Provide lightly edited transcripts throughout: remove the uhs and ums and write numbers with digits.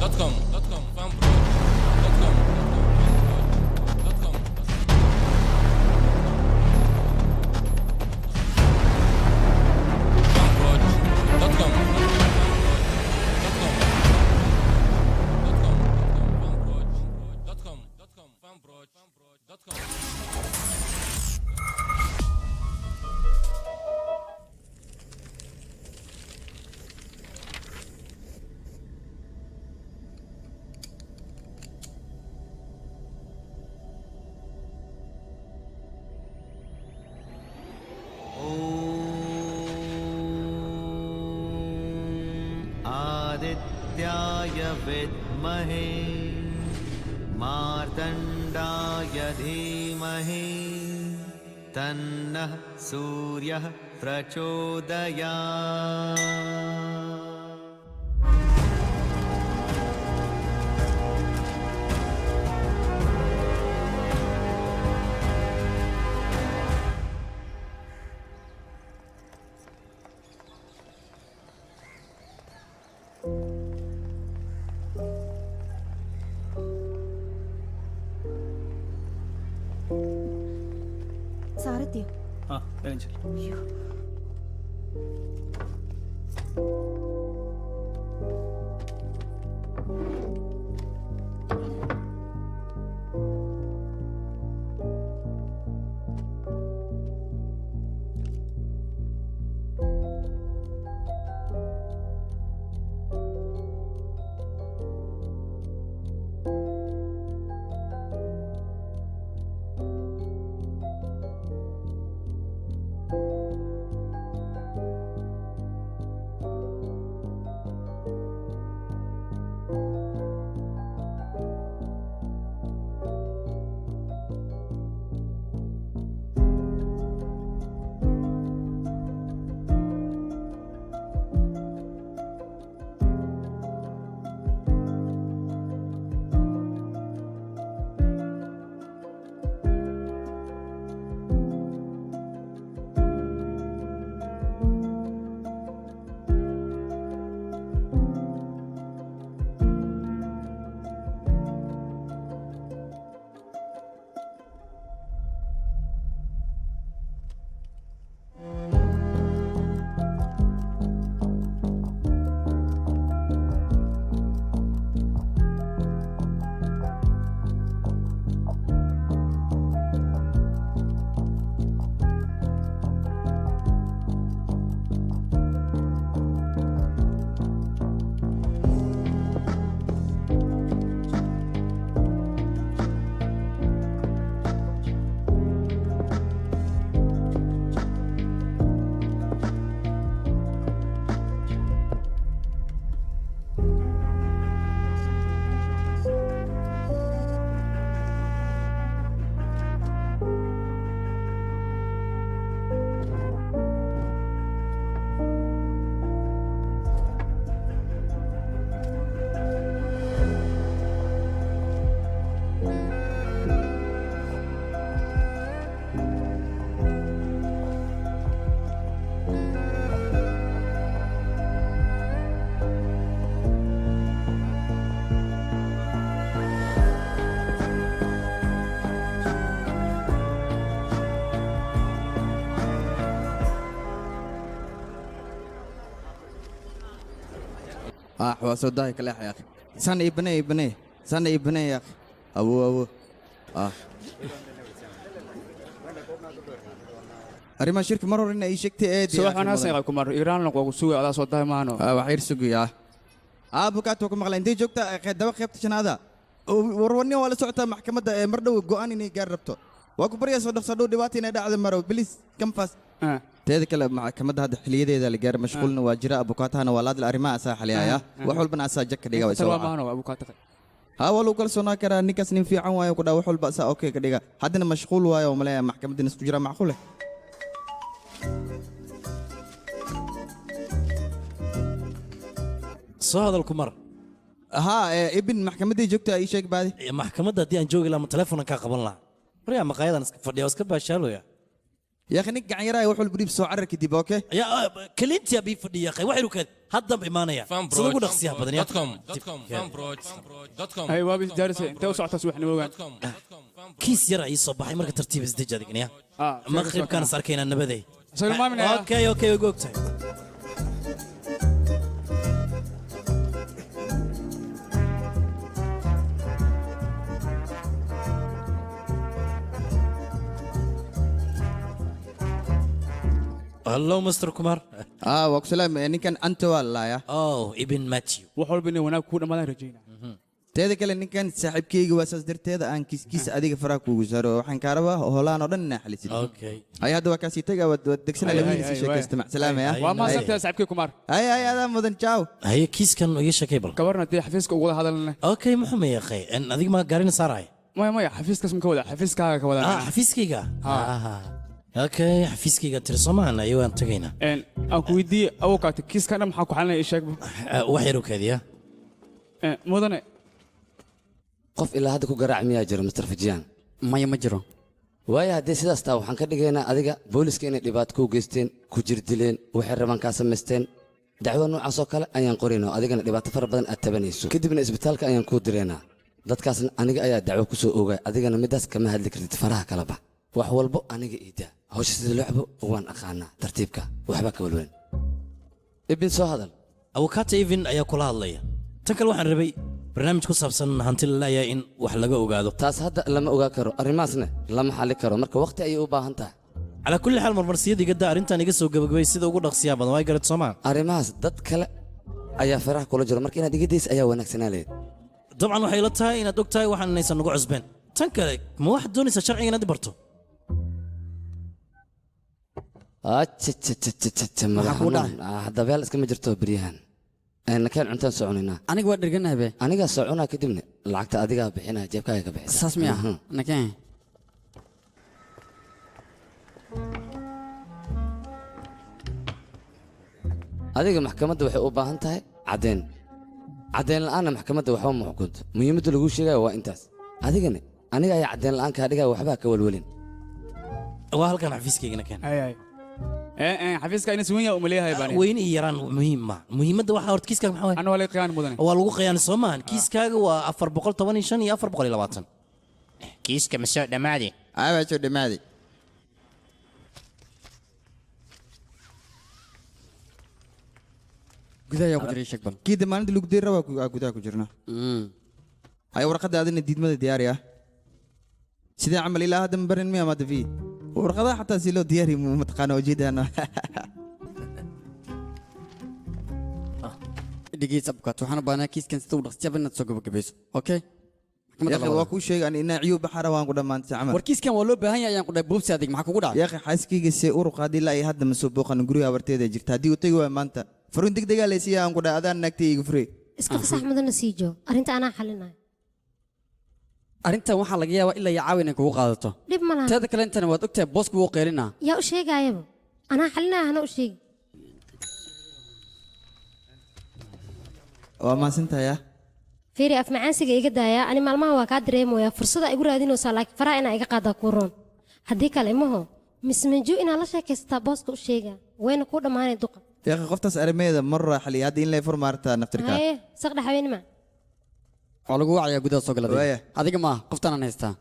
Com dot com fanproj.com .com fanproj.com .com .com fanproj.com .com fanproj.com. आदित्याय विद्महे, मार्तण्डाय धीमहि, तन्नः सूर्यः प्रचोदयात्। സാറെത്തിയോ? ആ, വേഗം ചെല്ല്. അയ്യോ. Ah, waa soo daahi kaleex ya akhi. Sana ibne ibne, sana ibne ya akhi. Awo awo. Ah. Arrimaha shirka mar hore ina ii sheegtay eed. Subax wanaagsan yaa Kumar. Iiraan lagu sugay adaa soo dahay maano. Ah, wax yar sugaya. Ah, bukaat waa ku maqlay. Intee joogtaa? Daba qaybta shanaada. Warwarni waa la socotaa maxkamadda ee mar dhow go'aan inay gaar rabto. Waa ku baryaa soo dhaqso dhow dhibaata inay dhacdo maro. Please come fast. Teeda kale maxkamadda hadda xiliyadeeda la gaaray, mashquulna waa jira, abukaatahana waa laadla, arrimaha asaa xaliyaya, wax walbana asaa jag ka dhiga way soo waa wacaa. Maano abukaata. Haa, waa lagu kalsoonaan karaa, ninkaas nin fiican waayo ku dhaa, wax walba asaa okay ka dhiga. Haddana mashquul waayo oo maleeya maxkamaddan isku jira macquul eh. Soo hadal, Kumar. Haa, ibn maxkamaddii joogta ii sheeg baadi. Maxkamadda haddii aan joogi lahaa ma telefonan kaa qaban lahaa? Waryaa, maqaayadan iska fadhiya oo iska baashaalooya. Ya akhi, nin gacan yaraayo wax walba dhiib, soo carar kadib, okay. Ya kalintiya bii fadhiya akhi, waxaynu kaad Haddaba imaanaya. Sida ugu dhaqsiyaha badan yaa. Hay waaba isdiyaarisay intee u socotaa subaxnimo ogaan Kiis yar ii soo baxay marka tartiib isdeji adigna yaa. Maqribkaan is arkaynaa nabaday. Salmaaminaya. Okay, okay, way ogtahay. Hello, Mr. Kumar. Ah, waa ku salaam. Ninkan Anto waa lalaaya. Oh, Ibn Matthew. Wax walba inay wanaag kuu dhammaadaan rajaynaa. Teeda kale ninkan saaxiibkeyga waa saas darteeda aan kiiskiisa adiga faraha kuugu saaro. Waxaan kaa rabaa hoolaan oo dhan inaa xalisid. Okay. Ay hadda waa kaasii tagaa waad degsana labadiina sii sheekaysta mac salaama ya. Waa mahadsantahay saaxiibkay Kumar. Hay hay adaa mudan ciao. Haye kiiskan iga sheekay bal. Gabarna dee xafiiska ugu wada hadalna. Okay, muxuu ma yaqay? En adiga ma gaarina saaraay? Maya maya xafiiskaas ma ka wada xafiiskaaga ka wada. Ah, xafiiskayga. Ah. Okay, xafiiskayga tiri Soomaana iyo waan tagaynaa. Een aan ku weydiiyey awkaata kiiskan dhan maxaa ku xalinaya ii sheeg. Wax yar u kaadiya. Mudane qof ilaa hadda ku garaac miyaa jiro Mr. Fijian? Maya ma jiro. Waayo haddii sidaas taa waxaan ka dhigaynaa adiga booliska inay dhibaato kuu geysteen, ku jirdileen, waxay rabaan kaa samaysteen. Dacwo noocaas oo kale ayaan qoraynaa oo adigana dhibaato fara badan aad tabanayso. Kadibna isbitaalka ayaan kuu diraynaa. Dadkaasna aniga ayaa dacwo ku soo oogay, adigana midaas kama hadli kartid faraha kala bax. Wax walbo aniga ii daa. Hawsha sida loo cabo waan aqaanaa tartiibka, waxba ka walwalin. Ibn soo hadal. Awkaata Ibn ayaa kula hadlaya. Tan kale waxaan rabay barnaamij ku saabsan hanti la laayahay in wax laga ogaado. Taas hadda lama ogaa karo, arrimahaasna lama xalli karo, marka waqti ayay u baahan tahay. Calaa kulli xaal marmarsiyada iga daa arrintan iga soo gabagabay sida ugu dhaqsiyaha badan waa garad Soomaa. Arrimahaas dad kale ayaa faraha kula jiro, marka inaad iga daysa ayaa wanaagsanaa leeyahay. Dabcan waxay la tahay inaad og tahay waxaan inaysan nagu cusbeen. Tan kale ma waxaad doonaysaa sharciga inaad i barto? Maxaa kugu dhacay? Dabeel iskama jirto beryahan. Nakeen cuntaan soconaynaa. Aniga waa dherganahay be. Anigaa soconaa kadibna lacagta adigaa bixinaya jeebkaaga ka bixisa. Saas miya? Nakeen. Adiga maxkamadda waxay u baahan tahay caddeyn. Caddeyn la'aanna maxkamadda waxba ma xukunto. Muhiimadda laguu sheegayo waa intaas. Adigana aniga ayaa caddeyn la'aan kaa dhigaya waxba ka walwalin. Waa halkan xafiiskaygana keen. Hay hay. Xafiiska ina suwan yahay umaleeyahay baan. Weyne iyo yaraan muhiim ma. Muhiimadda waxaa horta kiiskaaga maxaa waay? Anna waa laga qiyaan mudane. Waa lagu qiyaani soo maahan. Kiiskaaga waa 415 iyo 420. Kiiska ma soo dhamaaday? Aa waa soo dhamaaday. Gudaha ayaa ku jiray sheeg bal. Kii maalinta lagu diray waa gudaha ku jirnaa. Ay warqadda adina diidmada diyaari ah. Sidee camal ilaa hadda ma barin miya maada fi? Warqadaha xataa si loo diyaari ma taqaana ujeedana. Dhigiis abkaat waxaan u baahnaa kiiskan sida u dhaqsiya inaad soo gabagabayso. Okay? Yaaqi waa kuu sheegay an inaa ciyuu baxara waan ku dhammaantay camal. War kiiskan waa loo baahan yahay ayaan ku dhahay buubsi adig maxaa kugu dhacay? Yaaqi xaaskeyga see ur qaadi ilaa ay hadda ma soo booqan guriga habarteeda jirta. Haddii uu tagi waayo maanta faruun degdegaa laysiiyaa aan ku dhahay adaan naagtay iga furey. Iska fasax mudana sii joog. Arrinta anaa xalinayo. Arrintan waxaa laga yaabaa ilaa iyo caawa inay kugu qaadato. Dhib ma laha. Teeda kale intana waad ogtahay boosku wuu qeylinaa. Yaa u sheegayaba. Anaa xalinaya hana u sheegi. Waa mahadsantahay ah. Fiiri af macaansiga iga daaya ani maalmaha waa kaa dareemayaa fursada igu raadinaysaa laakiin faraha inaa iga qaadaa kuu roon. Haddii kale imaho mismanju inaa la sheekaysataa booska u sheegaa wayna kuu dhammaanay duqa. Yaaqi qoftaas arrimaheeda mar raaxaliya hadda in lay furmaartaa naftirka. Haye saq dhaxweynima. Waa lagu wacayaa gudaha soo gala adiga. Adiga maaha qoftaan aan haystaa.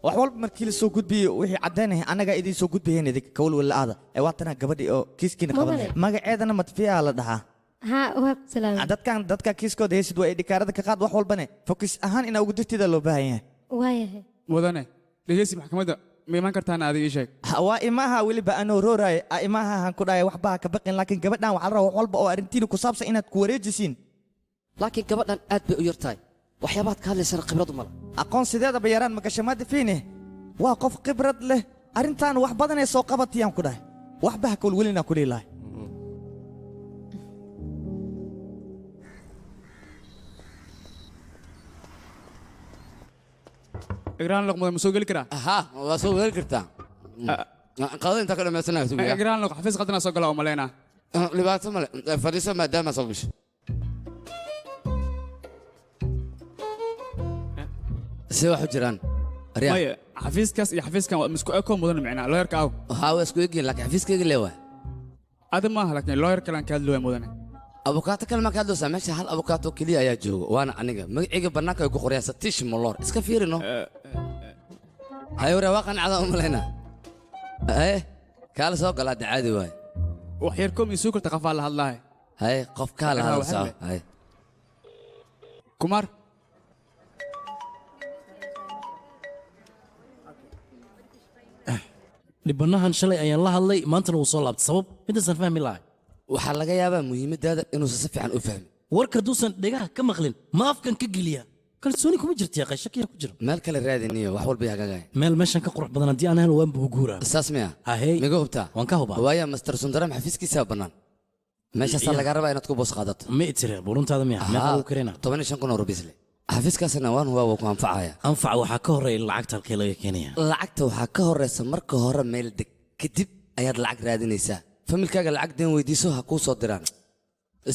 Wax walba markii la soo gudbiyo wixii caddeynaya anaga idin soo gudbiyeen idinka ka walwal la'aada. Ee waa tanaa gabadhii oo kiiskiina qabanaya. Magaceedana Matfiya la dhahaa. Haa waa salaam. Dadkan dadka kiiskooda haysid waa idhikaarada ka qaad wax walbane focus ahaan inaa ugu dirtida loo baahan yahay. Waayahay. Mudane dhegeysi maxkamadda ma iman kartaan adiga ii sheeg. Waa imaha weliba anoo rooraay imaha han ku dhahay waxba ha ka baqin laakiin gabadhan waxaa la rabaa wax walba oo arrintiina ku saabsan inaad ku wareejisiin. Laakiin gabadhan aad bay u yar tahay. Waxyaabaad ka hadlaysana khibrad uma laha. Aqoon sideedaba yaraan ma gasho maada fiine. Waa qof khibrad leh arrintan wax badan ay soo qabatayaan ku dhahay. Waxba ha ka walwalinaa ku leeyahay. Igraan luq ma soo geli karaa? Haa, waa soo geli kartaa. Qadada intaa ka dhammaysanaya sugiya. Igraan luq xafiis qadana soo gala oo maleynaa. Dhibaato male, fadhiiso maadaama soo gasho. See wax u jiraan? Maya, xafiiskaas iyo xafiiskan waa isku eko mudan micnaa looyarka aw. Haa, waa isku egyihiin laakiin xafiiskayga lee waay. Adi maaha laakiin lawyer kale aan ka hadlooya mudane. Abukaato kale maa ka hadloosaa? Meesha hal abukaato keliya ayaa jooga, waana aniga. Magacayga bannaanka ay ku qorayaan Satiish Moloor. Iska fiirino. Haye waree, waa qancada u malayna. Haye, kaala soo galaa, de caadi waaye. Wax yar kom isuu karta qafaa la hadlaahay. Haye, qof kaa la hadal soco. Haye. Kumar. Dhibanahan shalay ayaan la hadlay, maantana wuu soo laabtay. Sabab midaasan fahmi lahay. Waxaa laga yaabaa muhiimadaada inuusan si fiican u fahmin. Warka hadduusan dhegaha ka maqlin, ma afkan ka geliya? Kalsooni kuma jirta yaaqay, shakiyaa ku jira. Meel kale raadiniyo, wax walba hagaagaya. Meel meeshan ka qurux badan haddii aan helo, waan buu guuraa. Saas miya? Hahey. Miga hubtaa? Waan ka hubaa. Waaya, Master Sundaram xafiiskiisaa bannaan. Meeshaasaa lagaa rabaa inaad ku boos qaadato. Ma itire buruntaada miya? Meeqa lagu karina? 15,000 oo rubiis leh. Xafiiskaasna waan hubaa waa ku anfacaya. Anfac waxaa ka horreeya lacagta, halkee laga keenaya? Lacagta waxaa ka horreysa marka hore meel deg, kadib ayaad lacag raadinaysaa. Familkaaga lacag deen weydiiso, ha kuu soo diraan.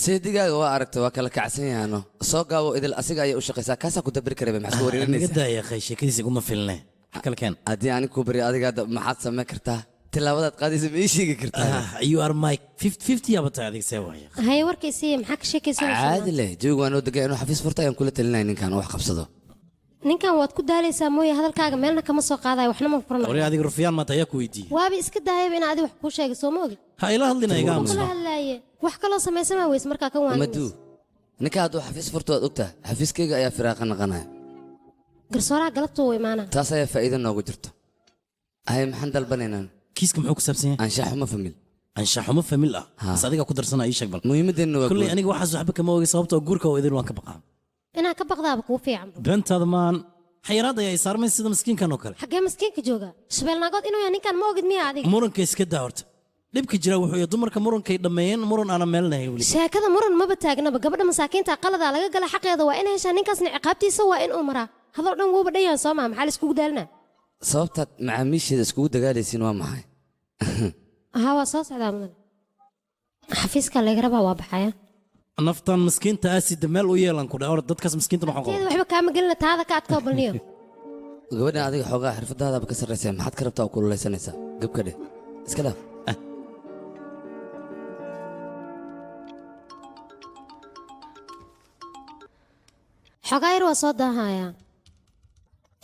Seedigaaga waa aragta, waa kala kacsan yahaano. Soo gaabo idil asiga ayay u shaqaysaa, kaasaa ku dabiri karaba. Maxaad ku Naga wareerinaysaa? daaya qay, sheekadiisa iguma filne. Wax kale keen. Haddii anig kuu baryo adiga hadda, maxaad samayn kartaa? Tillaabadaad qaadaysa ma ii sheegi kartaa? You are my 50-50 yaaba tahay adiga, see waaya? Haye, warkaysiiya, maxaa ka sheekaysanaysaa? Caadi leh, jawigu waa noo degan. Inuu xafiis furta ayaan kula talinaya ninkan oo wax qabsado. Ninkan waad ku daalaysaa mooye, hadalkaaga meelna kama soo qaadayo, waxna ma furanayo. Wari adiga rufyaan maanta ayaa ku weydiiyey. Waaba iska daayaba in adi wax kuu sheegay, soo ma ogid? Ha ila hadlina, iga Kula aamusno. hadlaaye, wax kaloo samaysamaa weys markaa kan waan. Maduu, ninka hadduu xafiis furto, waad ogtahay, xafiiskayga ayaa firaaqa naqanaya. Garsooraha galabtuu wuu imaanaa. Taas ayaa faa'iido noogu jirto. Haye, maxaan dalbanaynaa? Kiiska muxuu ku saabsan yahay? Anshaxumo famil. Anshaxumo famil ah? Bas adiga ku darsana, ii sheeg bal. Muhiimadeenna waa kulley guur. Aniga waxaas waxba kama ogay, sababtoo guurka oo idin waan ka baqaa. Inaad ka baqdaaba kuu fiican. Beentaada maan, xayiraad ayaa i saarmay sida miskiinkan oo kale. Xaggee miskiinka jooga? Shabeelnaagood inuu yahay ninkan ma ogid miya adiga? Muranka iska daa horta. Dhibka jira wuxuu yahay dumarka murankay dhammeeyeen, muran aanan meelnahay weli. Sheekada muran maba taagnaba. Gabadha masaakiinta qaladaa laga gala, xaqeeda waa inay heshaa, ninkaasna ciqaabtiisa waa inuu maraa. Hadal dhan wuuba dhan yahay, soo maha? Maxaa la iskugu daalinaa? Sababtaad macaamiisheeda iskugu dagaalaysiin waa maxay? Haa, waa soo socdaa mudan. Xafiiska laga rabaa, waa baxaya. Naftan miskiinta aasida meel u yeelan ku dhahay. Hor dadkaas miskiinta waxaan Teeda qaba. waxba kaama gelina, taada ka adkoo balniyo. Gabadhan adiga xoogaa xirfadaadaaba ka sarraysa, maxaad ka rabtaa oo kululeysanaysaa? Gabka dheh, iska dhaaf. Xogaa yar waa soo daahayaa.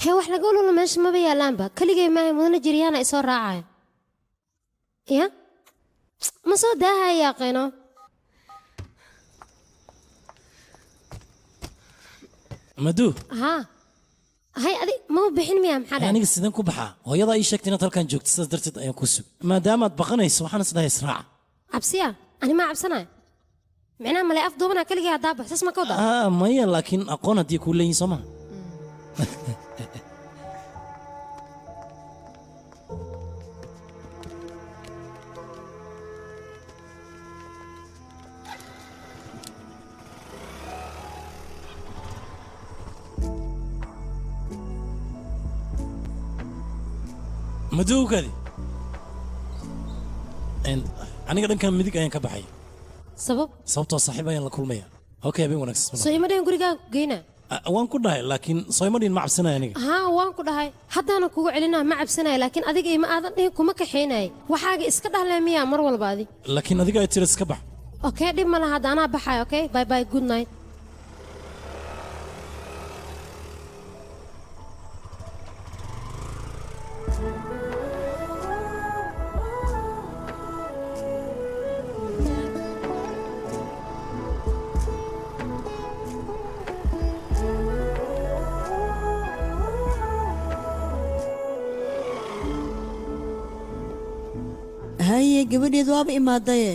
Hee, wax laga ololo meesha maba yaalaanba. Keligay maahay, mudana jiryaana isoo raacaya. Ya ma soo daahaya qeyno? Maduu. Haa, hay, adi maba bixin miya? Maxaa dhacay? Aniga sideen ku baxaa? Hooyadaa ii sheegtay inaad halkan joogto, sidaas darteed ayaan ku sug. Maadaamaad baqanayso, waxaan isdhahay israaca. Cabsiya? Ani maa cabsanaya? Micnaha malay af duubanaa keligay haddaa bax, saas ma ka wadaa? Ah, maya, laakiin aqoon haddii kuu leeyihin, soo maha? Madowgadi aniga dhankan midig ayaan ka baxay. Sabab? Sababtoo saaxiib ayaan la kulmaya. Okay, habeen wanaagsan. Soo ima dhihin gurigaan ku geynaa? Ah, waan ku dhahay, laakiin soo ima dhihin ma cabsanaya aniga. Haa, waan ku dhahay, haddaana kugu celinaa ma cabsanaya, laakiin adiga ima aadan dhihin kuma kaxaynayay. Waxaaga iska dhahlay miyaa mar walba adi? Laakiin adiga ay tiri iska bax. Okay, dhib ma laha, hadda anaa baxaya. Okay, bye bye, good night. Haye, gabadheed waaba imaadaye.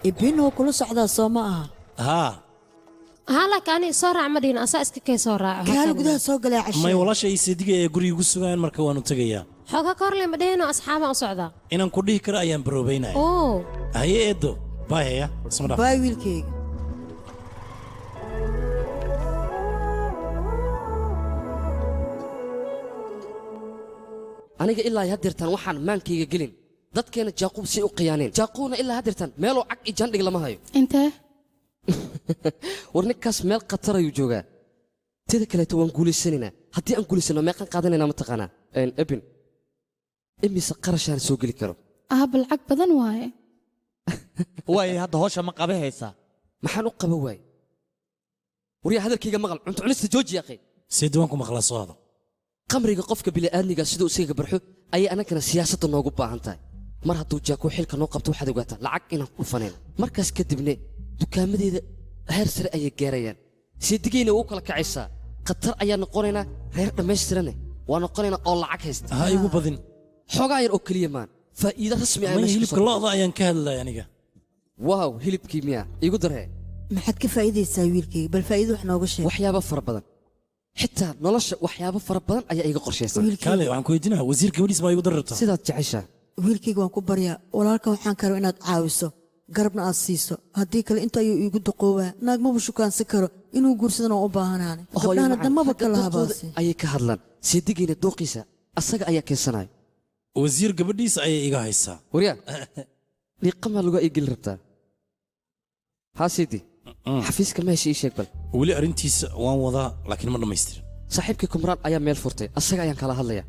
Ibin oo kula socdaa, soo ma aha? Haa. Haa, laakiin ani soo raac ma dhihin, asaa iska kay soo raaco. Kaal gudaha soo galay cashe. May, walaasha ii seediga ee guriga igu sugayaan, marka waanu tegayaa. Xoogaa ka horle ma dhihinoo asxaabaan u socdaa? Inaan ku dhihi karo ayaan baroobaynaya. Oo. Haye eedo, baay. Haya, isma dhaaf. Baay, wiilkayga. Aniga ilaa haddeertaan waxaan maankayga gelin dadkeena Jaaquub say u khiyaaneen. Jaaquubna ilaa haddeertaan meeloo cag iyo jandhig lama hayo. Intee? War ninkaas meel khatar ayuu joogaa. Teeda kaleeto waan guulaysanaynaa. Haddii aan guulaysano, meeqaan qaadanaynaa, ma taqaanaa? Ebin, Imise qarashaan soo geli karo? Aabba lacag badan waaye. Waay hadda hawsha ma qaba haysaa? Maxaan u qaba waay? Waryaa hadalkayga maqal, cunto cunista jooji yaqay. Seedi waan ku maqlaa, soo hadal. Qamriga qofka bini'aadmiga siduu isaga barxo ayay annagana siyaasadda noogu baahan tahay. Mar hadduu Jaaku xilka noo qabto waxaad ogaataa lacag inaan ku dhufanayno. Markaas kadibna dukaamadeeda heer sare ayay gaarayaan. Seedigayna wuu kala kacaysaa. Khatar ayaa noqonaynaa, reer dhammaystirane waa noqonaynaa oo lacag haysta. Ha igu badin. Xoogaa yar oo keliya maan. Faa'iido rasmi ah maya meesha ka hilibka soo lo'da ayaan ka hadlaya aniga. Waaw, hilibkii miyaa iigu daree? Maxaad ka faa'iidaysaa wiilkayga? Bal faa'iido wax nooga sheeg. Waxyaabo fara badan, xitaa nolosha waxyaabo fara badan ayaa iiga qorshaysan. Kaale waxaan ku weydiinayaa wasiir gabadhiis baa igu dari rabtaa. Sidaad jeceshaa. Wiilkayga waan ku baryaa, walaalka waxaan karo inaad caawiso, garabna aad siiso. Haddii kale inta ayuu iigu duqoobaa, naag maba shukaansan karo, inuu guursadana waan u baahanaane. Hooyo Gabdhahana macaan, damaba ragga kala dooqooda habaase. ayay ka hadlaan. Seedigayna dooqiisa asaga ayaa keensanayo. Wasiir gabadhiis ayay iga haysaa. Waryaa dhiiqamaa lagu ay geli rabtaa. Haa Seedi, xafiiska meesha ii sheeg bal. Weli arrintiisa waan wadaa laakiin ma dhammaystirin. Saaxiibkii Kumraan ayaa meel furtay, asaga ayaan kala hadlaya.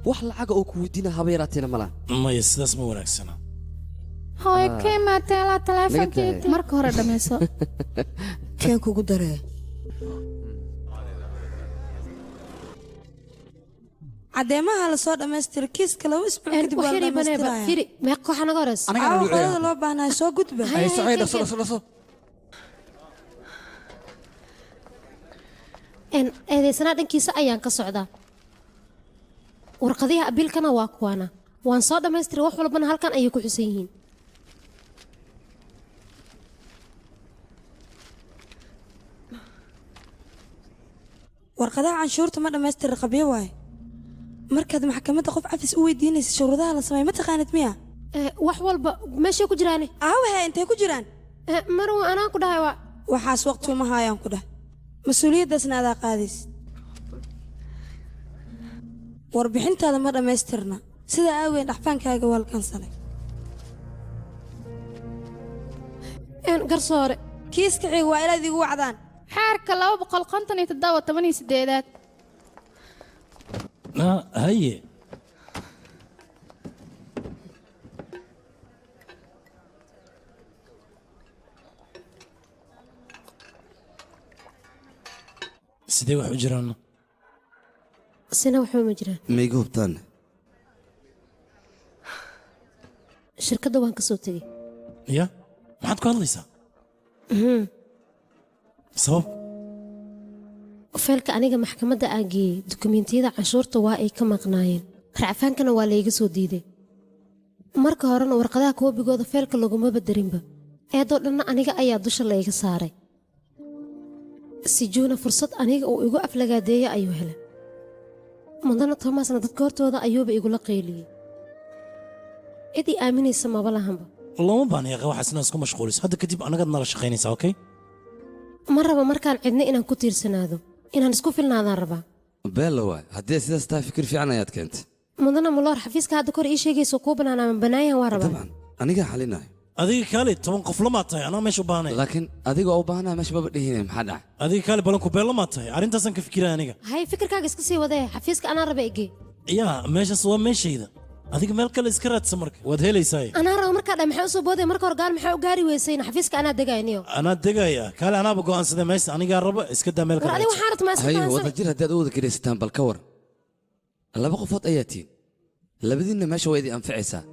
Wax lacaga oo ku weydiina haba yaraateena ma laha. Maya sidaas ma wanaagsana. Hooyo Ah. kee maateelaa taleefonkii? Naga daa. Marka hore dhammayso. Keen kugu daree. Caddeemaha la soo dhammaystira kiiska 2 isbuuc kadib waa la dhammaystiraya. Firi, meeqa kooxa naga horeysa? Caawa qolada loo baahnaa soo gudba. Hay, hay, keen, keen. Eedeysanaa dhankiisa ayaan ka socdaa. Warqadiha abiilkana waa kuwaana. Waan soo dhammaystiray, wax walbana halkan ayay ku xusan yihiin. Warqadaha canshuurta ma dhammaystira, qabyo waaye. Markaad maxkamadda qof cafis u weydiinaysa shuruudaha la sameeyo ma taqaanid miya? Wax walba meeshay ku jiraane. Aawahe intay ku jiraan? Marwa anaan ku dhahay waa. Waxaas waqti uma haayaan ku dhah. Mas-uuliyaddaasna adaa qaadaysid. Warbixintaada ma dhammaystirna, sidaa aageed dhaxfaankaaga waa la kansalay. Garsoore, kiiska xiga waa inaad igu wacdaan. Xeerka 257 18aad. Haye. Sidee wax u jiraan? Sina waxba ma jiraan. Ma iga hubtaan? Shirkadda waan ka soo tegey. Ya maxaad ku hadlaysaa? Mhm. Sabab? Feelka aniga maxkamadda aan geeyey dukumeentiyada canshuurta waa ay ka maqnaayeen, racfaankana waa layga soo diiday. Marka horena warqadaha koobigooda feelka laguma badarinba. Eedoo dhanna aniga ayaa dusha layga saaray. Sijuuna fursad aniga uu igu aflagaadeeya ayuu helay. Mudana Thomasna dadka hortooda ayuuba igula qayliyey. Cid i aaminaysa maba lahanba. Looma baahna yaqa waxaas inaad isku mashquuliso. Hadda kadib anagaad nala shaqaynaysaa, okay? Ma raba markaan cidna inaan ku tiirsanaado, inaan isku filnaadaan rabaa. Beella waay, haddii sidaas tahay fikir fiican ayaad keentay. Mudana Muloor, xafiiska hadda kor ii sheegayso kuu banaanaa ma banaanyahan waa rabaa. Anigaa xalinayo. Adiga kaale 10 qof lamaad tahay, anaa meesha u baahnay. Laakiin adiga u baahnaa meesha maba dhihine, maxaa dhacay? Adiga kaale balanku beella maad tahay, arrintaasaan ka fikiraya aniga. Hay, fikirkaaga iska sii wadee, xafiiska anaa raba igee. Yaa meeshaas waa meeshayda. Adiga meel kale iska raadsa marka waad helaysaa. Anaa raba markaa dha maxaa usoo booday? Marka hore gaar maxaa u gaari weysayna? Xafiiska anaa degayniyo. Anaa degaya kaale, anaaba go'aansaday meesha anigaa raba, iska daa meel War kale adiga raadsa. waxaa rabta maa iska Haye, fahansan. wada jir haddii aad u wada kiraysataan bal ka war. Laba qofood ayaa tihiin, labadiinna meesha waa idin anficaysaa,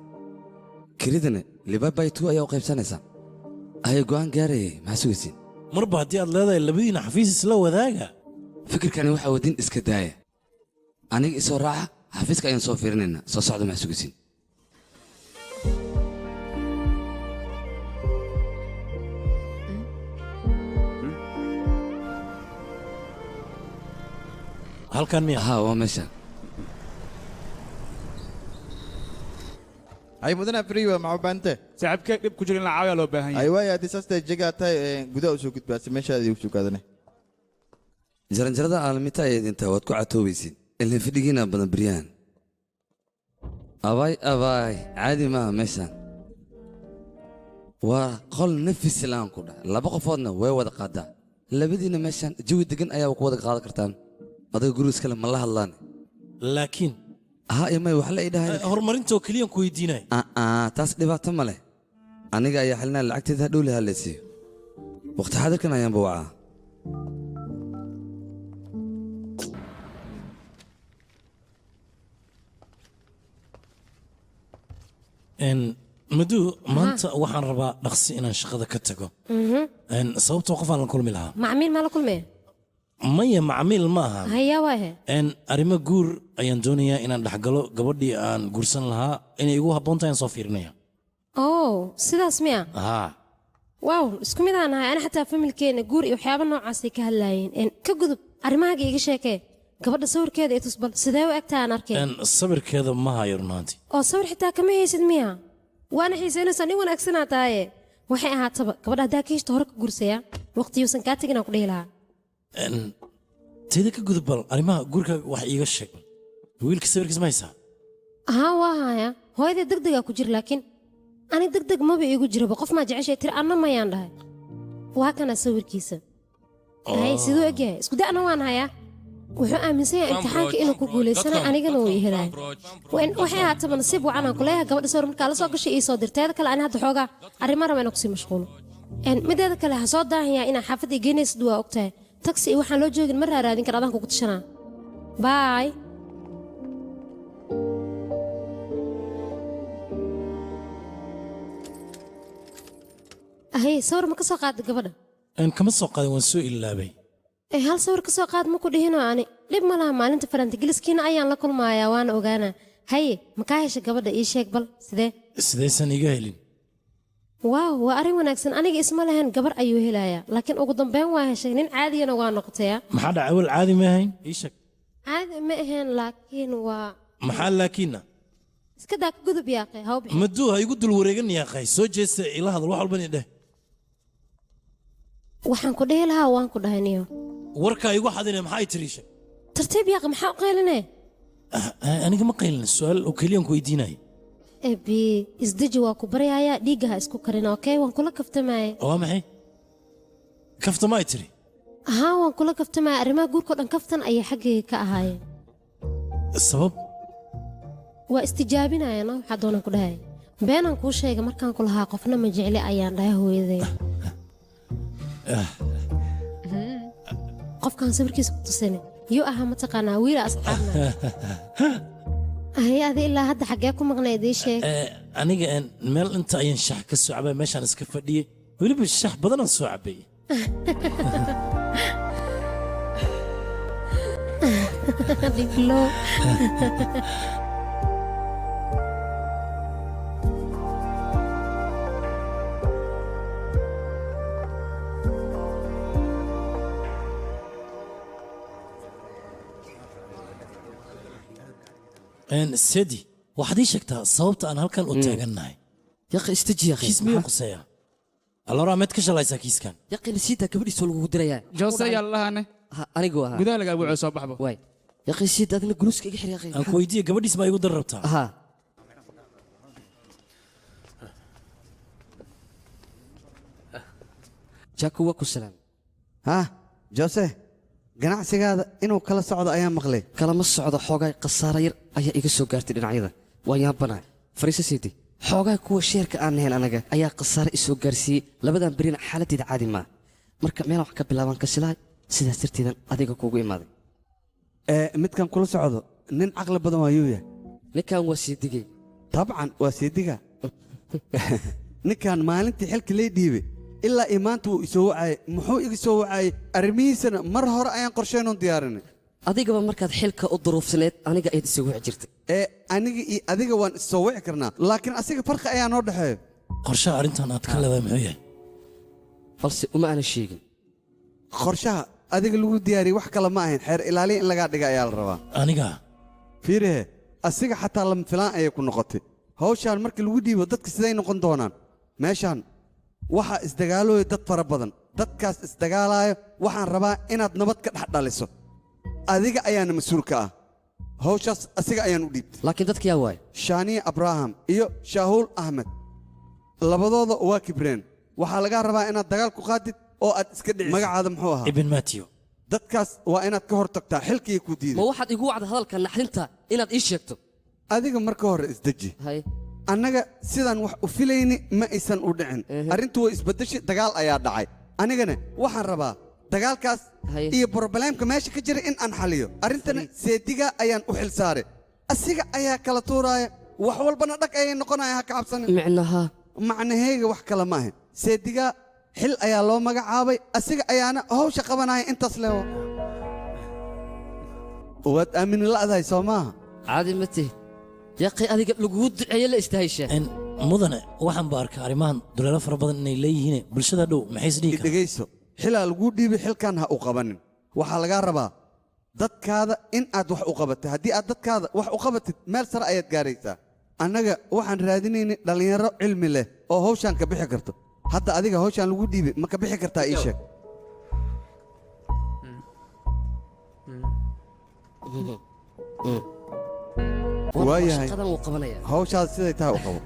kiridana liba by two ayaa u qaybsanaysaa. Haye, go'aan gaarayay, maxaa sugaysiin? Marba haddii aad leedahay labadiina xafiis isla wadaaga. Fikirkani waxaa wadin iska daaya, aniga isoo raaca, xafiiska ayaan soo fiirinaynaa. Soo socda, maxaa sugaysiin? Halkan miya? Ha, waa meesha. Ay mudana free waa maxaa u baahantay? Saaxiibkee dhib ku jira in la caawiyaa loo baahan yahay. Ay waaya, haddii saas tahay jegaa tahay gudaha usoo gudbaasa meeshaada igu soo gaadane. Jaranjarada aalmita ayaad intaa waad ku catoobaysid ilan fadhigiina badan beryahan. Abaay abaay, caadi maaha meeshaan, waa qol nafis la'aan ku dhaca. Laba qofoodna way wada qaadaa. Labadiina meeshaan jawi degan ayaa ku wada qaadan kartaan. Adiga guriga iskale ma la hadlaan. Laakiin Ha iyo may wax la ii dhahay. Horumarinta oo keliyan ku weydiinaya. Taas dhibaato ma leh. Aniga ayaa xalinaa lacagteeda hadhow la hadlaysiiyo. Waqti xaadirkan ayaanba wacaa. Maduu, maanta waxaan rabaa dhaqsi inaan shaqada ka tago. Sababtoo qof aan la kulmi lahaa. Macmiil maa la kulmaya? Maya, macmiil ma aha. Hayaa, waahe. Arrimo guur ayaan doonayaa inaan dhexgalo. Gabadhii aan guursan lahaa inay igu habboon tahay aan soo fiirinaya. Oo, sidaas miya? Haa. Waaw, isku mid aan ahay. Ani xataa familkeena guur iyo waxyaabo noocaasay ka hadlaayeen. Ka gudub arrimahaaga, iiga sheekee. Gabadha sawirkeeda i tusbal, sidee u egtaa aan arkay. Sawirkeeda ma hayo runaantii. Oo sawir xitaa kama haysid miya? Waana xiisaynaysaa, nin wanaagsanaa tahaye. Waxay ahaataba, gabadha haddaa ka heshta hore ka guursaya, waqtiyuusan kaa tegin aan ku dhihi lahaa. Teeda ka gudub, bal arrimaha guurkaaga wax iiga sheeg. Wiilka sawirkiis ma haysaa? Haa, waa haya. Hooyadee deg degaa ku jir, laakiin ani deg deg maba iigu jiraba. Qof maa jeceshay tiri, anna mayaan dhahay. Waa kana sawirkiisa. Hay, siduu egyahay? Isku da'na waan hayaa. Wuxuu aaminsan yahay imtixaanka inuu ku guulaysana, anigana wuu ii helaya. Waxay ahaataba, nasiib wacan aan kuleeyahay. Gabadha sawir markaa la soo gashay ii soo dir. Teeda kale, ani hadda xoogaa arrimo raba inaan kusii mashquulo. Mideeda kale, ha soo daahayaa inaa xaafadda i geynaysid, waa ogtahay. Taksi iyo waxaan loo joogin ma raaraadin kara, adaan kugu tashanaa. Baay. Haye, sawir ma ka soo qaada gabadha? Kama soo qaadin, waan soo ilaabay. Ee hal sawir ka soo qaad ma ku dhihinoo? Ani dhib ma laha, maalinta farantigeliskiina ayaan la kulmayaa, waana ogaanaa. Haye, ma kaa hesha gabadha? Ii sheeg bal sidee. Sidaysan iga helin? Waaw, waa arrin wanaagsan. Aniga isma lahayn gabar ayuu helayaa, laakiin ugu dambeyn waa heshay. Nin caadigana waa noqotaya. Maxaa dhacay? Awal caadi ma ahayn? Ii sheeg. Caadi ma ahayn, laakiin waa Maxaa laakiinna? Iska daa, ka gudub yaaqe, haw bixin. Maduu, ha igu dul wareegan yaaqay. Soo jeesta, ila hadal, wax walban idheh. Waxaan ku dhihi lahaa waan ku dhahay, niyo. Warkaa igu xadine, maxay tiri? Ii sheeg. Tartiib yaaqe, maxaa u qaylinee? Aniga ma qaylin, su-aal oo keliyaan ku weydiinaya. Ebi, isdeji, waa ku baryayaa, dhiigga ha isku karin. Okay, waan kula kaftamaaye. Waa maxay kaftama ay tiri? Haa, waan kula kaftamaya. Arrimaha guurkao dhan kaftan ayay xaggayga ka ahaayeen. Sabab? Waa istijaabinayana, waxaa doonaan ku dhahay. Beenaan kuu sheegay markaan ku lahaa qofna ma jecli ayaan dhahay hooyaday. Qofkaan sawirkiisa ku tusani yuu ahaa, mataqaanaa? Wiila asxaabna. Haye, adi ilaa hadda xaggee ku maqnayd? Ii sheeg. Aniga meel inta ayaan shax ka soo cabay, meeshaan iska fadhiyey. Weliba shax badanaan soo cabay. Dhiglo. Sedi, waxaad ii sheegtaa sababta aan halkan u taagannahay. Yaqi, istaji yaqi. Kiis miyuu quseeyaa? Alora, meed ka shalaysaa kiiskan? Yaqi, nasiita gabadhiisa lagugu dirayaa. Jose yaa lahane. Anigu ahaa. Gudaha lagaa wuxuu soo baxbo. Waay yaqi, siida adina guluuska iga xir yaqi. Aan ku weydiiye, gabadhiis ma igu dar rabtaa? Haa. Jaku, waa ku salaam. Ha Jose, ganacsigaada inuu kala socdo ayaan maqlay. Kalama socdo, xoogaa khasaare yar ayaa iga soo gaartay dhinacyada, waan yaabanahay. Fariiso siidi, xoogaa kuwa sheerka aan nahayn anaga ayaa khasaare isoo gaarsiiyey. Labadan berina xaaladdeeda caadi maa. Marka meelaan wax ka bilaabaan kasilahay, sidaas darteedan adiga kuugu imaaday. Ee midkan kula socdo nin caqli badan waayuu yahay. Ninkan waa siidigay. Tabcan, waa siidiga. Ninkan maalintii xilka lay dhiibay ilaa iyo maanta wuu isoo wacaayey. Muxuu iga soo wacaayey? Arrimihiisana mar hore ayaan qorsheynoon diyaarinay. Adigaba markaad xilka u duruufsaneed aniga ayaad isagu wici jirtay. Ee aniga iyo adiga waan issoo wici karnaa, laakiin asiga farqi ayaa noo dhexeeyo. Qorshaha arrintan aad ka leedahay muxuu yahay? Balse uma aanan sheegin. Qorshaha adiga lagu diyaariyey wax kale ma ahayn, xeer ilaaliya in lagaa dhiga ayaa la rabaa. Aniga? Fiirihe, asiga xataa lama filaan ayay ku noqotay hawshaan markii lagu dhiibo. Dadka siday noqon doonaan? Meeshaan waxaa isdagaalooya dad fara badan. Dadkaas isdagaalaayo waxaan rabaa inaad nabad ka dhex dhaliso. Adiga ayaana mas-uul ka ah hawshaas, asiga ayaan u dhiibtay. Laakiin dadka yaa waay? Shaaniya Abraham iyo Shaahuul Ahmed labadooda waa kibreen. Waxaa lagaa rabaa inaad dagaal ku qaadid oo aad iska dhicisid. Magacaada muxuu ahaa? Ibn Matthew. Dadkaas waa inaad ka hor tagtaa, xilkii ku diiday. Ma waxaad igu wacda hadalka naxdinta inaad ii sheegto? Adiga marka hore isdeji. Annaga sidaan wax u filayni ma aysan u dhicin. Arrintu way isbedeshay, dagaal ayaa dhacay. Anigana waxaan rabaa dagaalkaas iyo probleemka meesha ka jira in aan xaliyo. Arrintana seediga ayaan u xil saaray, asiga ayaa kala tuuraaya, wax walbana dhag ayay noqonaya. Ha ka cabsanin. Micnaha? Macnaheyga wax kale ma ahan, seediga xil ayaa loo magacaabay, asiga ayaana hawsha qabanaya. Intaas leewo waad aamini la'dahay, soo maaha? Caadi ma tihid yaqi, adiga lagugu duceeye la istahayshaa. Mudane, waxaan ba arkaa arrimahan duleelo fara badan inay leeyihiin bulshada dhow, maxay is dhihi karaan? Dhegayso, xilaa laguu dhiibay, xilkan ha u qabanin. Waxaa lagaa rabaa dadkaada in aad wax u qabatid. Haddii aad dadkaada wax u qabatid, meel sare ayaad gaaraysaa. Annaga waxaan raadinaynay dhallinyaro cilmi leh oo hawshaan ka bixi karto. Hadda adiga hawshaan lagu dhiibay ma ka bixi kartaa? Ii sheeg. Waayahay, shaqadan wuu qabanayaa. Hawshaas siday tahay u qabo.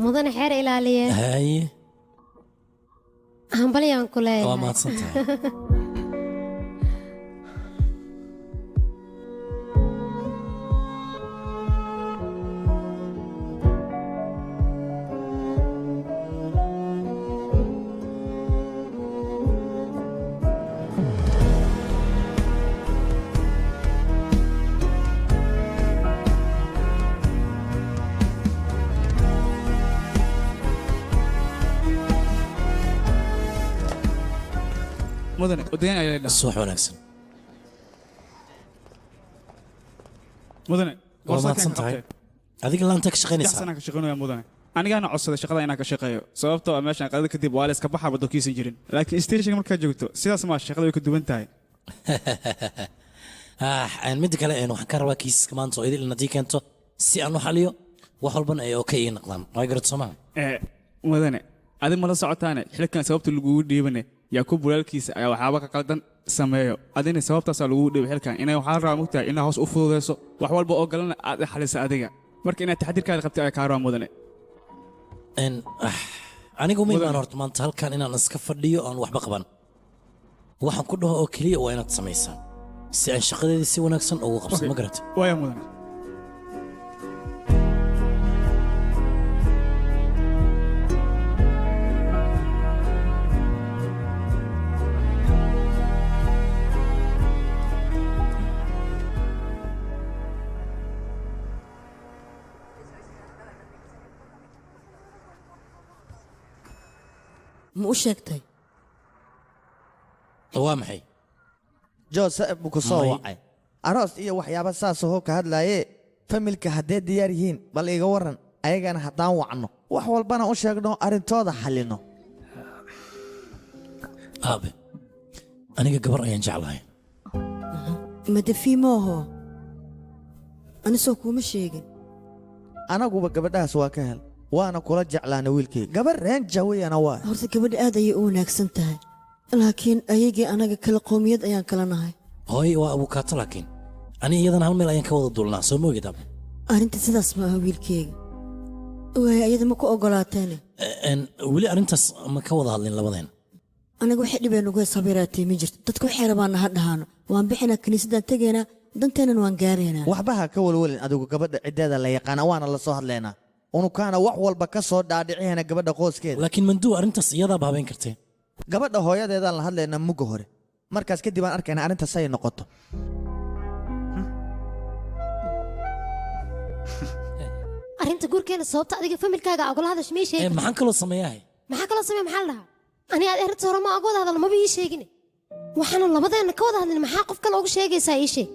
Mudane xeer ilaaliye. Haye. Hambalyaan ku leeyahay. Waa mahadsan tahay. Mudane, odayan ayaa la dhahaa. Subax wanaagsan. Mudane. Waa mahadsan tahay. Adiga laanta ka shaqaynaysaa? Jaxsanaan ka shaqaynaya mudane. Anigaana codsaday shaqada inaan ka shaqeeyo, sababtoo ah meeshaan qadada kadib waa la iska baxaa, waddankiisan jirin, laakiin stationka markaad joogto sidaas maa, shaqada way ka duwan tahay. Ah, midda kale waxaan ka rabaa kiisaska maanta oo idil inaad ii keento si aan u xaliyo, wax walbana ay okay ii noqdaan. Waa garat, soo maha? Mudane, adi mala socotaane xilkan sababta lagugu dhiibane Yakuub walaalkiisa ayaa waxyaaba ka qaldan sameeyo, adina sababtaasaa lagugu dhiibay xilkan. Inay waxaa la rabaa mogtahay inaad hoos u fududeyso wax walba oo galana aad xalisa adiga, marka inaad taxadirkaada qabtay ayaa kaa rabaa mudane. Anigu ma imaan horta maanta halkan inaan iska fadhiyo oon waxba qaban. Waxaan ku dhaho oo keliya waa inaad samaysaa si aan shaqadeedii si wanaagsan ugu qabsan, ma garata? Waaya mudane. Ma u sheegtay? Waa maxay? Joseph buu ku soo May. wacay aroos iyo waxyaaba saas ahoo ka hadlaaye. Familka haddee diyaar yihiin, bal iga waran ayagana haddaan wacno, wax walbana u sheegno, arrintooda xallino. Aabe, aniga gabar ayaan jeclahay. Madafii maaho, anisoo kuuma sheegin. Anaguba gabadhahaas waa ka hel, waana kula jeclaana wiilkayga, gabar reen jawiyana waa. Horta gabadha aad ayay u wanaagsan tahay, laakiin ayagii anaga kala qowmiyad ayaan kala nahay. Hooy, waa abukaato, laakiin ani iyadana hal meel ayaan ka wada duulnaa, soo ma ogid aabe? Arrinta sidaas ma aha wiilkayga, waayo ayada ma ku ogolaateene? Weli arrintaas ma ka wada hadlin labadeen. Anaga waxay dhibeen ugu hees ma jirto. Dadka waxay rabaana ha dhahaano, waan bixinaa, kiniisadaan tegaynaa, danteennan waan gaaraynaa. Waxba ha ka walwalin adigu, gabadha ciddeeda la yaqaana, waana la soo hadlaynaa, unukaana wax walba ka soo dhaadhicihana gabadha qooskeeda. Laakiin manduu arrintaas iyadaaba habeyn kartee. Gabadha hooyadeedaan la hadlaynaa mugga hore, markaas kadib aan arkaynaa arrintaas ay noqoto. Arrinta guurkeena sababta adiga familkaaga ogula hadash ma ii sheegi? Maxaan kaloo sameeyahay? Maxaa kaloo sameeya? Maxaa la dhahaa? Aniga aad arrinta hore ma oga wada hadal, maba ii sheegin. Waxaanu labadeena ka wada hadlin maxaa qof kale ugu sheegaysaa? Ii sheeg.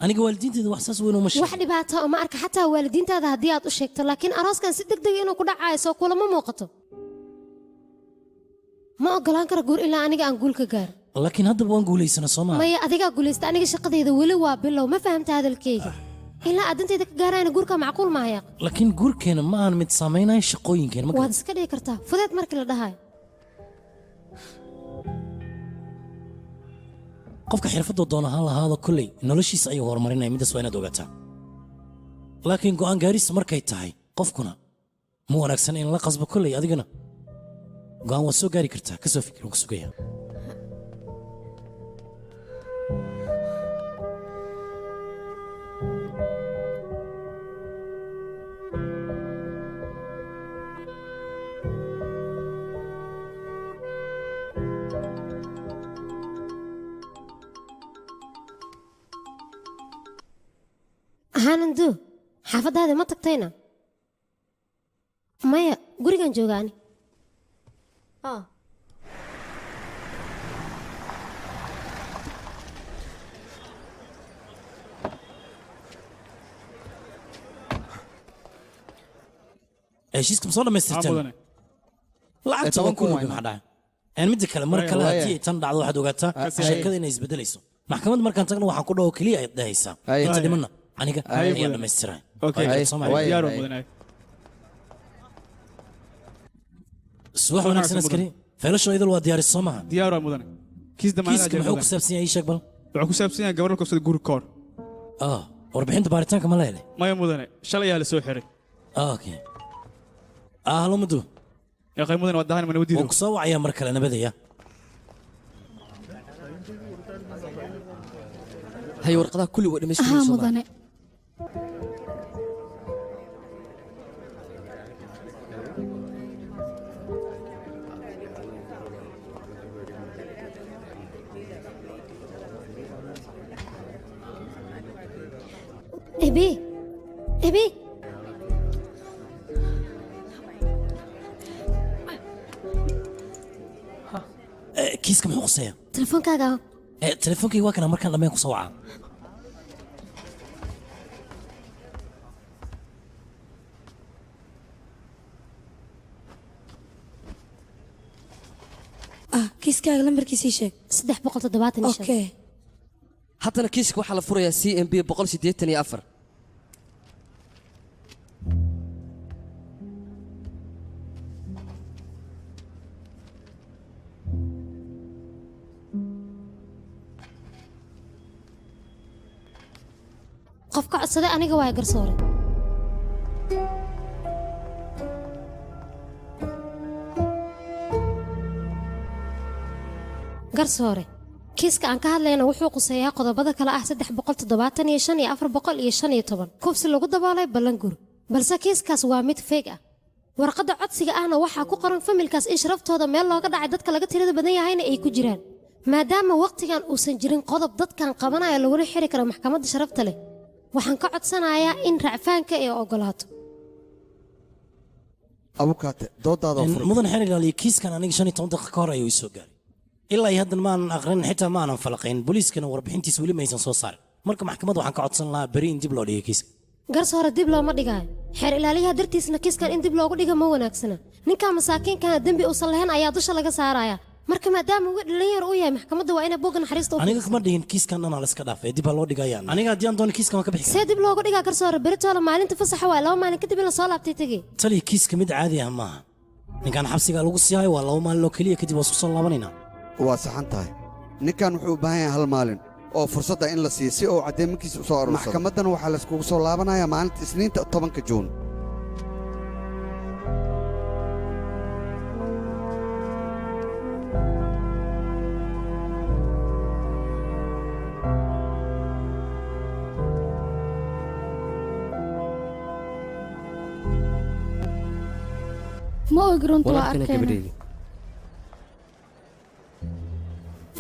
Aniga waalidiinteeda wax saas weyn uma sheegin. Wax dhibaato uma arka xataa waalidiintaada haddii aad u sheegto, laakiin arooskan si degdeg inuu ku dhacayo soo kulama muuqato. Ma ogolaan karo guur ilaa aniga aan guul ka gaaro. Laakiin haddaba waan guulaysana, soo maaha? Maya, adigaa guulaysta, aniga shaqadayda weli waa bilow. Ma fahamta hadalkayga? Ilaa aad dantayda ka gaarayna guurka macquul maaha. Laakiin guurkeena ma ahan mid saamaynaya shaqooyinkeena, ma waad iska dhigi kartaa fudeed markii la dhahayo. Qofka xirfadda doona ha lahaado, kolley noloshiisa ayuu horumarinaya, middaas waa inaad ogaataa. Laakiin go'aan gaarista markay tahay, qofkuna Ma wanaagsan in la qasbo kolley. Adigana go'aan waad soo gaari kartaa. Ka soo fikir, waan ku sugayaa. Ahaanandu, xaafaddaada ma tagtayna? Maya, gurigan jooga ani. Heshiiska ma soo dhammaystirteen? Mudane. Lacagta 10,000 waa ku waay. maxaa dhacay? Midda kale, mar Waaya, kale waaya. haddii ay tan dhacdo, waxaad ogaataa Kasi. sheekada inay isbedelayso. Maxkamadda markaan tagno, waxaan ku dhaho keliya ayaad dhahaysaa. Inta dhimanna aniga Haye, ayaa mudane. dhammaystiray. Okay. Diyaar waa, mudane. Subax wanaagsan, askari. Feelasha idil waa diyaaris, soo maha? Diyaar waa, mudane. Kiis damaanad. Kiiska muxuu ku saabsan yahay? Ii sheeg bal. Wuxuu ku saabsan yahay gabar la kufsaday guri koor. Ah, warbixinta baaritaanka ma la helay? Maya, mudane, shalay ayaa la soo xiray. Okay. Ah, halo Madu. Yaqay, mudane, waa dahan ma nabadiido. Waan ku soo wacayaa mar kale, nabadaya. Hay, warqadaha kulli waa dhammaystiran, Haa. soo ma? Mudane. Ebi, Ebi. Kiiska muxuu quseeyaa? Telefoonkaaga. Telefoonkayga waa kana, markaan dhammayn ku soo wacaa. Ah, kiiskaaga lambarkiisii sheeg. 375. Okay. Haddana kiiska waxaa la furayaa CMB 184. Qof ka codsaday aniga waaya, garsoore. Garsoore, kiiska aan ka hadlayna wuxuu quseeyaa qodobada kale ah 375 iyo 415, kufsi lagu daboolay ballan gur, balse kiiskaas waa mid fake ah. Warqadda codsiga ahna waxaa ku qoran familkaas in sharaftooda meel looga dhacay, dadka laga tirada badan yahayna ay ku jiraan. Maadaama waqtigan uusan jirin qodob dadkan qabanaya laguna xiri karo maxkamadda sharafta leh, waxaan ka codsanayaa in racfaanka ay ogolaato. Abukaate, doodaada waa furan. Mudan xer ilaaliye, kiiskan aniga 15 daqiiqo ka hor ayuu isoo gaaray. Ilaa iyo haddan maanan aqrin, xitaa ma aanan falaqayn. Booliiskana warbixintiisa weli maysan soo saarin. Marka maxkamadda waxaan ka codsan lahaa beri in dib loo dhigay kiiska. Garsoore, dib looma dhigaayo. Xeer ilaaliyaha dartiisna kiiskan in dib loogu dhiga ma wanaagsana. Ninka masaakiinkana dembi uusan lahayn ayaa dusha laga saaraya. Marka maadaama uu dhalinyar u yahay, maxkamadda waa inay buugga naxariista u Aniga kuma dhihin kiiskan dhanaa la iska dhaafay, dib ha loo dhigayaan. Aniga haddii aan doono kiiskan waan ka bixi. See dib loogu dhigaa, garsoore? Beritoola maalinta fasaxa waa, 2 maalin kadib in lasoo laabtay tegi. Taliya, kiiska mid caadi ah maaha. Ninkan xabsigaa lagu sii hayo waa 2 maalin oo keliya, kadib waa isku soo laabanaynaa. Waa saxan tahay. Ninkan wuxuu u baahan yahay hal maalin oo fursadda in la siiyo si uu caddeemankiisa u soo aruursado. Maxkamaddan waxaa layskugu soo laabanayaa maalinta Isniinta, 10-ka Juun. Ma ogi, runta waa Walaalkana arkeena. gabadheydii.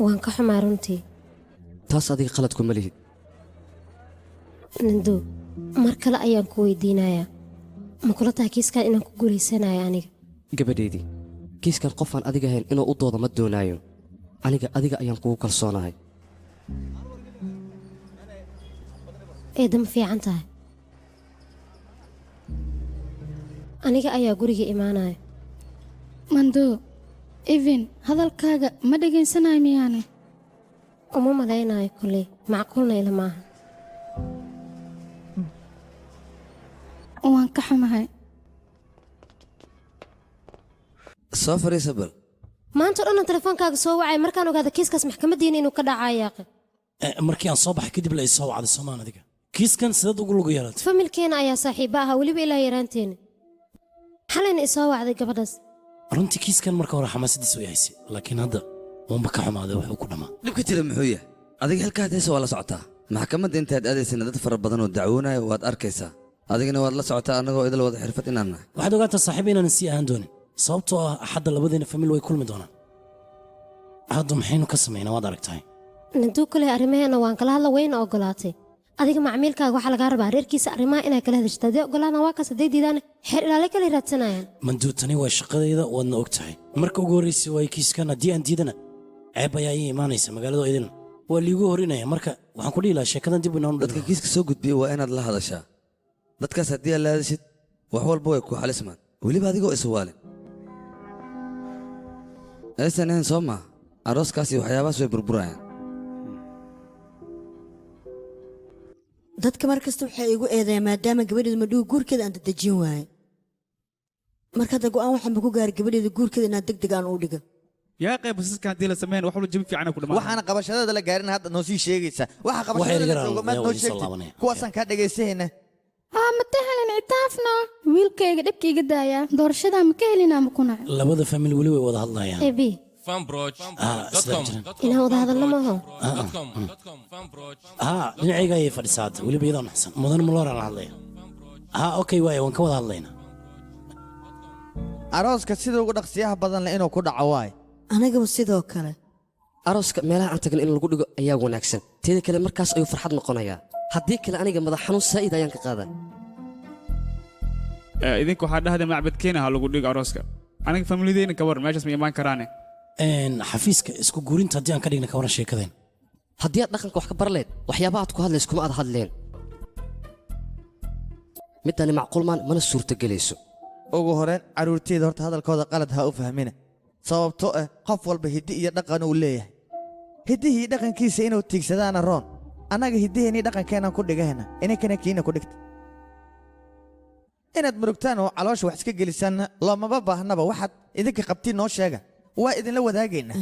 Waan ka xumaa runtii. Taas adiga qalad kuma lihid. Nando, mar kale ayaan ku weydiinayaa, ma kula tahay kiiskan inaan ku guulaysanayo aniga? Gabadheydii, kiiskan qofaan adiga ahayn inuu u doodo ma doonaayo. Aniga adiga ayaan kugu kalsoonahay. Eedda, ma fiican tahay? Aniga ayaa guriga imaanaya. Mando, even hadalkaaga ma dhegaysanayo miyaane? Uma malaynayo kolley, macquulna ila maaha. Waan ka xumahay. Soo fariisa bal. Maanta o dhan telefoonkaaga soo wacay markaan ogaada kiiskaas maxkamaddiina inuu ka dhacayaaqe. Markii aan soo baxay kadib la isoo wacday, soomaan? Adiga kiiskan sidaad ugu lugu yeelatay? Familkeena ayaa saaxiiba ahaa weliba ilaa yaraanteena. Xalayna isoo wacday gabadhaas. Runtii kiiskan marka hore xamaasadiisa way haysay, laakiin hadda waanba ka xumaaday wuxuu ku dhammaa. Dhibka jira muxuu yahay? Adiga xilkaad haysa waa la socotaa. Maxkamadda intaad aadaysana dad fara badan oo dacwoonaya waad arkaysaa. Adigana waad la socotaa annagoo idil wada xirfad inaan nahay. Waxaad ogaataa saaxiib inaanan sii ahaan doonin, sababtoo ah Axadda labadeena famil way kulmi doonaan. Hadda maxaynu ka samaynaa? Waad aragtahay. Nanduu kale arrimaheena waan kala hadla, wayna ogolaatay. Adiga macmiilkaaga waxaa lagaa rabaa reerkiisa arrimaha inaa kala hadashto. Haddii ogolaadaan waa kaas, hadday diidaan xeer ilaale kale raadsanayaan. Manduu, tani waa shaqadayda, waadna og tahay. Marka ugu horraysay waay kiiskan, haddii aan diidana ceeb ayaa ii imaanaysa, magaalada idin waa liigu horinaya. Marka waxaan ku dhihi lahaa sheekadan dib inaan Dadka kiiska soo gudbiya waa inaad la hadashaa. Dadkaas haddii aad la hadashid, wax walba way ku xalismaan, weliba adigoo iswaalin aysan ahayn. Soo maa arooskaas iyo waxyaabahaas way burburayaan. Dadka mar kasta waxay igu eedeeyaan maadaama gabadheedu Madhugu guurkeeda aan dadejin waaye. Marka hadda go'aan waxaanba ku gaaray gabadheeda guurkeeda inaan deg deg aan u dhigo. Yaa qayb basaskan haddii la sameyn wax walba jabi fiican ku dhamaan. Waxaana qabashadada la gaarin hadda noo sii sheegaysa waxa qabashadada la joogo maad noo sheegtid, kuwaasaan kaa dhegaysanayna. Haa, ma tahalin itaafna wiilkayga dhibka iga daayaa, doorashadaa ma ka helin ama ku nacay. Labada famil weli way wada hadlayaan. Ebi. Inaan wada hadalno maaho. Haa, dhinacayga ayay fadhisaa hadda, weliba iyadoo naxsan. Mudan mulooraan la hadlaya. Haa, okay, waaya, waan ka wada hadlaynaa. Arooska sida ugu dhaqsiyaha badan leh inuu ku dhaco waay. Anigaba sidoo kale. Arooska meelaha aan tagin in lagu dhigo ayaa wanaagsan. Teeda kale markaas ayuu farxad noqonayaa, haddii kale aniga madax xanuun saa'id ayaan ka qaadaa. Idinka waxaa dhahday macbadkeena ha lagu dhigo arooska. Aniga familiyadeyna ka war meeshaas ma imaan karaane. Xafiiska isku guurinta haddii aan ka dhigna, ka waran sheekadeen? Haddii aad dhaqanka wax ka bar leed, waxyaabaha aad ku hadlayso kuma aad hadleen. Middaani macquul maan, mana suurtagelayso. Ugu horeen carruurteyda horta hadalkooda qalad ha u fahmina, sababtoo ah qof walba hiddi iyo dhaqan uu leeyahay. Hiddihii dhaqankiisa inuu tiigsadaana roon. Annaga hiddiheenii dhaqankeenaan ku dhigahayna, inankana kiina ku dhigta. Inaad murugtaan oo caloosha wax iska gelisaan loomaba baahnaba. Waxaad idinka qabtiin noo sheega, waa idinla wadaagaynaa.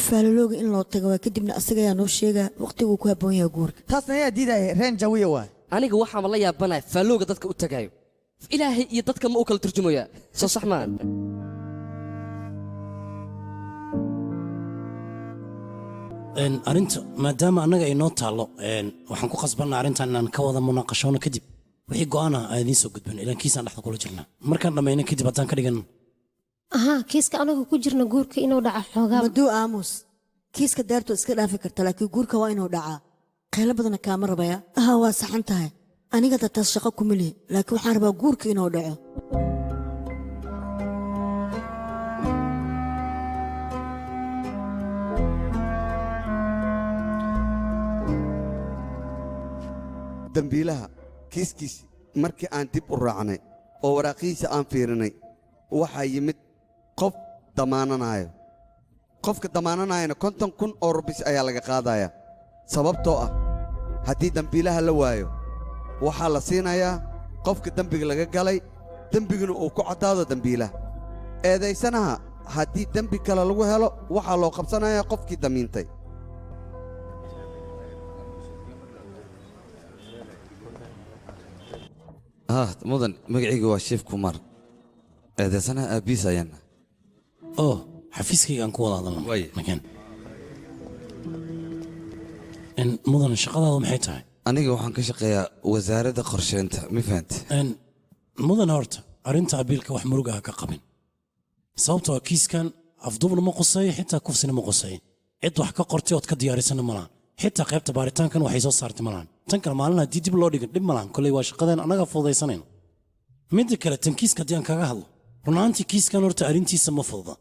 Faalalooga in loo tago waa, kadibna asaga ayaa noo sheegaa waqtiguu ku habboon yahay guurka. Taasna ayaa diidaya, reen jawiya waay. Aniga waxaama la yaabanaya faallooga dadka u tagaayo. Ilaahay iyo dadka ma u kala turjumayaa? Soo sax maahan. Arrinta maadaama annaga ay noo taallo, waxaan ku khasbannaa arrintan inaan ka wada munaaqashoono. Kadib wixii go'aan ah aan idiin soo gudbin, ilaan kiisaan dhexda kula jirnaa. Markaan dhammayno kadib haddaan ka dhigan. Ahaa, kiiska anaga ku jirna guurka inuu dhaco xoogaa. Maduu, aamus. Kiiska daartu iska dhaafi karta, laakiin guurka waa inuu dhacaa. Qaylo badana kaama rabaya. Ahaa, waa saxan tahay. Aniga da taas shaqo kuma lihi, laakiin waxaan rabaa guurka inuu dhaco. Dembiilaha kiiskiisi markii aan dib u raacnay oo waraaqihiisa aan fiirinay, waxaa yimid qof damaananaayo. Qofka damaananaayana 50,000 oo rubis ayaa laga qaadayaa, sababtoo ah haddii dembiilaha la waayo waxaa la siinayaa qofka dembiga laga galay, dembiguna uu ku caddaado dembiilaha. Eedaysanaha haddii dembi kale lagu helo waxaa loo qabsanayaa qofkii damiintay. Haa mudan, magacayga waa Shiif Kumar, eedaysanaha aabbiis ayaan. Oh, xafiiskayga aan ku wada hadalno makan. Mudan, shaqadaadu maxay tahay? Aniga waxaan ka shaqeeyaa wasaaradda qorsheynta, ma fahante? Mudan, horta arrinta abiilka wax muruga ha ka qabin, sababtoo ah kiiskan afduubna ma quseeyo, xitaa kufsina ma quseeyo. Cid wax ka qortay ood ka diyaarisana ma lahan, xitaa qaybta baaritaankan waxay soo saartay ma lahan. Tan kale maalin haddii dib loo dhigin dhib ma lahan, kolley waa shaqadeen, annaga fududaysanayno. Midda kale, tan kiiska haddii aan kaga hadlo, run ahaantii kiiskan horta arrintiisa ma fududa.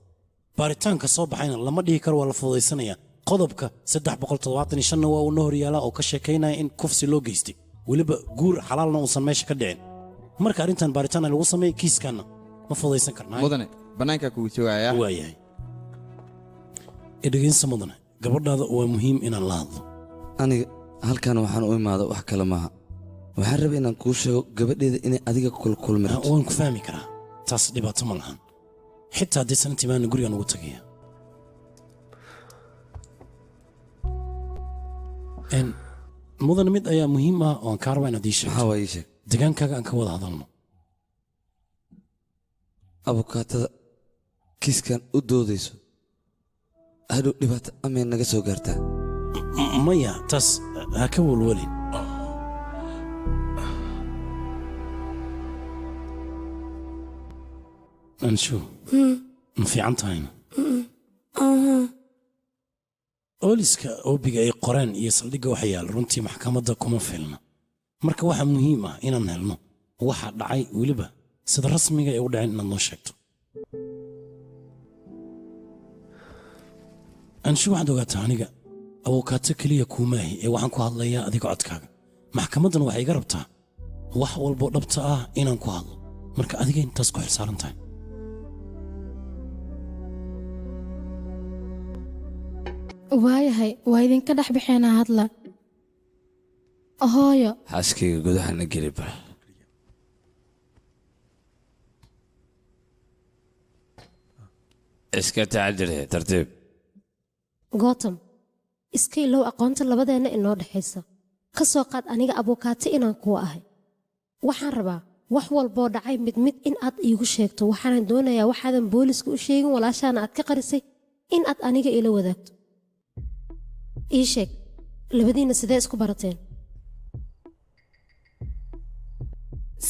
Baaritaanka soo baxayna lama dhihi karo waa la fududaysanayaa. Qodobka 375-na waa uu na horyaalaa oo ka sheekaynaya in kufsi loo geystay, weliba guur xalaalna uusan meesha ka dhicin. Marka arrintan baaritaan lagu sameeyey, kiiskanna ma fududaysan karnaa. Mudane, bannaankaa kugu sugayaa. Waayahay, dhegeysa mudane, gabadhaada waa muhiim inaan la hadlo. Aniga halkan waxaan u imaada wax kale maaha, waxaan rabay inaan kuu sheego gabadheeda inay adiga kulkulmi rabto. Waan ku fahmi karaa, taas dhibaato ma lahan. Xitaa haddii sanantii maana gurigaan ugu tagaya. Mudan, mid ayaa muhiim ah oo aan kaa rabaa inaad ii sheegto. Maxaa waa? Ii sheeg. Degaankaaga aan ka wada hadalno. Abukaatada kiiskan u doodayso hadhow dhibaato amay naga soo gaartaa. Maya, taas ha ka walwalin. Anshu, ma fiican tahayna? Ooliska oobiga ay qoreen iyo saldhigga waxa yaal runtii maxkamadda kuma filna. Marka waxaa muhiim ah inaan helno waxa dhacay, weliba sida rasmiga ay u dhaceen inaad noo sheegto. Anshu, waxaad ogaataa aniga awokaato keliya kuumaahi ee waxaan ku hadlayaa adiga codkaaga. Maxkamaddana waxay iga rabtaa wax walboo dhabta ah inaan ku hadlo. Marka adiga intaas ku xilsaaran tahay. Waayahay, waa idinka dhex bixeenaa hadla. Hooyo. Xaaskayga gudaha na geli bal. Iska taxadir, tartiib. Gotham, iska ilow aqoonta labadeenna inoo dhexaysa. Ka soo qaad aniga abukaato inaan kuwa ahay. Waxaan rabaa wax walboo dhacay mid mid in aad iigu sheegto. Waxaanan doonayaa waxaadan booliska u sheegin walaashaana aad ka qarisay in aad aniga ila wadaagto. Ii sheeg, labadiinna sidee isku barateen?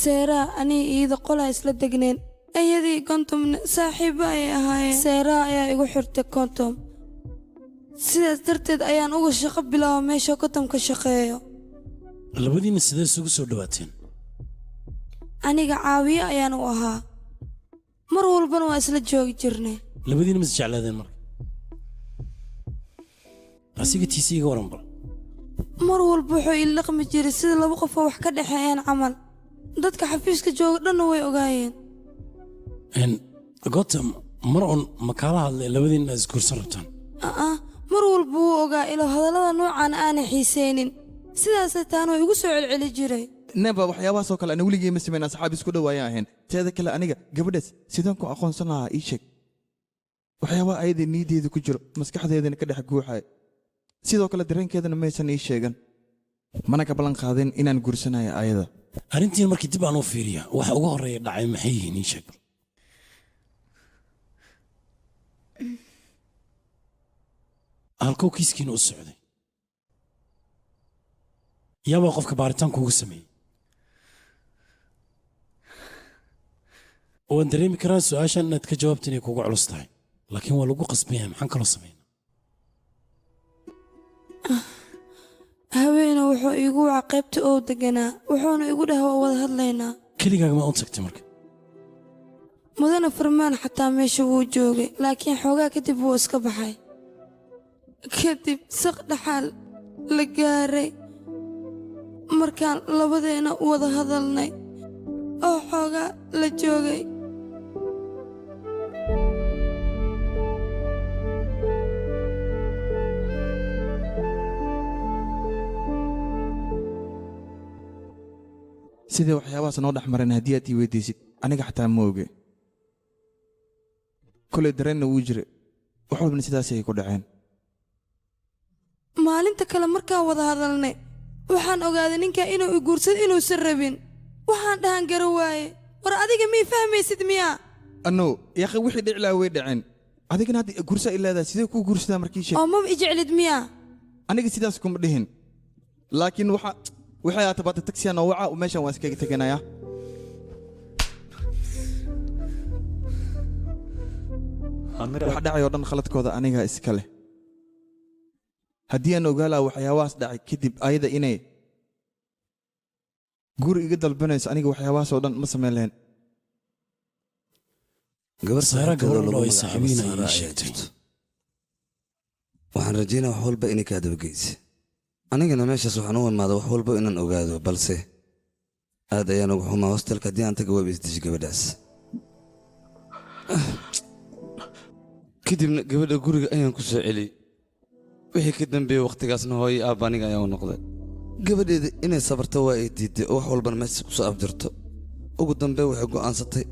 Seeraa aniga iyada qolaa isla degneen. Iyadii Kontomna saaxiibo ayay ahaayeen. Seeraa ayaa igu xirtay Kontom. Sidaas darteed ayaan uga shaqo bilaaba meesha Kontom ka shaqeeyo. Labadiinna sidee isugu soo dhawaateen? Aniga caawiye ayaan u ahaa. Mar walbana waa isla joogi jirnay. Labadiinna ma is jeclaadeen marka? Asiga tiisa iga waran bal. Mar walba wuxuu ila dhaqmi jiray sida laba qof oo wax ka dhexeeyaan camal. Dadka xafiiska jooga dhanna way ogaayeen. Gotham, mar uun ma kaala hadlay labadiinna is guursan rabtaan? Mar walba wuu ogaa ilo hadallada noocan aanay xiiseynin. Sidaasay taana way igu soo celceli jiray. Neba waxyaabahaas oo kale ana weligay ma samayn, asxaab isku dhow ayaan ahayn. Teeda kale aniga gabadhaas sidaan ku aqoonsan lahaa ii sheeg. Waxyaabaha ayada niyaddeeda ku jiro maskaxdeedana ka dhex guuxaya. Sidoo kale dareenkeedana maysan ii sheegan. Mana ka ballan qaadin inaan guursanayo ayada. Arrintiin markii dib aan u fiiriya waxa ugu horreeya dhacay maxay yihiin ii sheeg. Halkuu kiiskiina u socday? Yaabaa qofka baaritaan kuugu sameeyey? Waan dareemi karaa su'aashan inaad ka jawaabta inay kugu culus tahay, laakiin waa lagu qasban yahay. Maxaan kaloo sameynaa? Haweena wuxuu iigu wacay qaybta oo deganaa, wuxuuna igu dhahay waa wada hadlaynaa. Keligaaga ma u tagtay marka? Mudane Farmaan xataa meesha wuu joogay, laakiin xoogaa kadib wuu iska baxay. Kadib saq dhaxal la gaaray markaan labadeena wada hadalnay oo xoogaa la joogay. Sidee waxyaabahaas noo dhex mareen haddii aad ii weydiisid aniga xataa ma oge. Kolay dareenna wuu jiray, wax walbana sidaas ay ku dhaceen. Maalinta kale markaan wada hadalnay waxaan ogaaday ninka inuu i guursado inuusan rabin. Waxaan dhahan gara waaye, war adiga mii fahmaysid miyaa? Anno yaaqi wixii dhici lahaa way dhaceen. Adigana hadda guursaa i leedahay, sidee kuu guursadaa markii sheeg? Oo maba i jeclid miyaa? Aniga sidaas kuma dhihin, laakiin waxa waxay ahaatay baata taksiya noo waca, meeshan waan iskaga teganayaa. Wax dhacay oo dhan khaladkooda aniga iska leh. Haddii aan ogaa lahaa waxyaabahaas dhacay kadib ayada inay guri iga dalbanayso, aniga waxyaabahaas oo dhan ma samayn lahayn. Gabar Saara saaxiibkeeda gabar lagu loo ay magacaabo saaxiibiin Saara ayay ayaa sheegtay. jirto. Waxaan rajaynaa wax walba inay kaa dabageysa. Anigana meeshaas waxaan u imaaday wax walba inaan ogaado, balse aad ayaan uga xumaa hostelka haddii aan taga waaba isdishay gabadhaas. Kadibna gabadha guriga ayaan ku soo celiyey. Wixii ka dambeeyey wakhtigaasna hooyo aabba aniga ayaa u noqday. Gabadheeda inay sabarto waa ay diiday oo wax walbana meeshaas ku soo abjarto. Ugu dambeyn waxay go'aansatay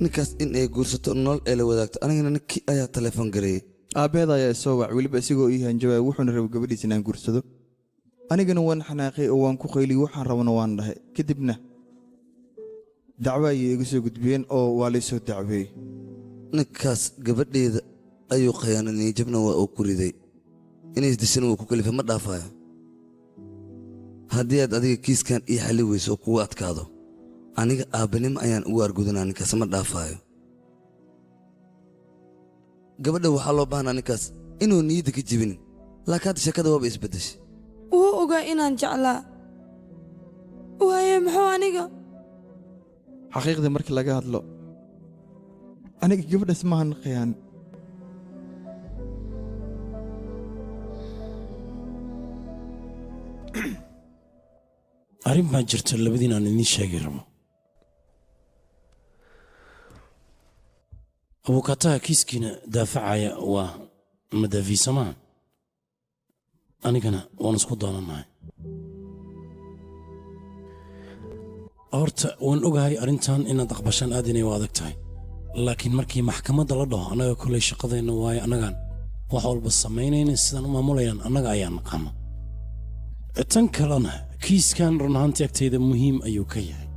ninkaas in ay guursato, nolol ay la wadaagto. Anigana ninkii ayaa telefoon gareeyey. Aabbaheed ayaa isoo wac, weliba isigoo ii hanjabaya, wuxuuna rabay gabadhiisa inaan guursado. Anigana waan xanaaqay oo waan ku qayliyey, waxaan rabana waan dhahay. Kadibna Dacwo ayay iga soo gudbiyeen oo waa lay soo dacweeyey. Ninkaas gabadheeda ayuu khayaanay, niyadjabna waa uu ku riday. Inay isdishana wuu ku kalifay, ma dhaafayo. Haddii aad adiga kiiskan ii xalli weyso oo kugu adkaado, aniga aabbanimo ayaan ugu argudanaa ninkaas, ma dhaafaayo. Gabadha waxaa loo baahnaa ninkaas inuu niyadda ka jebinin, laakiin hadda sheekada waaba isbeddeshay. Wuu ogaa inaan jeclaa, waaye muxuu aniga Xaqiiqda markii laga hadlo, aniga gabadhaas maahan khiyaan. Arrin baa jirta labadiin aan idiin sheegi rabo. Abukaataha kiiskiina daafacaya waa madaafiisa maaha, anigana waan isku doonanahay. Horta waan ogahay arrintan inaad aqbashaan aad inay u adag tahay, laakiin markii maxkamadda la dhaho, annaga kolley shaqadeenna waaye, annagaan wax walba samaynayna, sidaan u maamulayaan annaga ayaan naqaano. Tan kalena kiiskan run ahaantii agtayda muhiim ayuu ka yahay.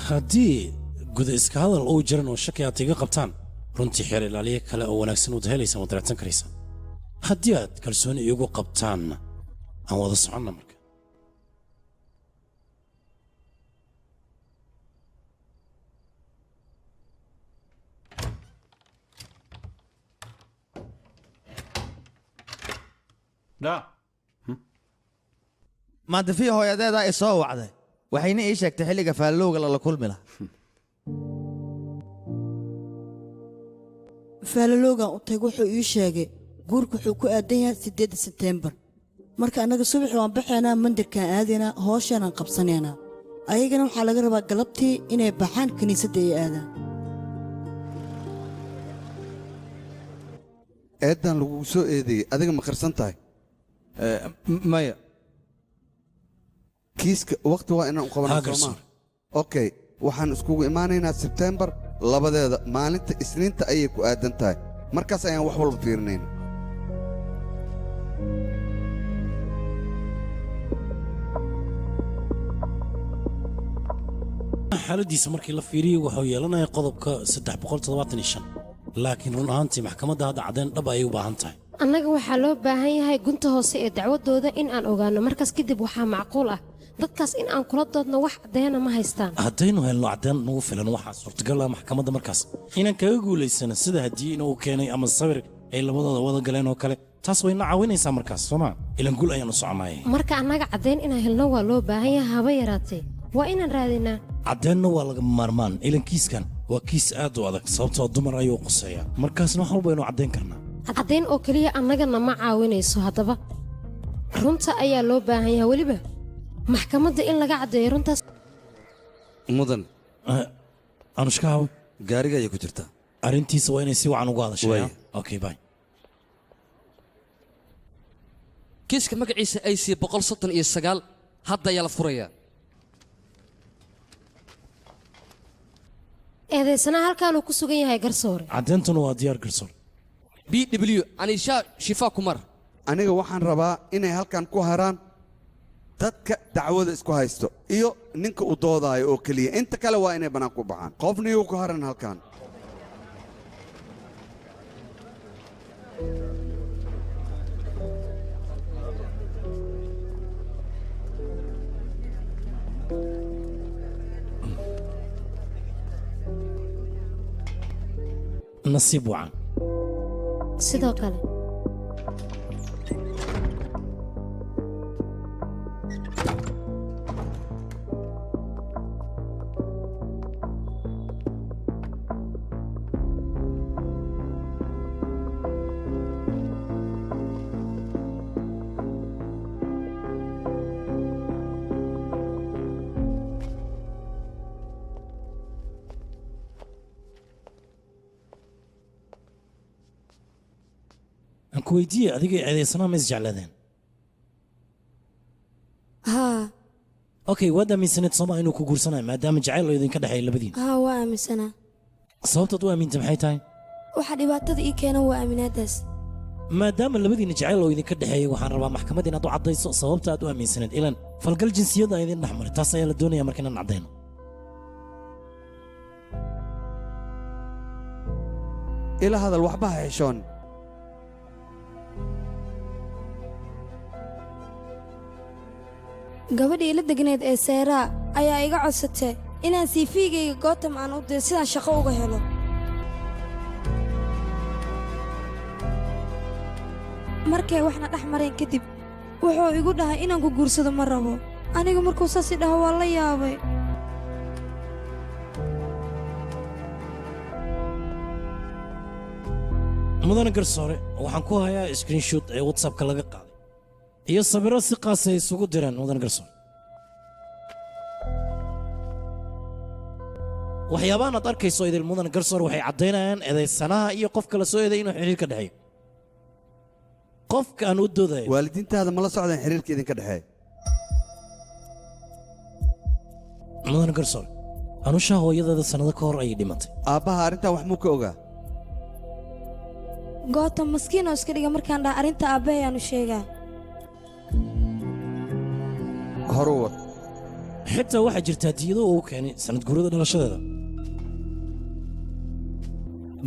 Haddii guda iska hadal uu jiran oo shaki aad iga qabtaan, runtii xeer ilaaliye kale oo wanaagsan waad helaysaan, waad raadsan karaysaan. Haddii aad kalsooni iigu qabtaanna, aan wada soconna marka. Maanta fii hooyadeedaa i soo wacday, waxayna ii sheegtay xilliga faallowga lala kulmi lahaa. Faalaloogan u tag, wuxuu ii sheegay guurku wuxuu ku aadan yahay 8 Sebteembar. Marka annaga subaxii waan baxaynaa, mandirkaan aadaynaa, hoosheenaan qabsanaynaa. Ayagana waxaa laga rabaa galabtii inay baxaan, kiniisadda ay aadaan. Eedan lagugu soo eedeeyey adiga ma qarsan tahay? Maya. Kiiska waqti waa inaan u qabanaa. Haa, soomaa? Okay, waxaan iskugu imaanaynaa Sebteembar 2deeda, maalinta Isniinta ayay ku aadan tahay. Markaas ayaan wax walba fiirinayna. Xaaladiisa markii la fiiriyey wuxuu yeelanaya qodobka 375, laakiin run ahaantii maxkamadda hadda caddeyn dhab ayay u baahan tahay. Annaga waxaa loo baahan yahay gunta hoose ee dacwadooda in aan ogaano. Markaas kadib waxaa macquul ah dadkaas in aan kula doodno. Wax caddeena ma haystaan. Haddaynu helno caddeyn nagu filan, waxaa suurtagal ah maxkamadda markaas inaan kaga guulaysano, sida haddii inuu keenay ama sawir ay labadooda wada galeen oo kale. Taas wayna caawinaysaa markaas, sooma? Ilan guul ayaanu soconaaye. Marka annaga caddeyn inaan helno waa loo baahan yahay, haba yaraatee waa inaan raadinaa. Caddeenna waa lagama maarmaan, ilan kiiskan waa kiis aad u adag, sababtoo dumar ayuu quseeyaa. Markaasna wax walba aynu caddeyn karnaa. Caddeyn oo keliya annagana ma caawinayso. Haddaba runta ayaa loo baahan yahay, weliba maxkamadda in laga caddeeyo runtaas. Mudan. Anushkaaw. Gaariga ayay ku jirtaa. Arrintiisa waa inay si wacan uga hadashaa. Okay, bye. Kiiska magaciisa AC 139 hadda ayaa la furayaa. Eedaysanaha halkaanuu ku sugan yahay, garsoore. Caddeentuna waa diyaar, garsoor. B W Anisha Shifa Kumar. Aniga waxaan rabaa inay halkan ku haraan dadka dacwada isku haysto iyo ninka u doodaayo oo keliya. Inta kale waa inay bannaan ku baxaan. Qofna yuu ku haran halkan. Nasiib wacan. Sidoo kale. Aan ku weydiiye, adiga eedaysanaa ma isjeclaadeen? Haa. Okay, waad aaminsaneed sooma inuu ku guursanayo, maadaama jacayl oo idinka dhexeeya labadiin? Haa, waa aaminsanaa. Sababtaad u aamintay maxay tahay? Waxa dhibaatada ii keena waa aaminaadaas. Maadaama labadiina jacayl oo idinka dhexeeyay, waxaan rabaa maxkamadda inaad u caddayso sababta aad u aaminsaneed, ilan falgal jinsiyada idin dhex maray. Taas ayaa la doonaya marka inaan caddayno. Ila hadal, waxba ha xishoon. Gabadhii ila degneed ee Seeraa ayaa iga codsatay inaan CV-gayga Gootam aan u diro sidaan shaqo uga helo. Markay waxna dhex mareen kadib, wuxuu igu dhahay inaan ku guursado ma rabo. Anigu markuu saas i dhaho waa la yaabay. Mudane garsoore, waxaan ku hayaa screenshot ee WhatsAppka laga qaaday iyo sawirro si qaas ay isugu direen. Mudane garsoore, waxyaabahan aad arkayso idil, mudane garsoore, waxay caddaynayaan eedaysanaha iyo qofka la soo eeday inuu xiriir ka dhexeeyo. Qofka aan u doodayo Waalidiintaada ma la socdaan xiriirka idinka dhexeeya? Mudane garsoore, Anusha hooyadeeda sannado ka hor ayay dhimatay. Aabbaha arrintan wax muu ka ogaa? Gootam maskiin oo iska dhiga markaan dhaha arrinta aabbahay aanu sheegaa. Horu wad. Xitaa waxaa jirta hadiyado uu keenay sanad guurada dhalashadeeda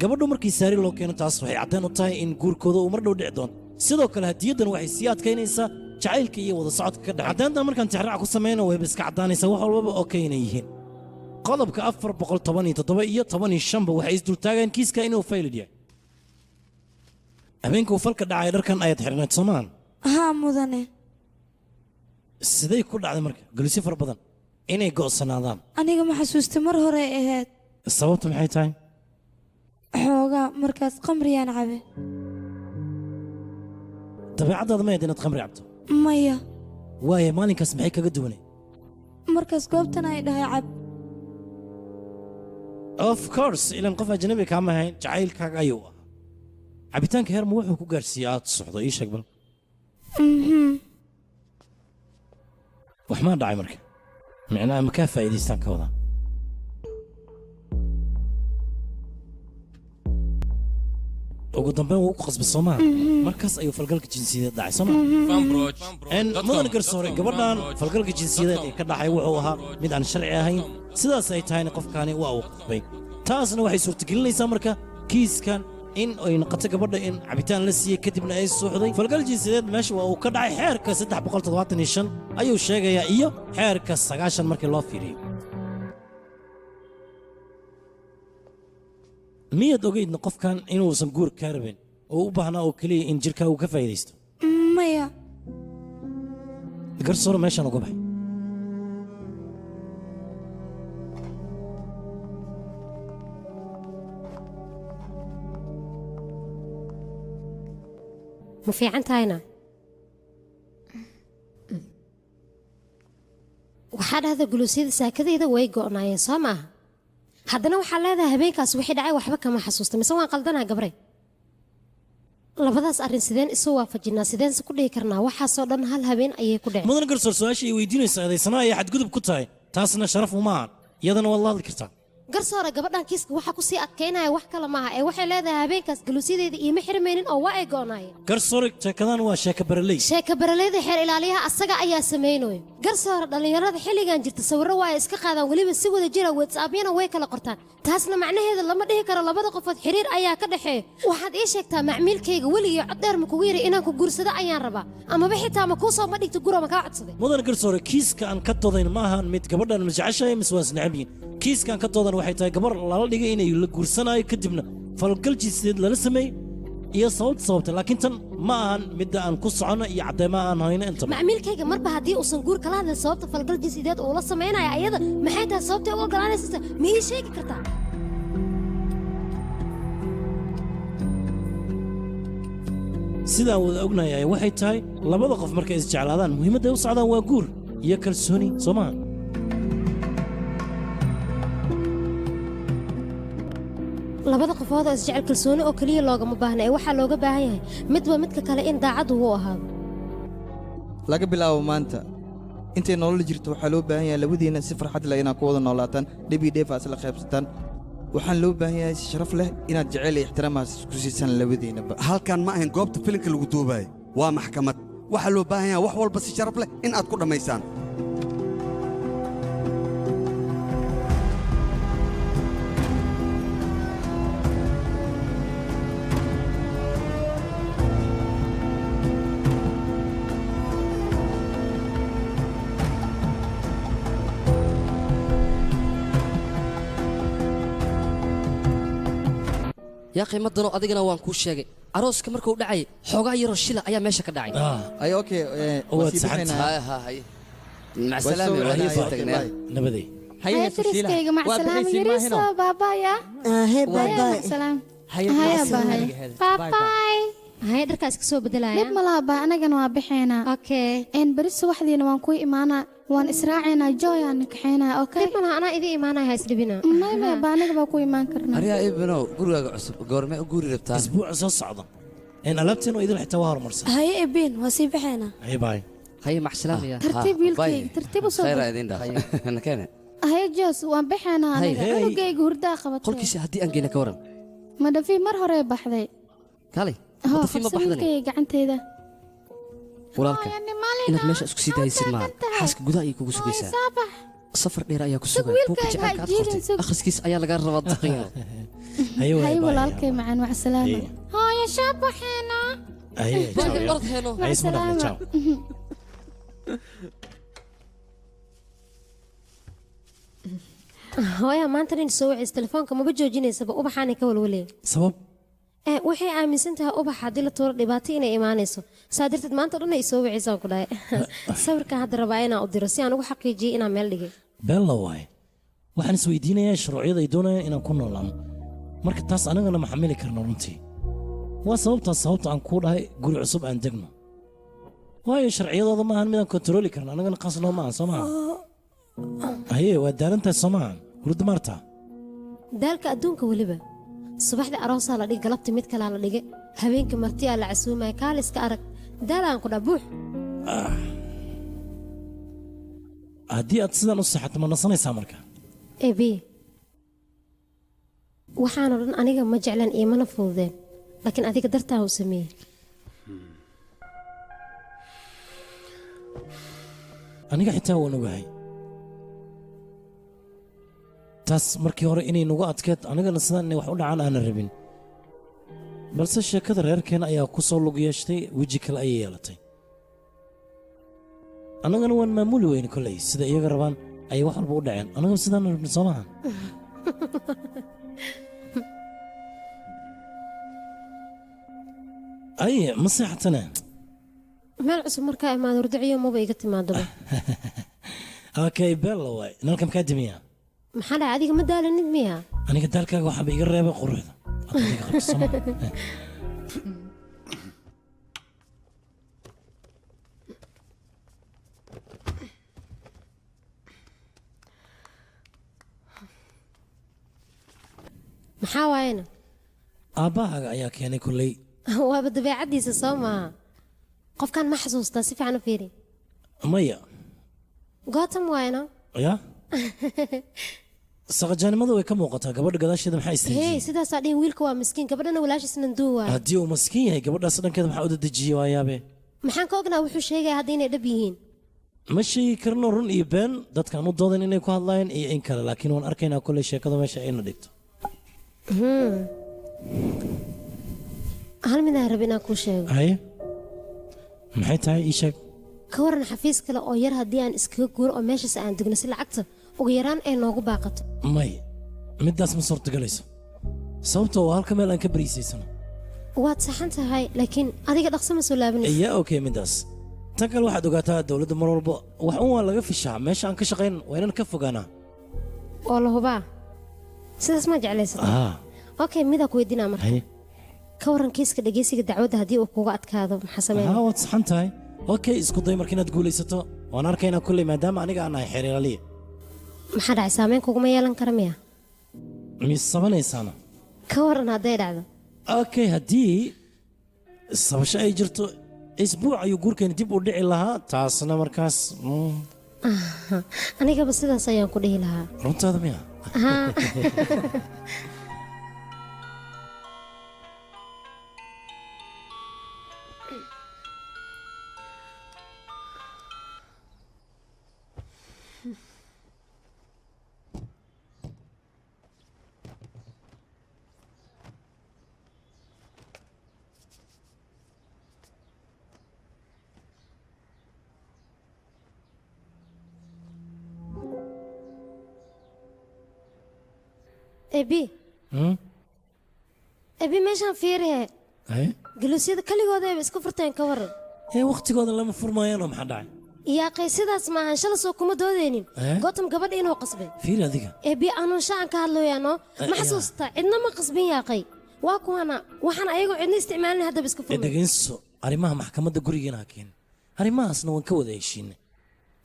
gabadhu markii saari loo keeno. Taas waxay caddeen u tahay in guurkooda uu mar dhow dhici doono. Sidoo kale hadiyaddan waxay sii adkaynaysaa jacaylka iyo wada socodka ka dhex. Caddeyntan markaan tixraac ku samayno, wayba iska caddaanaysaa wax walbaba oo kayna yihiin. Qodobka 417 iyo 15-ba waxay isdultaagaan kiiska inuu faylid yahay. Habeenkuu falka dhacay dharkan ayaad xidhnayd, soomaan? Haa, mudane. Siday ku dhacday marka gelisyo fara badan inay go'sanaadaan? Aniga ma xasuusta, mar hore ay ahayd. Sababtu maxay tahay? Xoogaa markaas qamriyaan cabe. Dabeecaddaada ma ahayd inaad khamri cabto? Maya. Waayo, maalinkaas maxay kaga duwanay? Markaas goobtan ay dhahay cab. Of course, ilan qof ajnabi kaama ahayn, jacaylkaaga ayuu ahaa. Cabitaanka heer ma wuxuu ku gaarsiiyey aad soxdo? Ii sheeg bal. Mhm. Wax maa dhacay marka? Micnaha ma kaa faa'iidaystaan ka wadaa? Ugu dambeyn wuu ku qasbay, soo maha? Markaas ayuu falgalka jinsiyadeed dhacay, soo maha? Mudan garsoore, gabadhan falgalka jinsiyadeed ee ka dhacay wuxuu ahaa mid aan sharci ahayn. Sidaas ay tahayna qofkaani waa uu qasbay. Taasna waxay suurtagelinaysaa marka kiiskan in ay noqoto gabadha in cabitaan la siiyey, kadibna ay suuxday. Falgal jinsiyadeed meesha waa uu ka dhacay. Xeerka 375 ayuu sheegayaa iyo xeerka 90 markii loo fiiriyo. Miyaad ogeydna qofkan inuusan guur kaa rabin oo u baahnaa oo keliya in jirkaa uu ka faa'iidaysto? Maya. Garsoore, meeshaan uga baxay. Ma fiican tahayna? Waxaa dhahda guluusyada saakadayda way go'naayeen, soo maaha? Haddana waxaa leedahay habeenkaas wixii dhacay waxba kama xasuusta. Mise waan qaldanaa, gabre? Labadaas arrin sideen isu waafajinaa? Sideense ku dhihi karnaa waxaasoo dhan hal habeen ayay ku dhaceen? Mudan garsoor, su-aasha ay weydiinaysa eedaysanaha ayay xadgudub ku tahay. Taasna sharaf uma ahan. Iyadana waad la hadli kartaa. Garsoore, gabadhan kiiska waxaa kusii adkaynaya wax kale maaha ee waxay leedahay habeenkaas galuusyadeeda iima xirmaynin oo waa ay go'naayeen. Garsoore, sheekadan waa sheeka baraley. Sheeka baraleyda xeer ilaaliyaha asaga ayaa samaynayo. Garsoore, dhallinyarada xilligan jirta sawirro waa ay iska qaadaan, weliba si wada jira. WhatsAppyana way kala qortaan. Taasna macnaheeda lama dhihi karo labada qofood xiriir ayaa ka dhexeeya. Waxaad ii sheegtaa, macmiilkayga weligii cod dheer ma kugu yiri inaan ku guursado ayaan rabaa, amaba xitaa ma kuu soo ma dhigto guro ma kaa codsaday? Mudan garsoore, kiiska aan ka doodayn ma ahan mid gabadhan ma jeceshahay mise waa isneceb yihiin. Kiiska aan ka doodan waxay tahay gabar lala dhigay inay la guursanayo, kadibna falgal jinsiyadeed lala sameeyey iyo sababta sababta. Laakiin tan ma ahan midda aan ku socono iyo caddeemaha aan hayno intaba. Macmiilkayga marba haddii uusan guur kala hadlin, sababta falgal jinsiyadeed uu la samaynaya ayada maxay tahay? Sababtay u ogolaanaysa ma ii sheegi kartaa? Sidaan wada ognahay waxay tahay labada qof markay isjeclaadaan, muhiimadda ay u socdaan waa guur iyo kalsooni, soo maaha? Labada qofood oo isjecel kalsooni oo keliya loogama baahna ee waxaa looga baahan yahay midba midka kale in daacad uu ahaado. Laga bilaabo maanta intay nolol jirto, waxaa loo baahan yahay labadiinna si farxad leh inaad ku wada noolaataan, dhib iyo dheef aad isla qaybsataan. Waxaan loo baahan yahay si sharaf leh inaad jeceyl iyo ixtiraamaas isku siisaan labadiinnaba. Halkan ma ahayn goobta filimka lagu duubayo, waa maxkamad. Waxaa loo baahan yahay wax walba si sharaf leh in aad ku dhammaysaan. Yaa qiimadano adigana waan kuu sheegay. Arooska markuu dhacay xoogaa yaroo shila ayaa meesha ka dhacay. Ay okay, waa sii bixinaa. Hay hay hay. Mac salaama, waan sii tagnaa. Nabaday. Haye dariskayga, mac salaama yariiso baabaya. Hee, bye bye. Salaam. Haye, haya mac salaama. bye bye bye. Haye, dharkaas ka soo bedelaya. Dhib ma laha baa, anagana waa bixeenaa. Okay. Een beri subaxdiina waan kuu imaanaa, waan israacaynaa, joy aan kaxeynaa, okay? Dhib ma laha, anaa idin imaanaya, ha isdhibina. May may baa, anaga baa ku imaan karnaa. Aryaa ibnow, gurigaaga cusub goormee u guuri rabtaa? Isbuuca soo socda. Een alaabteen oo idil xitaa waa horumarsan. Haye ebin, waa sii baxaynaa. Haye, bye. Haye, mac salaama yaa. Tartiib wiilkayga, tartiib u soo Khayr gal. idin dhaaf. Nakeene. Haye Jos, waan bixeenaa anaga. Hey. Cunugayga hurdaa qabatay. Qolkiisa haddii aan geyna ka waran? Madhafi mar hore baxday. Kaalay. Hoo, Madhafi ma qabso baxdani? wiilkayga gacanteeda. Walaalka, inaad meesha isku sii daaysid maaha. Xaaska gudaha ayay kugu sugaysaa. Saabax. Safar dheer ayaa ku Sug sugaya. Buugga wiilkayga, jacaylka aad ha jiidin, qortay sug. akhriskiis ayaa lagaa rabaa daqiiqo. Haye walaalkay macaan, mac salaama. Hooyo, shaabaxeena. Haye, ciao. Orod heeno. Haye, isma dhaqmo, ciao. Hooya maanta nin soo wacis telefoonka maba joojinaysaba, ubaxaanay ka walwalaya. Sabab? Ee waxay aaminsan tahay ubax haddii la tuuro dhibaato inay imaanayso, saa darteed maanta dhan ay soo wacisaan ku dhahay. Sawirkan hadda rabaa inaan u diro si aan ugu xaqiijiyay inaan meel dhigay. Bella waaye. Waxaan isweydiinayaa shuruucyada ay doonayaan inaan ku noolaano. Marka taas anagana ma xamili karno runtii. Waa sababtaas sababta aan kuu dhahay guri cusub aan degno. Waayo sharciyadooda maahan midaan kontrooli karno, anagana qaas noo maahan, soo maaha? Haye, waa daalantahay soo maahan? Hurda maarta. Daalka adduunka weliba, subaxdii aroosaa la dhigay, galabtii mid kalaa la dhigay, habeenkii martiyaa la casuumaya, kaaliska arag, daalaan ku dhaa buux. Haddii aad sidan u seexato ma nasanaysaa marka? Ebi, waxaanoo dhan aniga ma jeclan iimana fududeen, laakiin adiga dartaa u sameeyey. Aniga xitaa waan ogahay taas markii hore inay nagu adkeed, anigana sidaan inay wax u dhacaan aanan rabin, balse sheekada reerkeena ayaa ku soo lug yeeshtay, weji kale ayay yeelatay, annagana waan maamuli weyne kolley sida iyaga rabaan ayay wax walba u dhaceen, annagana sidaan rabin soo maaha? Ay, ma seexatane? Meel cusub markaa imaado hurdiciyo maba iga timaadaba. Okay, bella waay, nalka makaa dimiyaa? Maxaa dhacay, adiga ma daalanid miya? Aniga daalkaaga waxaaba iga reebay quruxda aad adiga qabto, soo maaha? Maxaa waayena? Aabbahaaga ayaa keenay kolley. Waaba dabeecaddiisa soo maaha? Qofkan ma xasuustaa? Si fiican u fiiri. Maya. Gootam waayena. Ya, saqajaanimada way ka muuqataa gabadha gadaasheeda. Maxaa istaajiyey? Hey, sidaasaa dhihin, wiilka waa miskiin, gabadhana walaashiis nanduu waay. Haddii uu maskiin yahay, gabadhaas dhankeeda maxaa u dadejiyey? Waa yaabe. Maxaan ka ognaa wuxuu sheegaya hadda inay dhab yihiin? Ma sheegi karno run iyo been, dadkaan u doodan inay ku hadlaayeen iyo in kale, laakiin waan arkaynaa kolley sheekada meesha ayna dhigto. Hal midaan raba inaan kuu sheego. Haye, maxay tahay? Ii sheeg. Ka waran xafiis kale oo yar haddii aan iskaga guuro oo meeshaas aan degno, si lacagta ugu yaraan ay noogu baaqato? May, middaas ma suurtogalayso, sababtoo waa halka meel aan ka bariisaysano. Waad saxan tahay, laakiin adiga dhaqso ma soo laabanaysa. Ya, okay, middaas. Tan kale waxaad ogaataa dowladda mar walba wax un waa laga fishaa. Meesha aan ka shaqayn waa inaan ka fogaanaa. Oo la hubaa sidaas ma jeclaysata? Ah. Okay, midaa ku weydiinaa marka. Haye. Ka waran kiiska dhegeysiga dacwadda haddii uu kuga adkaado, maxaa sameynaya? Haa, waad saxan tahay. Okay, isku day marka inaad guulaysato, waan arkaynaa kolley, maadaama aniga aan ahay xeer ilaaliye. Maxaa dhacay, saameyn kuguma yeelan kara miya? Mise sabanaysaana? Ka waran hadday dhacdo? Okay, haddii sabasho ay jirto, isbuuc ayuu guurkeeni dib u dhici lahaa, taasna markaas Anigaba sidaas ayaan ku dhihi lahaa. Runtaada miya? Haa. Ebi. Ebi, meeshaan fiirihe. Haye. Galuusyada keligooda ayba iska furteen, ka waran? Ee, waqtigooda lama furmaayaanoo, maxaa dhacay? Yaaqay, sidaas maahan. Shala soo kuma doodeynin Eh? Gotham gabadha inuu qasbay? Fiiri adiga. Ebi, anuunsha aan ka hadlayaano. Eh, Ma yaa. xasuustaa? Cidna ma qasbin, yaaqay. Waa kuwana, waxaan ayagoo cidna isticmaalin haddaba iska Ee, furmay. dhegayso, arrimaha maxkamadda gurigeena ha keenin. Arrimahaasna waan ka wada heshiinay.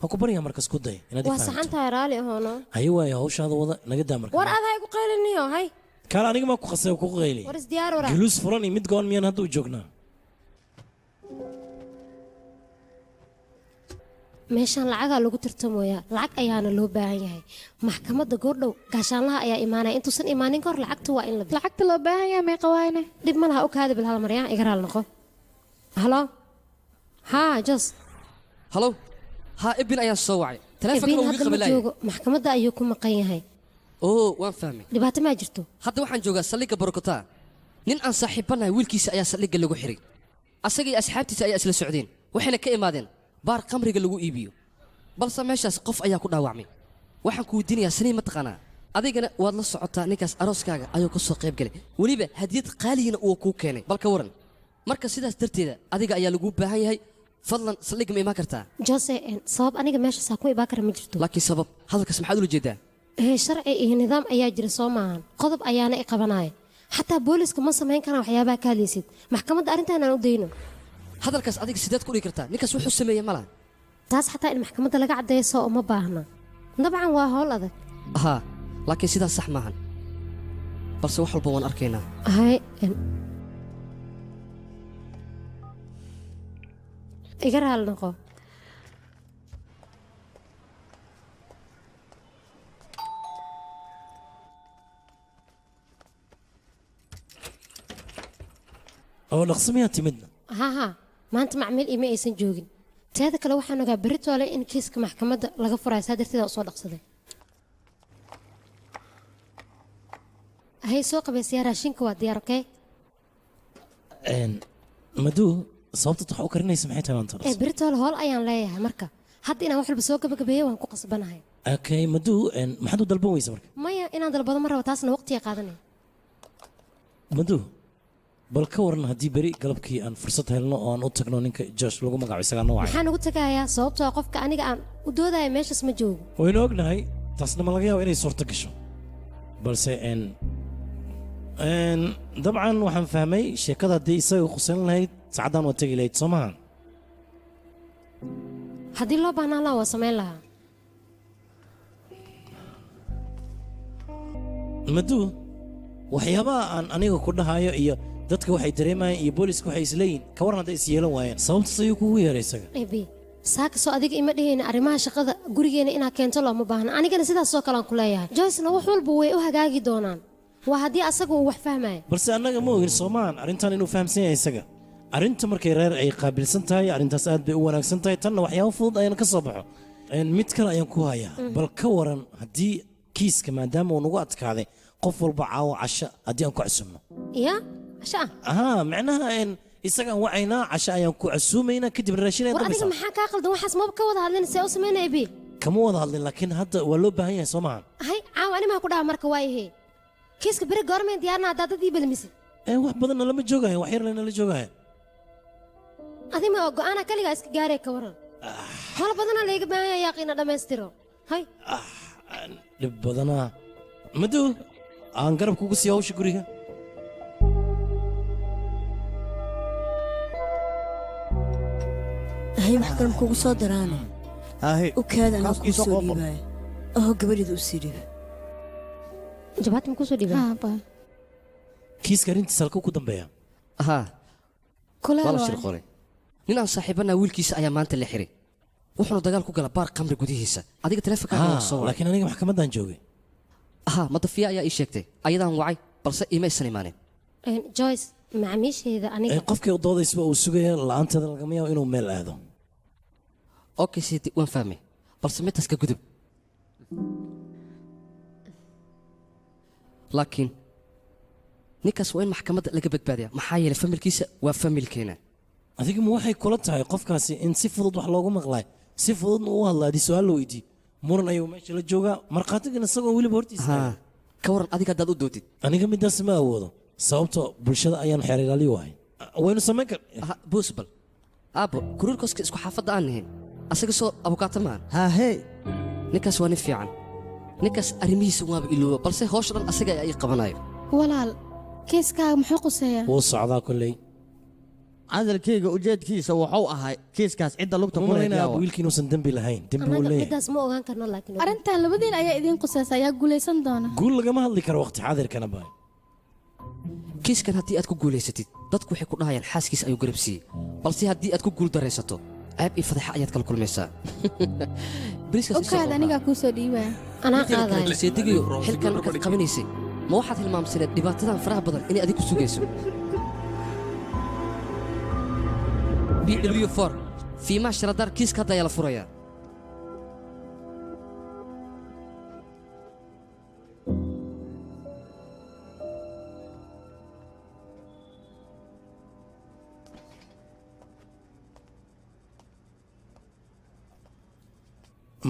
Waan ku baryaa, markas ku day inaad i Waa fahanto. saxan tahay, raali ahoono. Haye, waayo, hawshaada wada, naga daa marka. War aad hay ku qayliniyo, hay. Kaale, aniga maa ku qasay oo ku qayli? War isdiyaar waraa. Guluus furan iyo mid goon miyaan hadda u joognaa? Meeshaan lacagaa lagu tartamayaa, lacag ayaana loo baahan yahay. Maxkamadda goordhow gaashaanlaha ayaa imaanaya. Intuusan imaanin kahor lacagta waa in la Lacagta loo baahan yahay meeqa waayne? Dhib ma laha, u kaadi bil hal maryaa, iga raal noqo. Halo, haa, Jos. Halow, haa, Ebin ayaan soo wacay taleefonka. Ebin Ugu hadda ma qabalaya. joogo, maxkamadda ayuu ku maqan yahay. Oo, waan fahmay. Dhibaato maa jirto? Hadda waxaan joogaa saldhigga Borokotaa. Nin aan saaxiibbanahay wiilkiisa ayaa saldhigga lagu xiray. Asaga iyo asxaabtiisa ayaa isla socdeen, waxayna ka imaadeen baar khamriga lagu iibiyo, balse meeshaas qof ayaa ku dhaawacmay. Waxaan ku weydiinayaa, sanii ma taqaanaa? Adigana waad la socotaa, ninkaas arooskaaga ayuu ka soo qayb galay, weliba hadiyad qaaligina uu kuu keenay. Bal ka waran marka? Sidaas darteeda adiga ayaa laguu baahan yahay. Fadlan saldhigga ma imaan kartaa? Jose, sabab aniga meeshaas ku ibaa kara ma jirto. Laakiin sabab? Hadalkaas maxaad ula jeedaa? Ee, sharci iyo nidaam ayaa jira, soo maahan? Qodob ayaana i qabanaya. Xataa booliska ma samayn karaan waxyaabaha ka hadlaysid. Maxkamadda arrintan aan u dayno. Hadalkaas adiga sideed ku dhigi kartaa? Ninkaas wuxuu sameeyey ma laha. Taas xataa in maxkamadda laga caddeeyo soo uma baahna. Dabcan waa howl adag. Haa, laakiin sidaas sax maahan, balse wax walba waan arkaynaa. Hay, iga raali noqo. Oo dhaqso miyaa timidna? Haa haa, maanta macmiil ima aysan joogin. Teeda kale, waxaan ogaa beritoole in kiiska maxkamadda laga furayo, saa darteeda u soo dhaqsaday. Hay, soo qabaysayaa, raashinka waa diyaar, okay? Maduu, sababta wax u karinaysa maxay tahay maanta? Ee, beritoole howl ayaan leeyahay, marka hadda inaan wax walba soo gabagabeeyo waan ku qasbanahay. Okay, Maduu, maxaad u dalban weysa marka? Maya, inaan dalbado ma rabo, taasna waqtiga qaadanaya. Maduu, bal ka waran haddii beri galabkii aan fursad helno oo aan u tagno ninka Josh lagu magacaabo? Isagaa noo wacay. Maxaan ugu tagayaa? Sababtoo ah qofka aniga aan u doodaya meeshaas ma joogo. Waynu ognahay, taasna ma laga yaabo inay suurto gasho, balse dabcan waxaan fahmay sheekada. Haddii isaga khuseyn lahayd, saacaddan waa tegi lahayd, soo maha? Haddii loo baahnaan lahaa, waa samayn lahaa. Maduu, waxyaabaha aan aniga ku dhahayo iyo dadka waxay dareemayaan iyo booliska waxay isleeyihin, ka waran hadday is yeelan waayeen? Sababtaas ayuu kugu yeeray isaga. Ebi, saaka soo adiga ima dhehayna arrimaha shaqada gurigeena inaa keento looma baahna. Anigana sidaas oo kale aan ku leeyahay. Joycena wax walba way u hagaagi doonaan, waa haddii asaga uu wax fahmayo. Balse annaga ma ogin, soomaan, arrintan inuu fahamsan yahay isaga. Arrinta markay reer ay qaabilsan tahay, arrintaas aad bay u wanaagsan tahay. Tanna waxyaabo fudud ayaan ka soo baxo. Mid kale ayaan ku hayaa. Bal ka waran haddii kiiska, maadaama uu nagu adkaaday, qof walba caawo casho haddii aan ku casumno? Ya, casho ah? Ahaa, macnaha isagaan wacaynaa, casho ayaan ku casuumaynaa, kadibna raashin ayaan War adiga dabaysaa. maxaa kaa qaldan? Waxaas maba ka wada hadlin, see u samaynaya, Ebi? Kama wada hadlin, laakiin hadda waa loo baahan yahay, soo maha? Hay, caawa ani maa ku dhaha marka? Waayahe, kiiska beri goormeen diyaarna haddaa dad ii balmisid? Ee, wax badanna lama joogayo, wax yar lana la joogayo. Adima oo go'aana kaligaa iska gaaree, ka waran? Howl badanaa layga baahan yahay, yaaqiina dhammaystiro. Hay. Dhib badanaa. Maduu, aan garab kugu siiyo hawsha guriga. Hay, wax kale kugu soo daraane? Ahe. U kaada, anaa Kaas kuu ii soo soo qoobo. dhiibaya. Oho, gabadheeda u sii dhiib. Jabaati ma kusoo dhiibaa? Kiiska arrintiisa halkuu ku dambeeya? Haa. Kuleel Waa la waay. shirqoolay. Nin aan saaxiibanaa wiilkiisa ayaa maanta la xiray, wuxuuna dagaal ku gala baar khamri gudihiisa. Adiga taleefonkaaga waa soo wacay. Laakiin aniga maxkamaddaan joogay. Haa, madafiya ayaa ii sheegtay, ayadaan wacay, balse iima aysan imaanin. Joyce macaamiisheeda aniga Ee, qofkii u doodaysa uu sugaya, la'aanteeda lagama yaabo inuu meel aado. Okay sidi, waan fahmay, balse midaas ka gudub. Laakiin ninkaas waa in maxkamadda laga badbaadiya, maxaa yeelay familkiisa waa familkeena. Adiga ma waxay kula tahay qofkaasi in si fudud wax loogu maqlaay, si fududna u hadlaa? Haddii su-aal la weydiiyo, muran ayuu meesha la joogaa, markhaatigana isagoo weliba hortiisa. Haa, ka waran adiga haddaad u doodid? Aniga midaas ma awoodo. Sababtoo bulshada ayaan xeer ilaaliyo ahay. Waynu samayn kar. Bosbal aabbo, kuruurkoska isku xaafadda aan nahayn, asaga soo abukaato maahan. Haahey, ninkaas waa nin fiican. Ninkaas arrimihiisa waaba ilooba, balse hawsha dhan asaga ayaa ii qabanayo. Walaal, kiiskaaga muxuu quseeyaa? Wuu socdaa kolley. Hadalkayga ujeedkiisa wuxuu ahay kiiskaas cidda lugta Ma ku malaynaya aabbo wiilkii inuusan dembi lahayn. Dembi wuu Annaga leeyahay. midaas ma ogaan karno, laakiin Arrintan labadiin ayaa idiin qusaysa. Ayaa guulaysan doona? Guul lagama hadli karo waqti xaadirkana baa. Kiiskan haddii aad ku guulaysatid, dadku waxay ku dhahayaan xaaskiisa ayuu garab siiyey, balse haddii aad ku guul daraysato, ceeb iyo fadexa ayaad kala kulmaysaa. Bariiskaas isoo Okaad, anigaa kuu soo dhiibaya. Anaa qaadaya. Seedigayo, xilkan markaad qabanaysay, ma waxaad hilmaamsaneed dhibaatadan faraha badan inay adig ku sugayso? BW 4 fiimaha sharadaar, kiiska hadda ayaa la furayaa.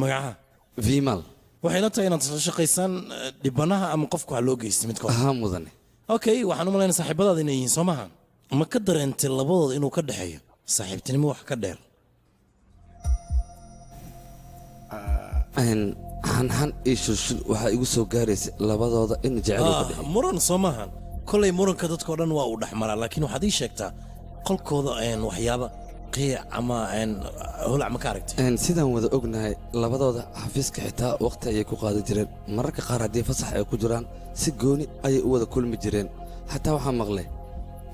Magaca? Vimal. Waxay la tahay inaad isla shaqaysaan dhibanaha ama qofka wax loo geystay midkood. Haa, mudane. Okay, waxaan u malaynaa saaxiibadaada inay yihiin, soo maha? Ma ka dareentay labadooda inuu ka dhexeeyo saaxiibtinimo wax ka dheer? Xanxan iyo shulshul waxaa igu soo gaaraysa labadooda in jecel uu ka dhexeeyo. Muran soo maahan. Kolay muranka dadkao dhan waa uu dhexmaraa, laakiin waxaad ii sheegtaa qolkooda waxyaaba qiic ama holac ma ka aragtay? Sidaan wada ognahay, labadooda xafiiska xitaa waqti ayay ku qaadan jireen. Mararka qaar haddii fasax ay ku jiraan, si gooni ayay u wada kulmi jireen. Xataa waxaa maqlay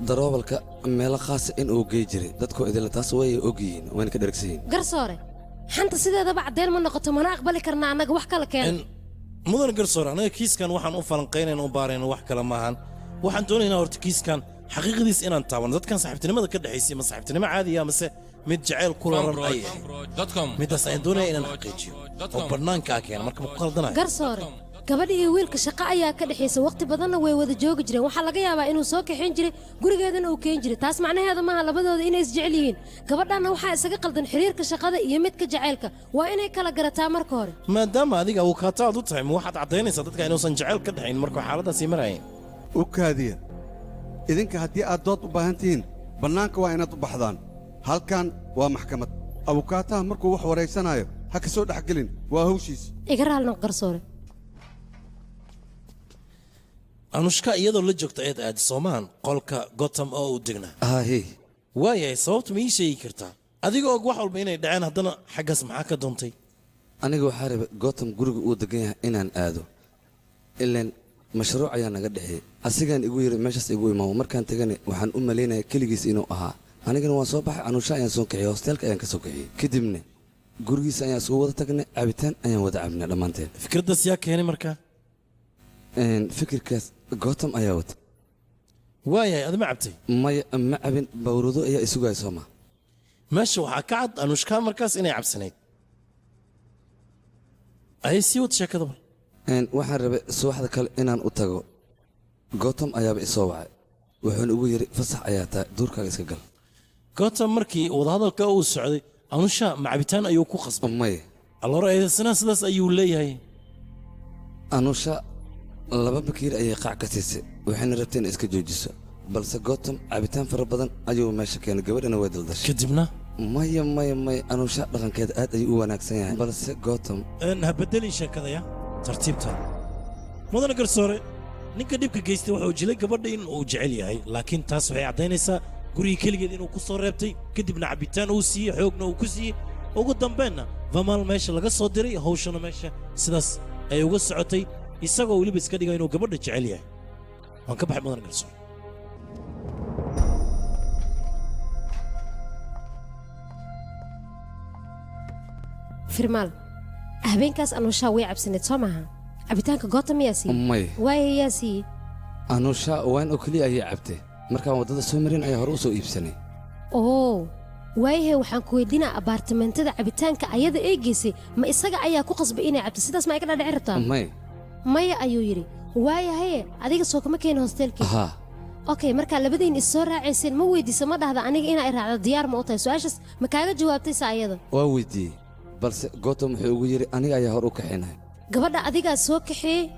daroobalka meelo khaasa in uu gey jiray. Dadkoo idinla taas way og yihiin, wayna ka dhergsan yihiin. Garsoore, xanta sideedaba caddeen ma noqoto, mana aqbali karna annaga. Wax kala keena. Mudan garsoore, anaga kiiskan waxaan u falanqaynayna u baarayna wax kale maahan. Waxaan doonaynaa horta kiiskan xaqiiqdiis inaan taabano. Dadkan saaxiibtinimada ka dhexaysay, ma saaxiibtinimo caadiya mase mid jacayl kula ran ay ahayd? Midaas ayaan doonaya inaan xaqiijiyo oo bannaanka ah keena. Marka ma ku khaldanayo? Garsoore, gabadha iyo wiilka shaqo ayaa ka dhexaysa, waqti badanna way wada joogi jireen. Waxaa laga yaabaa inuu soo kaxayn jiray, gurigeedana uu keen jiray. Taas macnaheedu maaha labadooda inay isjecel yihiin. Gabadhanna waxaa isaga qaldan xiriirka shaqada iyo midka jacaylka. Waa inay kala garataa marka hore. Maadaama adiga awokaato aad u tahay, ma waxaad caddaynaysaa dadka inuusan jacayl ka dhexayn markuu xaaladaasi marayeen? U kaadiya. Idinka haddii aad dood u baahan tihiin, bannaanka waa inaad u baxdaan. Halkan waa maxkamad. Abukaataha markuu wax waraysanaayo ha ka soo dhex gelin, waa hawshiis. Iga raali noq, garsoore. Anushka iyadoo la joogta ayaad aadi soomaan qolka Gotham oo uu degnaa? Haye. Waayahay, sababtu ma ii sheegi kartaa? Adiga og wax walba inay dhaceen, haddana xaggaas maxaa ka doontay? Aniga waxaa rabay Gotham guriga uu degan yahay inaan aado, ilaan mashruuc ayaa naga dhexeeyey. Asigaan igu yidhi meeshaas igu imaamo. Markaan tagana waxaan u malaynaya keligiis inuu ahaa. Anigana waan soo baxay, Anuusha ayaan soo kixiyey, hosteelka ayaan ka soo kixiyey. Kadibna gurigiisa ayaan isugu wada tagnay, cabitaan ayaan wada cabnay dhammaanteen. Fikraddaas yaa keenay markaa? Fikirkaas Gotham ayaa wata. Waayahay, adi ma cabtay? Maya, ma cabin. Bawrado ayaa isugaya sooma. Meesha waxaa ka cad Anushka markaas inay cabsanayd. Ayay sii wad sheekadaba. Waxaan rabay subaxda kale inaan u tago. Gotham ayaaba isoo wacay, wuxuuna igu yidhi fasax ayaa tahay, duurkaaga iska gal. Gotham markii wadahadalka uu socday, Anusha ma cabitaan ayuu ku khasbay? Maya. Alora eedaysana sidaas ayuu leeyahay. Anusha laba bakiir ayay qaac ka siisay, waxayna rabtay inay iska joojiso, balse Gotham cabitaan fara badan ayuu meesha keenay, gabadhana way daldashay. Kadibna? Maya, maya, maya, Anusha dhaqankeeda aad ayuu u wanaagsan yahay, balse Gotham Ha bedelin sheekadaya, tartiibta. Mudane garsoore, ninka dhibka geystay wuxuu jilay gabadha in uu jecel yahay, laakiin taas waxay caddaynaysaa gurigii keligeed inuu ku soo reebtay, kadibna cabitaan uu siiyey, xoogna uu ku siiyey, ugu dambeenna Vamaal meesha laga soo diray, hawshana meesha sidaas ay uga socotay, isagoo weliba iska dhiga inuu gabadha jecel yahay. Waan ka baxay, mudane garsoore. Firmaal, habeenkaas Anuushaa way cabsaneed, soo maaha? Cabitaanka Goota miyaa siiyey? Maya. Waayo, yaa siiyey? Anusha waan oo keliya ayay cabtay. Markaan waddada soo marin ayaa hore u soo iibsanay. Oo waayahe, waxaan ku weydiinaa, abaartimentada cabitaanka ayada ee geysay, ma isaga ayaa ku qasbay inay cabto? Sidaas ma iga dhadhici rabtaa? Maya. Maya ayuu yidhi. Waayahaye, adiga soo kama keeni hosteelkii? Haa. Okay, markaa labadiin is soo raacayseen, ma weydiisa, ma dhahda aniga inaa i raacdo diyaar ma u tahay? Su-aashaas ma kaaga jawaabtay se ayada? Waa weydiiyey, balse Gotham wuxuu ugu yidhi aniga ayaa hor u kaxaynaya. Gabadha adigaa soo kaxeeyey,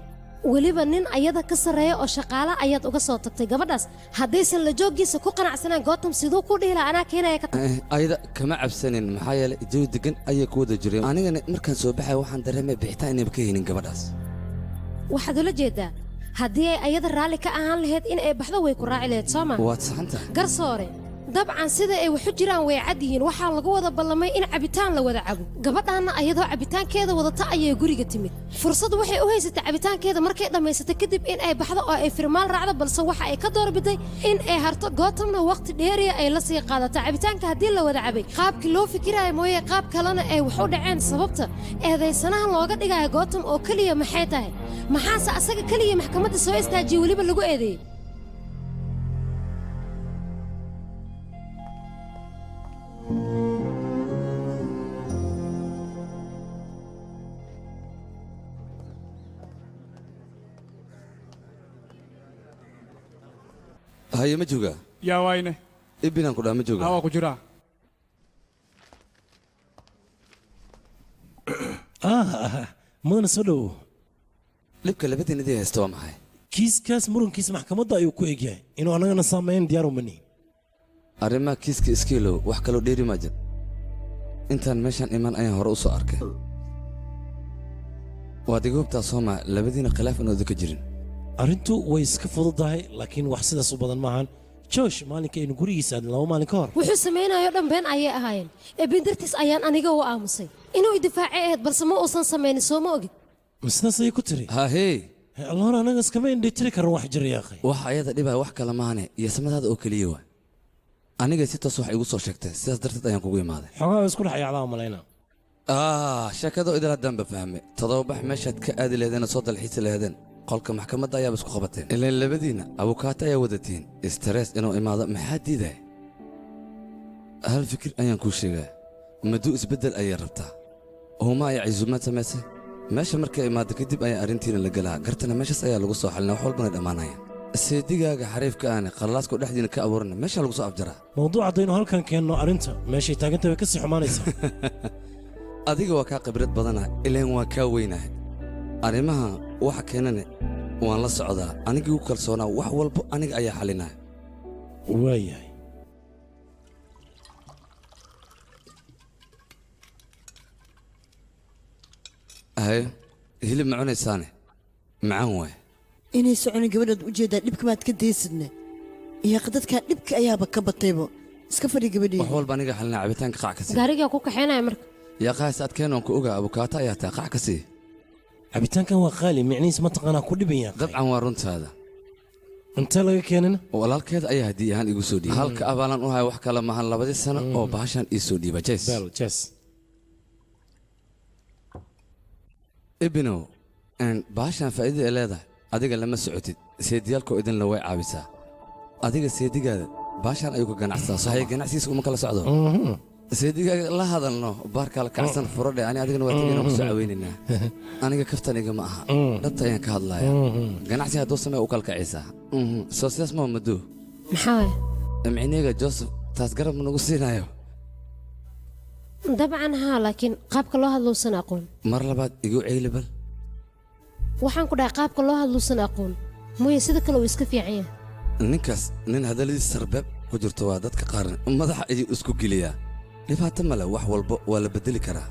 Weliba nin ayada ka sarreeya oo shaqaale ayaad uga soo tagtay gabadhaas. Haddaysan la jooggiisa ku qanacsanaan Gotham siduu ku dhihi lahaa anaa keenaya ka tag. Ayada kama cabsanin, maxaa yeelay jawi degan ayay ku wada jireen. Anigana markaan soo baxay waxaan dareemay bixitaan inayba ka helin gabadhaas. Waxaad ula jeedaa haddii ay ayada raalli ka ahaan lahayd in ay baxdo way ku raaci lahayd, soo ma? Waad saxan tahay. Garsoore, dabcan sida ay waxu jiraan way cad yihiin. Waxaa lagu wada ballamay in cabitaan la wada cabo. Gabadhaanna ayadoo cabitaankeeda wadata ayay guriga timid. Fursad waxay u haysatay cabitaankeeda markay dhammaysatay kadib in ay baxdo oo ay firmaal raacdo, balse waxa ay ka doorbiday in ay harto Gothamna waqti dheeriya ay la sii qaadato. Cabitaanka haddii la wada cabay qaabkii loo fikiraayo mooye qaab kalena ay wax u dhaceen. Sababta eedaysanahan looga dhigayo Gotham oo keliya maxay tahay? Maxaase asaga keliya maxkamadda soo istaajiyey weliba lagu eedeeyey? Haye, ma joogaa? Yaa wayne. Ibinaan ku dhaha, ma joogaa? Waa ku jiraa. Mudana soo dhowo. Dhibka labadiin idin haysta waa maxay? Kiiskaas murankiisa maxkamadda ayuu ku egyahay, inuu annagana saameyn diyaar uma nihin. Arrimaha kiiska iskiilow, wax kaloo dheeri maa jir. Intaan meeshaan iman ayaan hore u soo arkay. Waad iga hubtaa sooma labadiina khilaaf inooda ka jirin? Arrintu way iska fududahay, laakiin wax sidaas u badan maahan. Josh maalinka aynu gurigiisa aadin 2 maalin ka hor wuxuu samaynayo dhan been ayay ahaayeen. Ebin dartiis ayaan aniga u aamusay inuu idifaacay ahayd, balse ma uusan samaynin, soo ma ogid? Ma sidaas ayay ku tiri? Hahey, allahor, anaga iskama indhitiri karan wax jira yaaqay. Wax ayada dhibaya wax kale maahane iyo samadaada oo keliya waa. Aniga si toos wax igu soo sheegtay, sidaas darteed ayaan kugu imaaday. Xogaa isku dhex yaacdaa malaynaa. Sheekadoo idil haddaan ba fahmay. 7 bax meeshaad ka aadi laheedeen oo soo dalxiisi laheedeen qolka maxkamadda ayaaba isku qabateen. Ilaan labadiina abukaato ayaa wadatiin. Stress inuu imaado maxaa diidaya? Hal fikir ayaan kuu sheegaa. Maduu isbeddel ayay rabtaa. Huma ay casuumaad samaysay. Meesha markay imaado kadib ayaa arrintiina la gelaa. Gartana meeshaas ayaa lagu soo xalinaa, wax walbana dhammaanaya. Seedigaaga xariifka aane qalalaasku dhexdiina ka abuurana meesha lagu soo afjaraa. Mawduuc haddaynu halkan keenno arrinta meeshay taagantay way ka sii xumaanaysaa. Adiga waa kaa khibrad badana, ilaan waa kaa weynahay. Arrimaha waxa keenane waan la socdaa. Anigii u kalsoonaa wax walba aniga ayaa xalinaya. Waayahay. Haye, hilib ma cunaysaane? Macaan waay. Inay soconin gabadhaad u jeedaa, dhibka maad ka daysidne. Iyo dadkaa dhibka ayaaba ka bataybo. Iska fadhi gabadhii. Wax walba aniga xalinaa, cabitaanka qac ka sii. Gaarigaa ku kaxaynaya marka. Yaa qaas adkeen waan ku ogaa, abukaato ayaa taa, qac ka sii. Cabitaankan waa qaali, micnihiis ma taqaanaa ku dhiban yaaqay. Dabcan waa runtaada. Intee laga keenina? Walaalkeed ayaa haddii ahaan igu soo dhiibay. Halka abaalan u haya wax kale maahan 2 sano oo bahashan ii soo dhiiba. Jes. Bel, jes. Ibinow, bahashan faa'iidada ay leedahay adiga lama socotid. Seediyaalkoo idinla way caawisaa. Adiga seedigaada bahashan ayuu ka ganacsadaa. Saxiix ganacsigiisa uma kala socdo. Seedigaaga la hadalno baarka la kacsan furadhe, ani adigana waa tagayna ku soo caweynaynaa. Aniga kaftaniga ma aha. Dhabta ayaan ka hadlayaa. Ganacsi hadduu sameeyo u kala kacaysaa. Soo sidaas ma maduu. Maxaa waay? Micnihayga Joseph taas garab ma nagu siinayo. Dabcan haa, laakiin qaabka loo hadluusan aqoon. Mar labaad igu ceyli bal. Waxaan ku dhahay qaabka loo hadluusan aqoon. Mooye sida kale uu iska fiican yahay. Ninkaas nin hadalladiisa sarbeeb ku jirto waa dadka qaarna madaxa ayuu isku geliyaa. Dhibaato male, wax walba waa la bedeli karaa.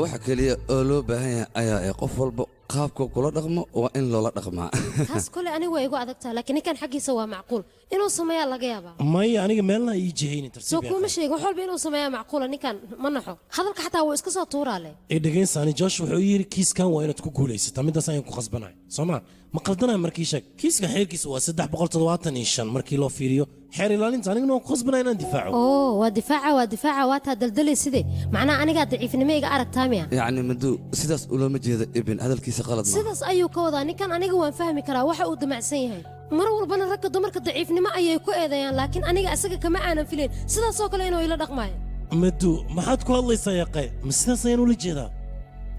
Waxa keliya oo loo baahan yahay ayaa ah qof walba qaabka kula dhaqmo waa in loola dhaqmaa. Taas kole anigu waa igu adag tahay, laakiin ninkan xaggiisa waa macquul inuu sameeyaa laga yaabaa. Maya, aniga meelna ii jihaynin Soo tartiib. kuuma sheegin wax walba inuu sameeyaa macquula, ninkan ma naxo. Hadalka xataa wuu iska soo tuuraa leh. Ee dhegeysaani, Josh wuxuu yiri kiiskan waa inaad ku guulaysataa, midaas ayaan ku khasbanahay. Soo ma ma qaldanahay markii sheeg. Kiiskan xeerkiisa waa 375 markii loo fiiriyo xeer ilaalinta, aniguna waan ku khasbanahay inaan difaaco. Oo, waa difaaca, waa difaaca, waa taa daldalay sidee? Macnaha anigaa daciifnimo iga aragtaa miya? Yacni maduu sidaas ulama jeeda Ibn, hadalkiisa qalad ma. Sidaas ayuu ka wadaa ninkan, aniga waan fahmi karaa waxa uu damacsan yahay. Mar walbana ragga dumarka daciifnimo ayay ku eedeeyaan, laakiin aniga isaga kama aanan filayn sidaas oo kale inuu ila dhaqmaayo. Maduu, maxaad ku hadlaysaa yaqay? Ma sidaas ayaan ula jeedaa?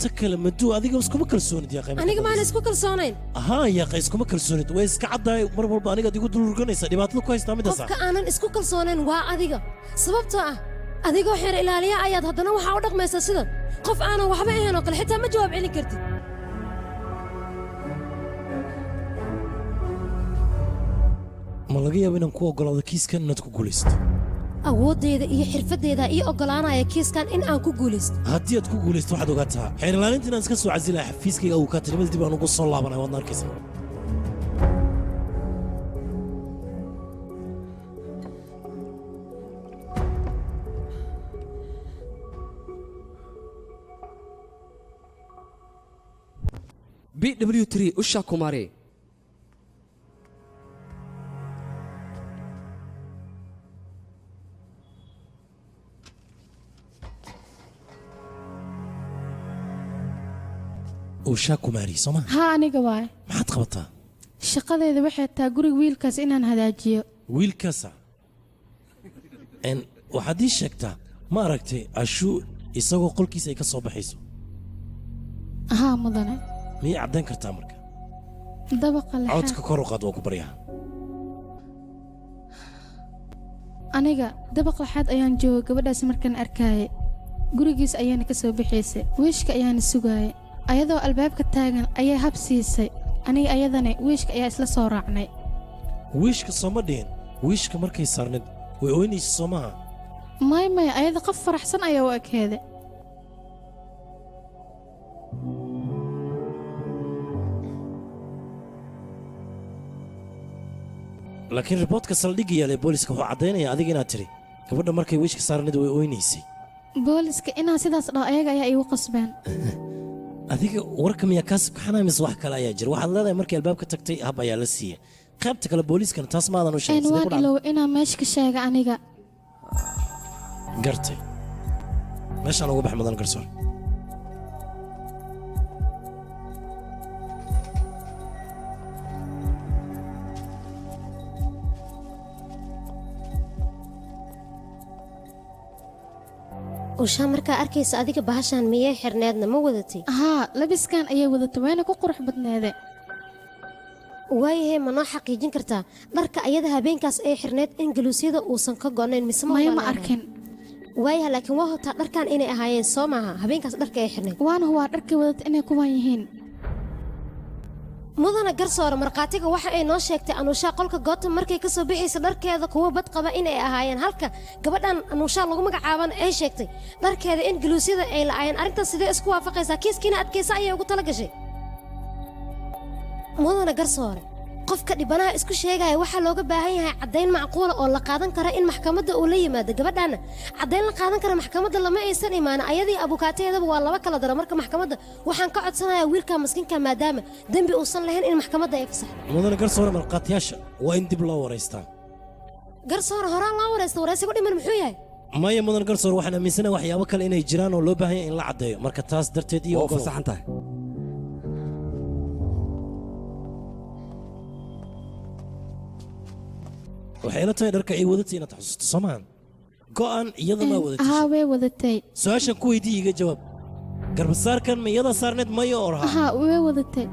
Ta kale maduu, adiga iskuma kalsoonid yaqay. Aniga maana isku kalsoonayn. Ahaa yaqay, iskuma kalsoonid. Way iska caddahay mar walba anigaad igu dulurganaysaa, dhibaatada ku haystaa midaas. Qofka aanan isku kalsoonayn waa adiga, sababtoo ah adigoo xeer ilaaliya ayaad haddana waxaa u dhaqmaysaa sidan qof aanan waxba ahayn oo kale, xitaa ma jawaab celin kartid. Ma laga yaabo inaan ku oggolaado kiiskan inaad ku guulaysato? Awooddeeda iyo xirfaddeeda ii oggolaanaya kiiskan in aan ku guulaysto. Haddii aad ku guulaysto waxaad ogaataa xeer ilaalinta inaan iska soo casilahay xafiiskayga awukaatinimadii dib aan ugu soo laabanay, waadna arkaysaa. BW3 Usha Kumari. Usha Kumari, soo ma? Haa, aniga waay. Maxaad qabataa? Shaqadayda waxay tahay guriga wiilkaas inaan hagaajiyo. Wiilkaasa n waxaad ii sheegtaa, ma aragtay Ashuu isagoo qolkiisa ay ka soo baxayso? Haa mudane. Miyay caddayn kartaa marka? Dabaqa lixaad. Codka kor u qaad, waa ku baryaa. Aniga dabaq lixaad ayaan joogay gabadhaas markaan arkaayay. Gurigiis ayaana ka soo baxaysay, wiishka ayaana sugaayay. Ayadoo albaabka taagan ayay hab siisay. Aniga ayadana wiishka ayaa isla soo raacnay. Wiishka sooma dhihin? Wiishka markay saarneed way oynaysa, soo maaha? May may, ayada qof faraxsan ayaa u ekeeday. Laakiin riboodka saldhigga yaal ee booliska wuxuu caddaynaya adiga inaad tiri gabadha markay wiishka saarneed way oynaysay. Booliska inaan sidaas dhaho ayaga ayaa iigu qasbeen. Adiga warka miyaa kaa subkaxanaya mise wax kale ayaa jira? Waxaad leedahay markii albaabka tagtay hab ayaa la siiyey. Qaybta kale booliiskana taas maadan u sheegin. Een Sidee waan ku dhacday? iloway inaan meesha ka sheega aniga. Gartay, meeshaan uga bax mudan garsoor. Ushaa, markaa arkaysa adiga bahashaan miyay xirneedna ma wadatay? Haa, labiskan ayay wadatay, wayna ku qurux badneede. Waayahee, ma noo xaqiijin kartaa dharka ayada habeenkaas ay xirneed in galuusyada uusan ka go'nayn mise ma Maya, ma ogaanayna? arkin. Waayaha, laakiin waa hubtaa dharkan inay ahaayeen, soo maaha, habeenkaas dharka ay xirneed? Waana huwaa dharkay wadatay inay kuwan yihiin. Mudana garsoore, markhaatiga waxa ay noo sheegtay Anuushaa qolka goobta markay ka soo bixaysa dharkeeda kuwo bad qaba inay ahaayeen, halka gabadhan Anuushaa lagu magacaabana ay sheegtay dharkeeda in galuusyada ay la'aayeen. Arrintaas sidee isku waafaqaysaa? Kiiskiina adkaysa ayay ugu tala gashay. Mudana garsoore, qofka dhibanaha isku sheegaya waxaa looga baahan yahay caddayn macquula oo la qaadan kara in maxkamadda uu la yimaado. Gabadhaana caddayn la qaadan kara maxkamadda lama aysan imaanin. Ayadii abukaataheedaba waa laba kala daro. Marka maxkamadda waxaan ka codsanayaa wiilka maskiinka, maadaama dembi uusan lahayn, in maxkamadda ay fasaxdo. Mudane garsoore, markhaatiyaasha waa in dib loo waraystaa. Garsoore, horaan loo waraysta, waraysigu dhiman muxuu yahay? Maya mudan garsoore, waxaan aaminsanahay waxyaabo kale inay jiraan oo loo baahan yahay in la caddeeyo, marka taas darteed iyo Waa oggolow. fasaxan tahay. Waxay ila tahay dharka ay wadatay inaad xasuusto, soo maahan? Go'an iyada maa wadatay? Haa, way wadatay. Su-aashan ku weydii iiga jawaab: garbasaarkan ma iyada saarneed, maya or haa? Haa, way wadatay.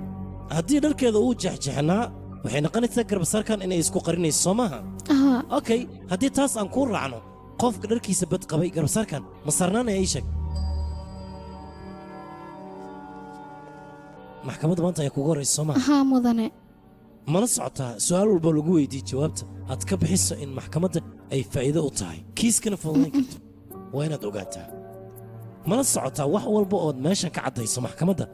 Haddii dharkeeda uu jexjexnaa, waxay noqonaysaa garbasaarkan inay isku qarinayso, soo maaha? Haa. Okay, haddii taas aan kuu raacno, qofka dharkiisa bad qabay garbasaarkan ma saarnaanaya? Ii sheeg. Maxkamadda maanta ayaa kugu horraysa, soo maaha? Haa mudane. Mala socotaa su'aal walba lagu weydiiye jawaabta aad ka bixiso in maxkamadda ay faa'iido u tahay, kiiskana fududayn karto? Waa inaad ogaataa. Mala socotaa wax walba ood meeshan ka caddayso maxkamadda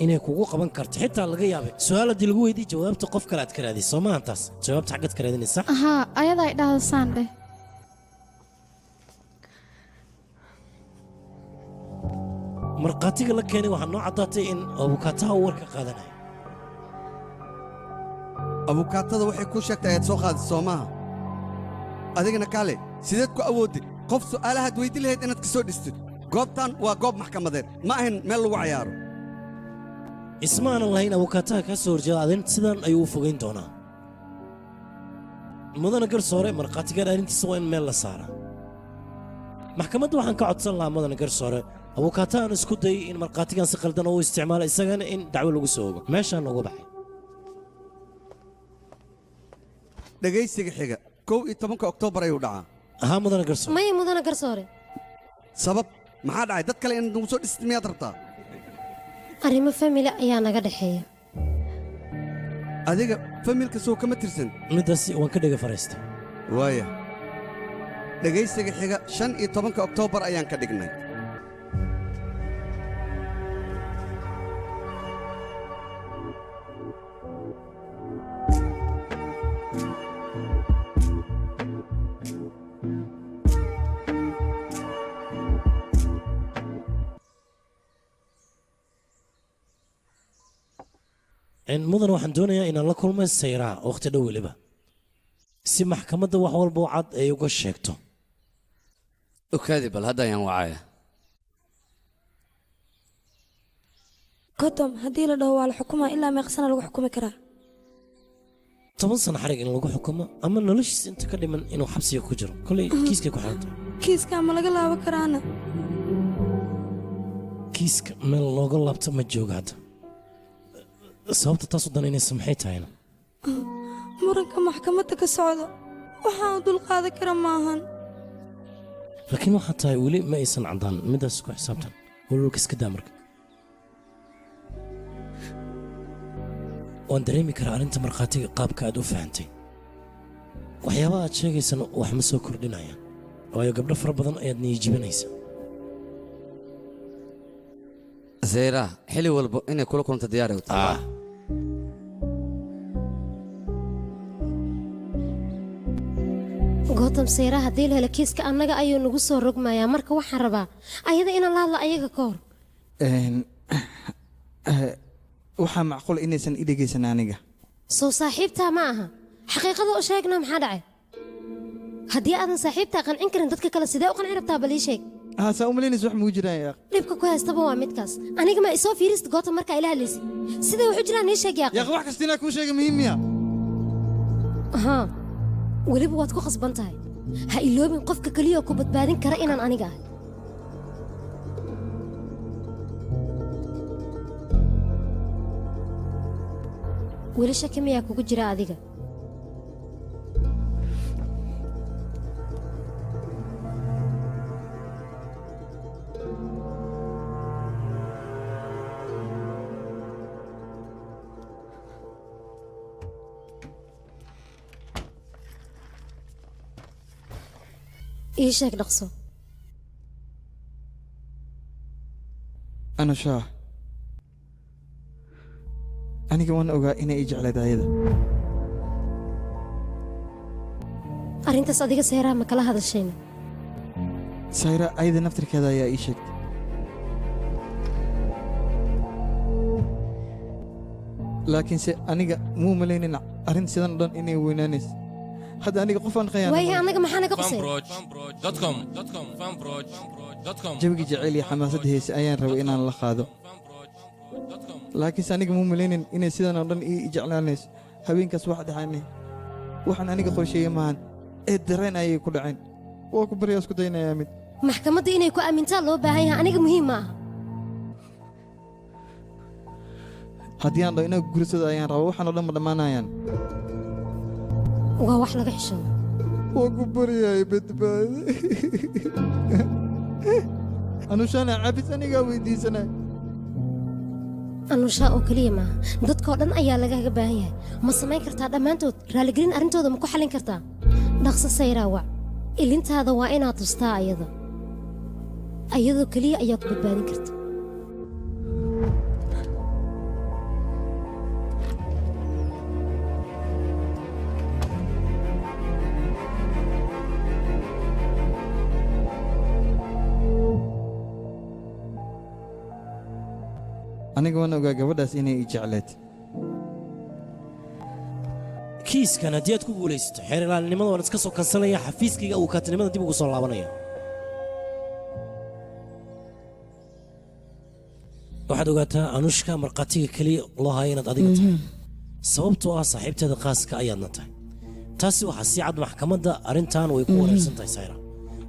inay kugu qaban karto? Xitaa laga yaabay su'aal haddii lagu weydiiye jawaabta qof kale aad ka raadiyso, soo maahan? Taas jawaabta xaggaad ka raadinaysa? Haa, ayada ay dhahdo saan dheh. Markhaatiga la keenay waxaa noo caddaatay in abukaataha uu warka qaadanayo. Abukaatada waxay kuu sheegtay ayaad soo qaadisay, soo maaha? Adigana kaale, sideed ku awoodday qof su'aalahaad weyddi lahayd inaad ka soo dhistid? Goobtan waa goob maxkamadeed, ma ahayn meel lagu cayaaro. Isma aanan lahayn abukaataha kaa soo horjeeda adin sidan ayuu u fogayn doonaa. Mudana garsoore, markhaatigan arrintiisa waa in meel la saaraa. Maxkamadda waxaan ka codsan lahaa, mudana garsoore, abukaatahan isku dayay in markhaatigan si qaldan oo u isticmaala, isagana in dacwo lagu soo ogo. Meeshaan nooga baxay. Dhegaysiga xiga 11-ka Oktoobar ayuu dhacaa. Haa mudana garsoore. Maya mudana garsoore. Sabab maxaa dhacay? Dad kale inaad nagu soo dhistid miyaad rabtaa? Arrimo family ayaa naga dhexeeya. Adiga Familka soo kama tirsan. Middaasi waan ka dhega fariistay. Waaya, dhegaysiga xiga 15-ka Oktoobar ayaan ka dhignay. Mudan, waxaan doonayaa inaan la kulmay Sayraa wakhti dhow weliba, si maxkamadda wax walba oo cad ay uga sheegto. Okaadi, bal hadda ayaan wacaya. Gotham, haddii la dhaho waa la xukumaa, ilaa meeqa sana lagu xukumi karaa? 10 sano xarig in lagu xukumo ama noloshiisa inta ka dhiman inuu xabsiga ku jiro, kolley kiiskay ku xiran tahay. Kiiskaa ma laga laaban karaana? Kiiska meel looga laabto ma joogo hadda. Sababta taas u danaynaysa maxay tahayna? Muranka maxkamadda ka socda waxaan u dulqaadan kara maahan. Laakiin waxaa tahay weli ma aysan caddaan, midaas ku xisaabtan. Walwalka iska daa. Marka waan dareemi karaa arrinta markhaatiga qaabka aad u fahantay. Waxyaabaha aad sheegaysana wax ma soo kordhinayaan, waayo gabdho fara badan ayaad niyijibinaysa. Zayra xilli walba inay kula kulanto diyaar ay u tahay. Gotham, Sayra haddii la helo, kiiska annaga ayuu nagu soo rogmayaa. Marka waxaan rabaa ayada inaan la hadlo ayaga ka hor. Waxaa macquul inaysan i dhegaysan aniga. Soo saaxiibtaa ma aha? Xaqiiqada u sheegna, maxaa dhacay? Haddii aadan saaxiibtaa qancin karin, dadka kale sidee u qancin rabtaa? Bal ii sheeg. Saa u malaynaysa wax mugu jiraan yaa. Dhibka ku haystaba waa midkaas. Aniga ma isoo fiirist, Gotham, markaa ila hadlaysid siday waxu jiraan ii sheeg yaa. Yaaq, wax kasta inaa kuu sheega muhiim miya? Haa, weliba waad ku khasban tahay. Ha iloobin qofka keliya oo ku badbaadin kara inaan aniga ahay. Weli shaki miyaa kugu jira adiga? Ii sheeg dhaqso. Anushaa, aniga waan ogaa inay i jeclayd ayada. Arrintaas adiga Sayraa ma kala hadashayna? Sayra ayada naftirkeeda ayaa ii sheegtay. Laakiinse aniga muu malaynin arrin sidan o dhan inay weynaanayso. Hadda aniga qofaan Waayahay, khayaana. annaga maxaa naga qusay? Jawigii jacayl iyo xamaasadda heese ayaan rabay inaan la qaado, laakiinse aniga muu malaynin inay sidan oo dhan ii jeclaanayso. Habeenkaas wax dhaxaanay waxaan aniga qorsheeyey maahan ee dareen ayay ku dhaceen. Waa ku baryaa, isku daynayaa mid. Maxkamadda inay ku aamintaa loo baahan yahay, aniga muhiim ma aha. Haddii aan dhaho inaa guursada ayaan rabaa, waxaan oo dhan ma dhammaanayaan. Waa wax laga xishoodo. Waa ku baryaay, badbaadi Anushaana, cabis anigaa weydiisanay. Anushaa oo keliya maaha, dadkoo dhan ayaa lagaga baahan yahay. Ma samayn kartaa dhammaantood? Raaligelin arrintooda ma ku xallin kartaa? Dhaqso Sayraa wac. Ilintaada waa inaad tustaa ayada. Ayadoo keliya ayaa ku badbaadin karta. Aniga waan ogaa gabadhaas inay i jecleed. Kiiskan haddii aad ku guulaysato, xeer ilaalinimada waan iska soo kansanaya, xafiiskayga uu kaatinimada dib ugu soo laabanaya. Waxaad ogaataa, Anushka, markhaatiga keliya loo haya inaad adiga tahay, sababtoo ah saaxiibteeda khaaska ayaadna tahay. Taasi waxaa si cad maxkamadda arrintan way ku wareersan tahay Sayra,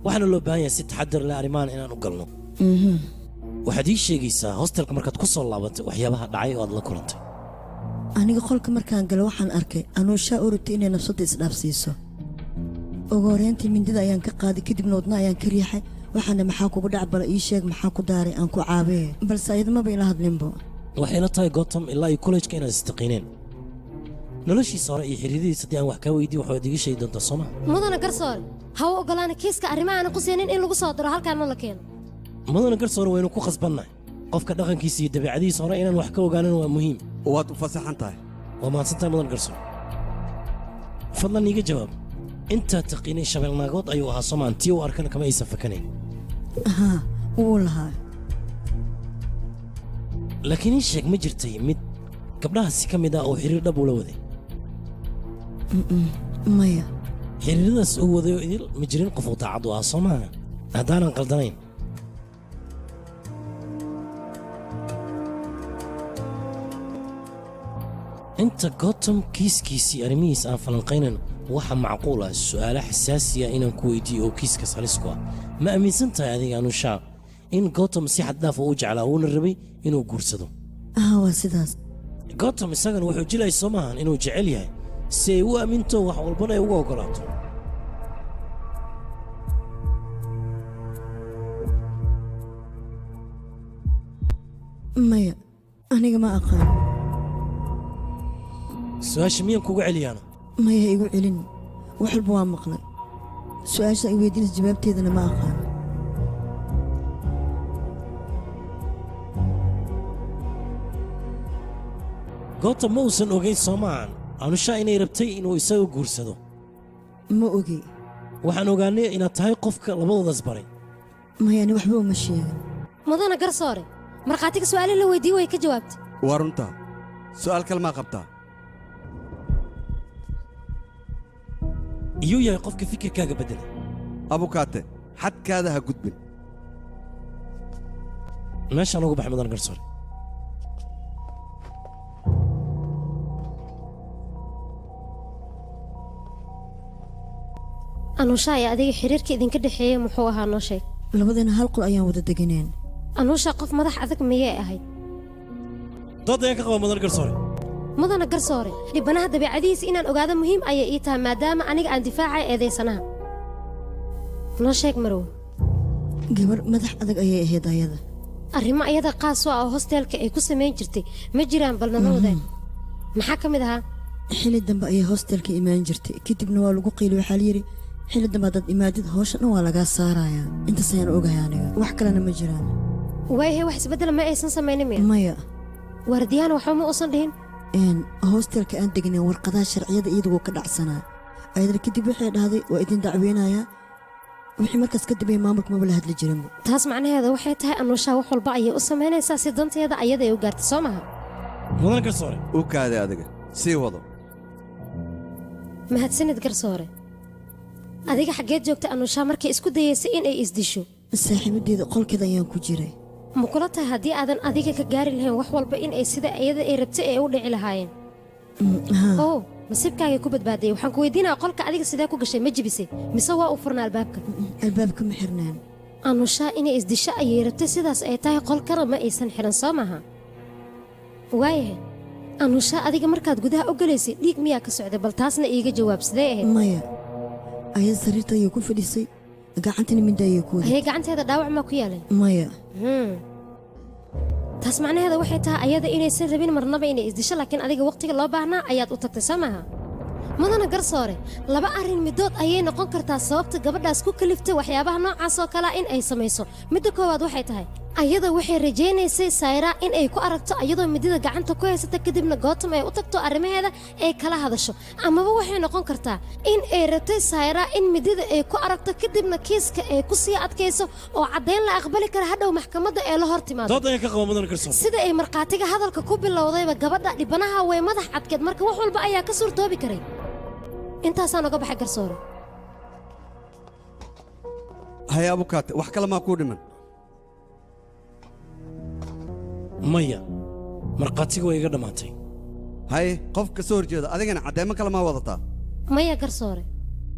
waxaana loo baahan yahay si taxadar leh arrimahan inaan u galno. Waxaad ii sheegaysaa hostelka markaad ku soo laabatay waxyaabaha dhacay oo aad la kulantay. Aniga qolka markaan galo waxaan arkay Anuushaa oo rabtay inay nafsadda isdhaafsiiso. Ugu horreyntii mindida ayaan ka qaaday, kadibna wadna ayaan ka riixay. Waxaana maxaa kugu dhac? Bala ii sheeg maxaa ku daaray, aan ku caabiye. Balse ayada maba ila hadlinbo. Waxay la tahay, Gotham, ilaa iyo kollejka inaad istaqiineen. Noloshiisa hore iyo xiriiradiisa haddii aan wax kaa weydiiyo, waxaad iga sheegi doontaa, soo ma? Mudana garsoore, ha u ogolaana kiiska arrimaha aanan qusaynin in lagu soo daro halkaana la keeno. Mudana garsoore, waynu ku khasbannahay. Qofka dhaqankiisa iyo dabeecadihiisa hore inaan wax ka ogaanan waa muhiim. Waad u fasaxan tahay. Waa mahadsan tahay, mudan garsoore. Fadlan iiga jawaab, intaad taqiinay shabeelnaagood ayuu ahaa, soomaan? Tii uu arkana kama aysan fakanayn. Haa, wuu lahaa. Laakiin ii sheeg, ma jirtay mid gabdhahaasi ka mid ah oo xiriir dhab ula waday? Maya. Xiriiradaas uu waday oo idil ma jirin qof uu daacad u ahaa, soo maaha, haddaanan qaldanayn? Inta Gotham kiiskiisii arrimihiis aan falanqaynan, waxa macquul ah su'aalo xasaasi ah inaan ku weydiiyo oo kiiskaas halis ku ah. Ma aaminsan tahay adiga, Anusha, in Gotham si xad dhaaf u jeclaa uuna rabay inuu guursado? Haa, waa sidaas. Gotham isagana wuxuu jilay, soo maahan, inuu jecel yahay si ay u aaminto, wax walbana ay uga oggolaato? Maya, aniga ma aqaan. Su-aasha miyaan kuga celiyaana? Maya, ha igu celin. Wax walba waa maqlay, su-aasha ay weydiinaysa jawaabteedana ma aqaan. Gotham ma uusan ogayn, soo maahan, Anusha inay rabtay inuu isaga guursado? Ma ogi. Waxaan ogaanay inaad tahay qofka labadoodaas baray. Maya, ani waxba uma sheegin. Mudana garsoore, markhaatiga su'aalo la weydiiye way ka jawaabtay. Waa runtaa. Su'aal kale maa qabtaa? Iyuu yahay qofka fikirkaaga beddelay? Abukaate, xadkaada ha gudbin. Meeshaan ugu baxay, mudan garsoore. Anuusha ayaa adiga xiriirka idinka dhexeeya muxuu ahaa? Noo sheeg. Labadana hal qol ayaan wada deganeen. Anuusha qof madax adag miyay ahayd? Dood ayaan ka qaba, mudan garsoore. Mudana garsoore, dhibanaha dabeecadihiisa inaan ogaado muhiim ayay ii tahay, maadaama aniga aan difaacay eedaysanaha. Noo sheeg, marow. Gabar madax adag ayay ahayd ayada. Arrimo ayada qaas u ah oo hosteelka ay ku samayn jirtay ma jiraan? Bal nala wadaag, maxaa ka mid ahaa? Xilli dambe ayay hostelka imaan jirtay, kadibna waa lagu qiili. Waxaa la yidhi xilli dambe haddaad imaadid hawsha dhan waa lagaa saarayaa. Intaas ayaan ogahay aniga, wax kalena ma jiraan. Waayahay, wax isbeddela ma aysan samaynin miya? Maya. Waardiyahana waxba ma uusan dhihin? Hostelka aan degnay warqadaha sharciyada iyadagoo ka dhacsanaa ayadana. Kadib waxay dhahday waa idin dacweynayaa. Wixii markaas ka dambeeyay maamulka maba la hadli jirinba. Taas macnaheeda waxay tahay Anuushaha wax walba ayay u samaynaysaa si danteeda ayada ay u gaartay, soo maha? Mudan garsoore. U kaaday, adiga sii wado. Mahadsanid, garsoore. Adiga xaggeed joogta Anuushaha markay isku dayaysay in ay isdisho? Saaxiibadeeda qolkeeda ayaan ku jiray. Ma kula tahay haddii aadan adiga ka gaari lahayn wax walba in ay sida iyada ay rabtay ay u dhici lahaayeen? Haa. Oh, nasiibkaagay ku badbaadayay. Waxaan ku weydiinaya, qolka adiga sidee ku gashay? Ma jibisay mise waa uu furnaa albaabka? Albaabka ma xirnaan. Anushaa inay isdisho ayay rabtay, sidaas ay tahay qolkana ma aysan xiran, soo maaha? Waayahay, Anushaa, adiga markaad gudaha u galaysay dhiig miyaa ka socday? Bal taasna iiga jawaab, sidee ahayd? Maya, ayada sariirta ayay ku fadhisay, gacantana midda ayay ku waday. Haye, gacanteeda dhaawac maa ku yaalay? Maya. Taas macnaheeda waxay tahay ayada inaysan rabin marnaba inay isdisho, laakiin adiga waqtiga loo baahnaa ayaad u tagtay, soo maaha? Mudana garsoore, laba arrin midood ayay noqon kartaa sababta gabadhaas ku kaliftay waxyaabaha noocaas oo kalea in ay samayso. Midda koowaad waxay tahay ayada waxay rajaynaysay Sayra in ay ku aragto ayadoo midida gacanta ku haysata, kadibna Gootam ay u tagto, arrimaheeda ay kala hadasho. Amaba waxay noqon kartaa in ay rabtay Sayra in midida ay ku aragto, kadibna kiiska ay ku sii adkayso oo caddayn la aqbali kara hadhow maxkamadda ee la hor timaado. Dood ayaan ka qaba, mudan garsoore. Sida ay markhaatiga hadalka ku bilowdayba, gabadha dhibanaha way madax adkeed, marka wax walba ayaa ka suurtoobi karay. Intaasaan oga baxay, garsoore. Haya, abukaate, wax kale maa kuu dhiman? Maya, markhaatiga way iga dhammaatay. Haye, qof ka soo horjeeda, adigana caddeemo kale maa wadataa? Maya, garsoore.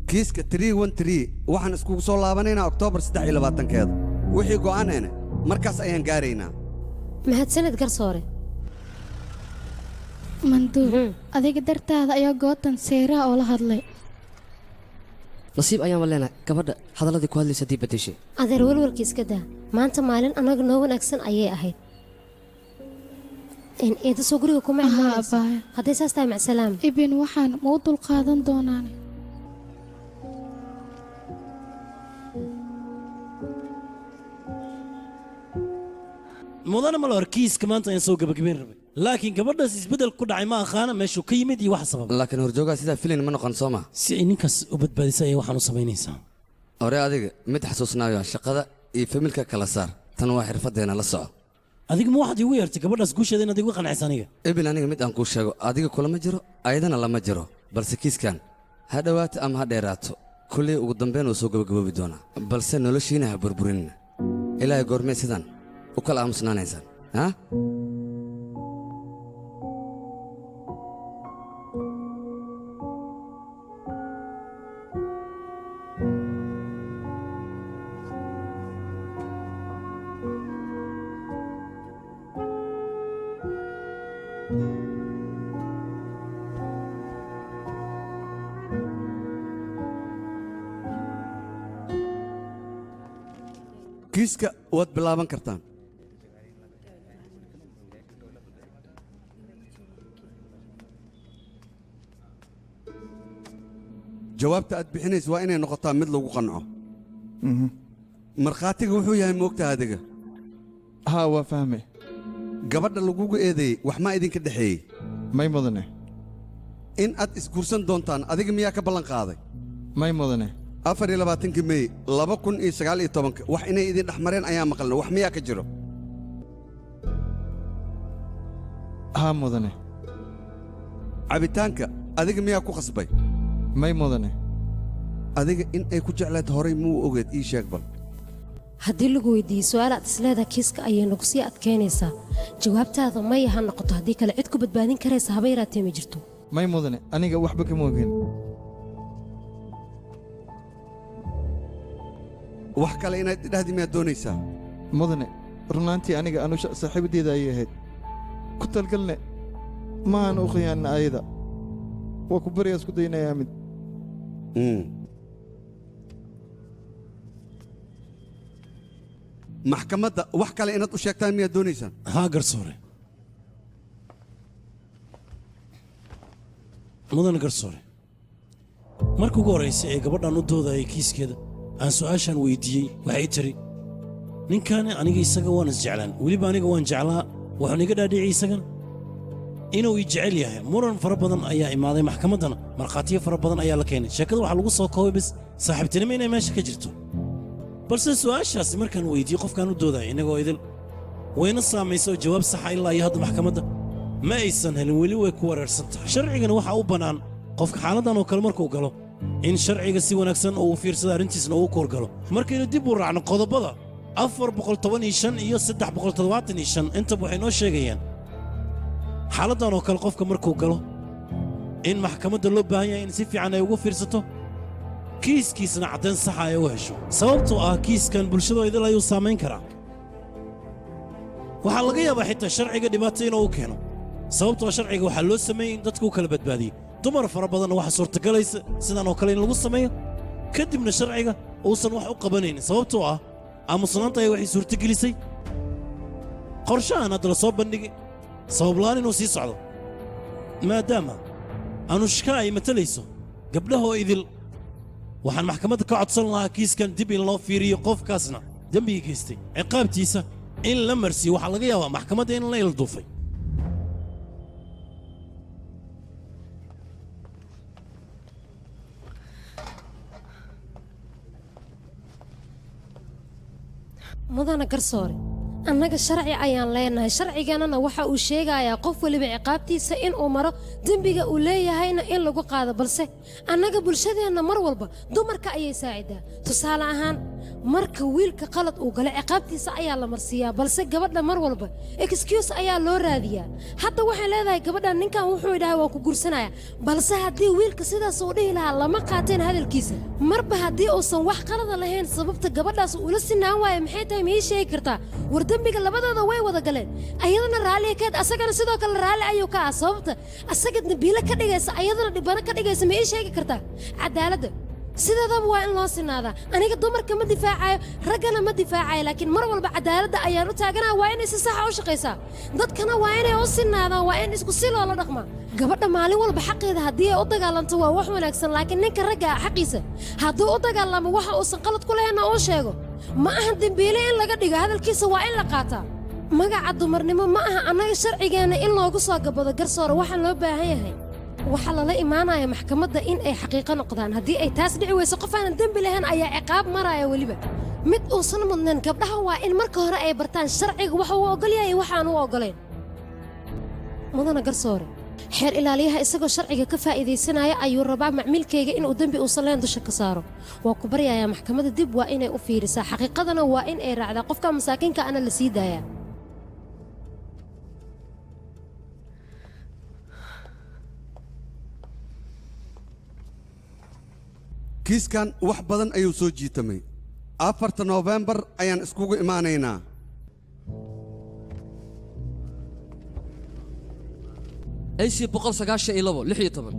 Kiiska 313 waxaan iskugu soo laabanaynaa Oktoobar 23-keeda. Wixii go'aanayna markaas ayaan gaaraynaa. Mahadsanid, garsoore. Manduub, adiga dartaada ayaa Gootan Seyraha oo la hadlay. Nasiib ayaanba leenahay, gabadha hadalladii ku hadlaysa haddii beddeshay. Adeer, welwelka iska daa. Maanta maalin annaga noo wanaagsan ayay ahayd. Eeda soo guriga kuma imaanayso. Hadday saas tahay, macsalaam. Ibin, waxaan ma u dulqaadan doonaan? Mudane Malor, kiiska maanta ayaan soo gabagabayn rabay, laakiin gabadhaas isbeddel ku dhacay ma aqaana meeshuu ka yimid iyo wax sabab. Laakiin horjoogaa sidaa filin ma noqon, soo ma? Si ay ninkaas u badbaadisay ayay waxaan u samaynaysaa. Hore adiga mid xasuusnaayo, shaqada iyo familka kala saar. Tan waa xirfaddeena, la soco. Adiga ma waxaad iigu yeertay gabadhaas guusheeda inaad igu qancisa aniga? Ebel, aniga mid aan kuu sheego, adiga kulama jiro, ayadana lama jiro, balse kiiskan ha dhowaato ama ha dheeraato, kulley ugu dambayn wuu soo gabagaboobi doonaa. Balse noloshiina ha burburinina. Ilaahay, goormee sidan u kala aamusnaanaysaan ha? Kiiska waad bilaaban kartaan. Jawaabta aad bixinaysa waa inay noqotaa mid lagu qanco. Markhaatiga wuxuu yahay moogtaha adiga? Haa, waa fahmay. Gabadha lagugu eedeeyey wax maa idinka dhexeeyey? May, mudane. In aad isguursan doontaan adiga miyaa ka ballan qaaday? May, mudane. 24-ka Mey 2019-ka wax inay idin dhex mareen ayaa maqalna, wax miyaa ka jiro? Haa, mudane. Cabitaanka adiga miyaa ku khasbay? May, mudane. Adiga in ay ku jeclayd horay muu ogeed? Ii sheeg bal. Haddii lagu weydiiyo su'aal aad isleedaha kiiska ayay nagu sii adkaynaysaa, jawaabtaada maya ha noqoto. Haddii kale cid ku badbaadin karaysa haba yaraatee ma jirto. May, mudane, aniga waxba kama ogeen. Wax kale inaad idhahdi miyaad doonaysaa? Mudane, runaantii aniga Anusha saaxiibadeeda ayay ahayd. Ku talgalne maahan u khiyaanna ayada. Waa ku baryaas ku daynayaa mid. Maxkamadda wax kale inaad u sheegtaan miyaad doonaysaan? Haa, garsoore. Mudane garsoore, marka ugu horraysa ee gabadhan u doodayay kiiskeeda aan su'aashaan weydiiyey, waxay tiri, ninkaani aniga isaga waan isjeclaan, weliba aniga waan jeclaa, wuxuuna iga dhaadhiciyey isagana inuu i jecel yahay. Muran fara badan ayaa imaaday maxkamaddana, markhaatiyo fara badan ayaa la keenay. Sheekada waxaa lagu soo koobay bis saaxiibtinimo inay meesha ka jirto. Balse su'aashaasi markaan weydiiyey qofkaan u doodaya, innagoo idil wayna saamaysa oo jawaab saxa ilaa iyo hadda maxkamadda ma aysan helin, weli way ku wareersan tahay. Sharcigana waxaa u bannaan qofka xaaladdan oo kale markuu galo in sharciga si wanaagsan oo uu fiirsado arrintiisna uu koorgalo. Markaynu dib u raacno qodobada 415 iyo 375, intaba waxay noo sheegayaan xaaladdan oo kale qofka markuu galo in maxkamadda loo baahan yahay in si fiican ay ugu fiirsato kiiskiisna, caddayn saxa ay u hesho, sababtoo ah kiiskan bulshadoo idil ayuu saamayn karaa. Waxaa laga yaabaa xitaa sharciga dhibaato inuu u keeno, sababtoo sharciga waxaa loo sameeyey in dadku u kala badbaadiyey. Dumar fara badanna waxaa suurtagalaysa sidan oo kale in lagu sameeyo, kadibna sharciga uusan wax u qabanaynin, sababtoo ah aamusnaanta ayaa waxay suurtogelisay qorshahan hadda la soo bandhigay sabab la'aan inuu sii socdo. Maadaama Anushka ay matalayso gabdhahoo idil, waxaan maxkamadda ka codsan lahaa kiiskan dib in loo fiiriyo, qofkaasna dembiga geystay ciqaabtiisa in la marsiiyo. Waxaa laga yaabaa maxkamadda in la ilduufay. Mudana garsoore, annaga sharci ayaan leenahay. Sharciganana waxa uu sheegayaa qof weliba ciqaabtiisa inuu maro, dembiga uu leeyahayna in lagu qaado. Balse annaga bulshadeenna mar walba dumarka ayay saacidaa. Tusaale ahaan, marka wiilka qalad uu galo ciqaabtiisa ayaa la marsiiyaa, balse gabadha mar walba excuse ayaa loo raadiyaa. Hadda waxay leedahay gabadhan, ninkan wuxuu idhahay waa ku guursanaya. Balse haddii wiilka sidaas uu dhihi lahaa, lama qaateen hadalkiisa. Marba haddii uusan wax qalada lahayn, sababta gabadhaas ula sinaan waaya maxay tahay? Ma ii sheegi kartaa? War dembiga labadooda way wada galeen, ayadana raalliya keed, asagana sidoo kale raalli ayuu ka ah. Sababta asaga dembiile ka dhigaysa, ayadana dhibano ka dhigaysa, ma ii sheegi kartaa? Cadaaladda Sideedaba waa in loo sinaadaa. Aniga dumarka ma difaacayo, raggana ma difaacayo, laakiin mar walba cadaaladda ayaan u taaganaa. Waa inay si saxa u shaqaysaa, dadkana waa inay u sinaadaan, waa in isku si loola dhaqmaa. Gabadha maalin walba xaqeeda haddii ay u dagaalanto waa wax wanaagsan, laakiin ninka ragga ah xaqiisa hadduu u dagaalamo waxa uusan qalad ku lahaynna uu sheego, ma ahan dembiile in laga dhigo, hadalkiisa waa in la qaataa. Magaca dumarnimo ma aha annaga sharcigeenna in loogu soo gabado. Garsoore, waxaan loo baahan yahay waxaa lala imaanaya maxkamadda in ay xaqiiqo noqdaan. Haddii ay taas dhici weyso, qof aanan dembi lahayn ayaa ciqaab maraya, weliba mid uusan mudnayn. Gabdhaha waa in marka hore ay bartaan sharciga waxa uu ogol yahay iyo waxa aan u ogolayn. Mudana garsoore, xeer ilaaliyaha isagoo sharciga ka faa'iidaysanaya ayuu rabaa macmiilkayga inuu dembi uusan lahayn dusha ka saaro. Waa ku baryayaa, maxkamadda dib waa inay u fiirisaa, xaqiiqadana waa in ay raacdaa, qofka masaakiinka ana la sii daayaa. Kiiskan wax badan ayuu soo jiitamay. 4 Noofembar ayaan iskugu imaanaynaa. AC 192 16.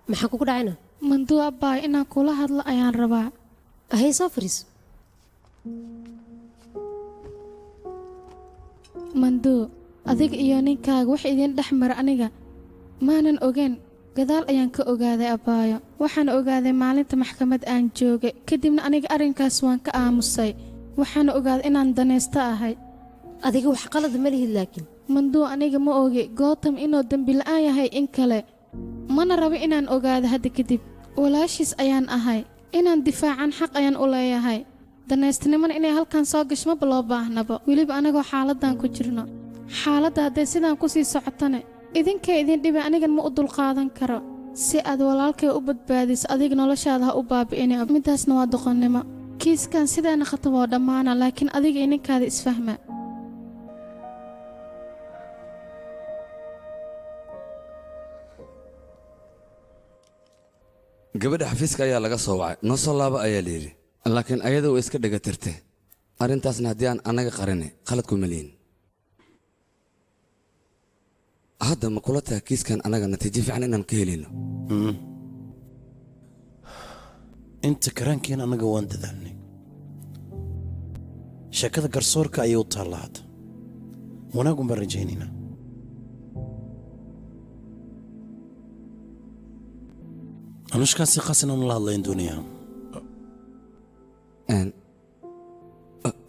Maxaa kugu dhacayna? Manduu abbaay, inaan kula hadlo ayaan rabaa. Hay, soo fariiso. Manduu, adiga iyo ninkaaga wax idiin dhex mara aniga maanan ogeyn, gadaal ayaan ka ogaaday abbaayo. Waxaan ogaaday maalinta maxkamad aan joogay, kadibna aniga arrinkaas waan ka aamusay. Waxaana ogaaday inaan danaysto ahay. Adiga wax qalad ma lihid, laakiin Manduu, aniga ma ogi Gootam inuu dembi la'aan yahay in kale, mana rabo inaan ogaado hadda kadib. Walaashiis ayaan ahay, inaan difaacan xaq ayaan u leeyahay. Danaystinimana inay halkan soo gasho maba loo baahnaba, weliba anagoo xaaladdan ku jirno. Xaaladda hadday sidaan ku sii socotane idinkay idin dhibi, anigan ma u dulqaadan karo. Si aad walaalkay u badbaadiso, adiga noloshaada ha u baabi'ini, midaasna waa doqonnimo. Kiiskan sidaana khatab oo dhammaana, laakiin adiga iyo ninkaada isfahma. Gabadha xafiiska ayaa laga soo wacay, noo soo laaba ayaa la yidhi, laakiin ayada way iska dhega tirtay arrintaasna. Haddii aan annaga qarinay, qalad kuma lihin. Hadda ma kula tahay kiiskan annaga natiijo fiican inaan ka helayno? Inta karaankiin annaga waan dadaalnay. Sheekada garsoorka ayay u taalla hadda. Wanaagun baan rajaynaynaa. Anushkaasi khas inaan la hadlayn doonayaa.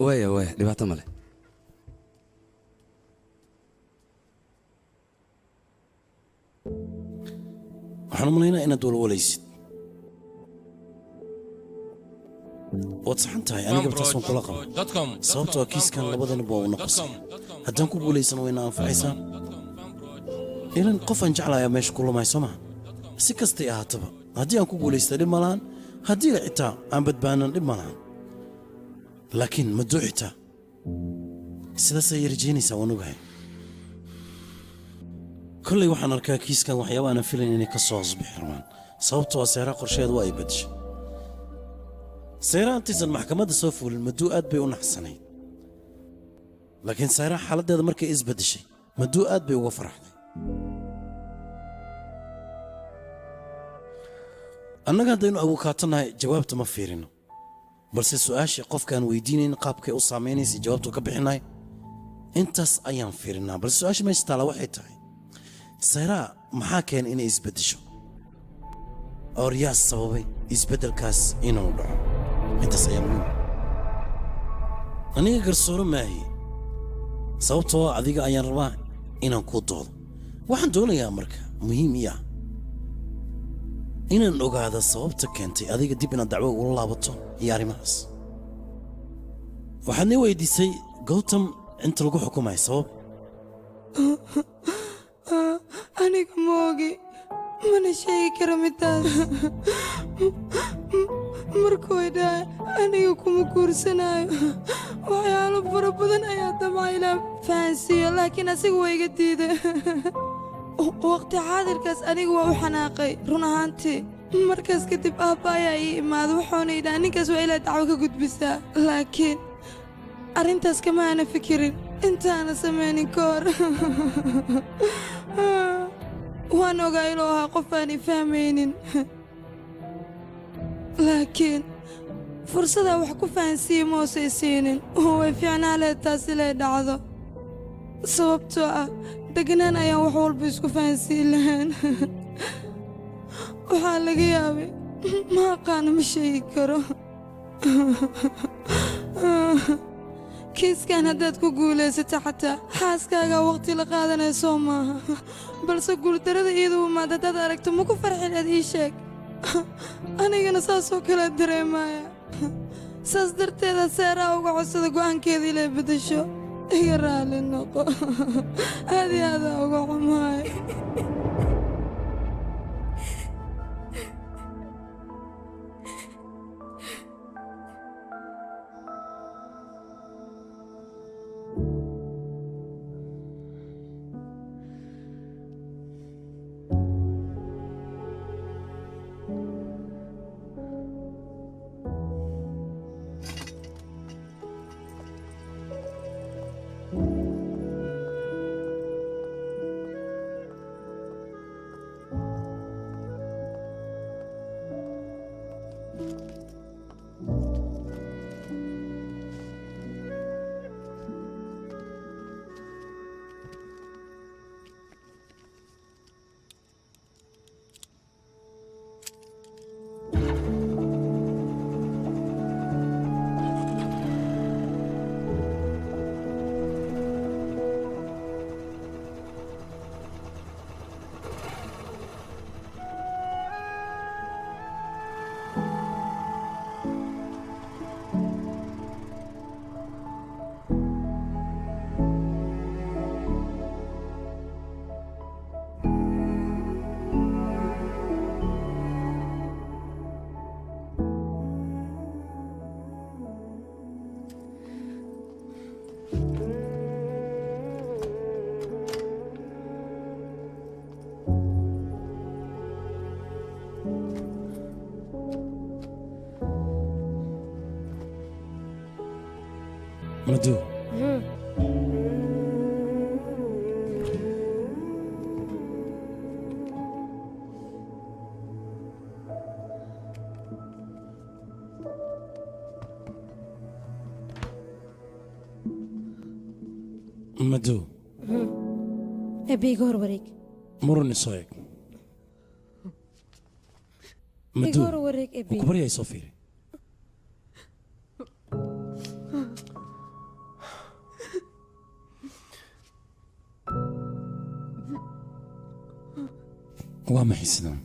Waaya waaya, dhibaato male. Waxaan u malaynaa inaad walwalaysid. Waad saxan tahay, aniga taas waan kula qaba, sababtoo ah kiiskan labadanaba waa u noqosay. Haddaan ku guulaysano wayna anfacaysaa, ilan qof aan jeclayaa meesha ku lumay, soo maha? Si kastay ahaataba, haddii aan ku guulaysta dhib ma lahan, haddii xitaa aan badbaanan dhib ma lahan, laakiin maduu xitaa sidaas ayay rajaynaysaa, waan ogahay. Kolley waxaan arkaa kiiskan waxyaaba aanan filayn inay ka soo hoosbixi rabaan, sababtoo ah Seeraa qorsheed waa ay bedeshay. Seeraa intaysan maxkamadda soo fuulin maduu aad bay u naxsanayd, laakiin Seeraa xaaladdeeda markay isbeddeshay maduu aad bay uga faraxday. Annaga haddaynu abukaatanahay jawaabta ma fiirino, balse su'aashii qofkaan weydiinayn qaabkay u saamaynaysa jawaabtu ka bixinahay, intaas ayaan fiirinaa. Balse su'aasha meesha taala waxay tahay, Sayraa maxaa keenay inay isbeddesho, or yaa sababay isbeddelkaas inuu dhaco? Intaas ayaa muhiim. Aniga garsooro maahi, sababtoo adiga ayaan rabaa inaan kuu doodo. Waxaan doonayaa marka muhiim ii ah inaan ogaado sababta keentay adiga dib inaad dacwo ula laabato iyo arrimahaas. Waxaad nii weydiisay Gowtam inta lagu xukumayo sabab. Aniga ma ogi, mana sheegi karo midaas. Markuu idhahay aniga kuma guursanayo, waxyaalo fara badan ayaa damca inaan fahansiiyo, laakiin asiga waa iga diiday. Waqti xaadirkaas aniga waa u xanaaqay run ahaantii. Markaas kadib aabba ayaa ii imaada, wuxuuna yidhaha ninkaas waa ilaa dacwo ka gudbisaa, laakiin arrintaas kama aana fikirin intaana samaynin ka hor. Waan ogaa inuu ahaa qof aan i fahmaynin, laakiin fursadaa wax ku fahansiiye ma hoosay siinin. Way fiicnaa lehed taas ilay dhacdo, sababtoo ah degnaan ayaan wax walba isku fahansiin lahayn. Waxaa laga yaabay, ma aqaano, ma sheegi karo. Kiiskan haddaad ku guulaysato xataa xaaskaagaa wakhti la qaadanaya soo maaha, balse guuldarrada iyadu imaad haddaad aragto ma ku farxin aad ii sheeg. Anigana saasoo kalea dareemaya, saas darteeda seeraa uga codsada go'aankeeda ilay beddesho. Iga raali noqo, aad iyo aadaa uga xumahay. Madhu, Madhu, Ebi iga hor wareeg. Muran isoo eeg. Madhu, Iga hor wareeg, Ebi. Wuu ku baryahay, soo fiiri. Waa maxay sidan?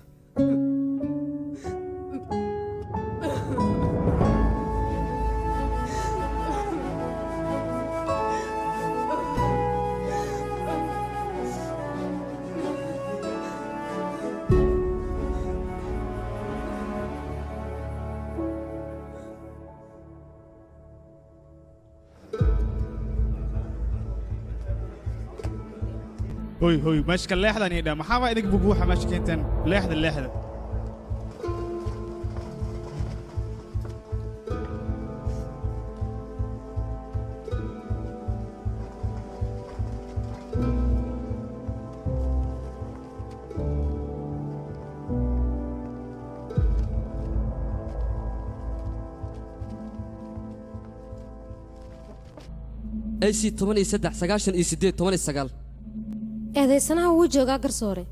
Hoy hoy, meesha ka leexdan idhaa, maxaa baa idinka bubuuxa meesha keenteen? Leexda, leexda. AC 13 98 19. Eedaysanaha wuu joogaa, garsoore.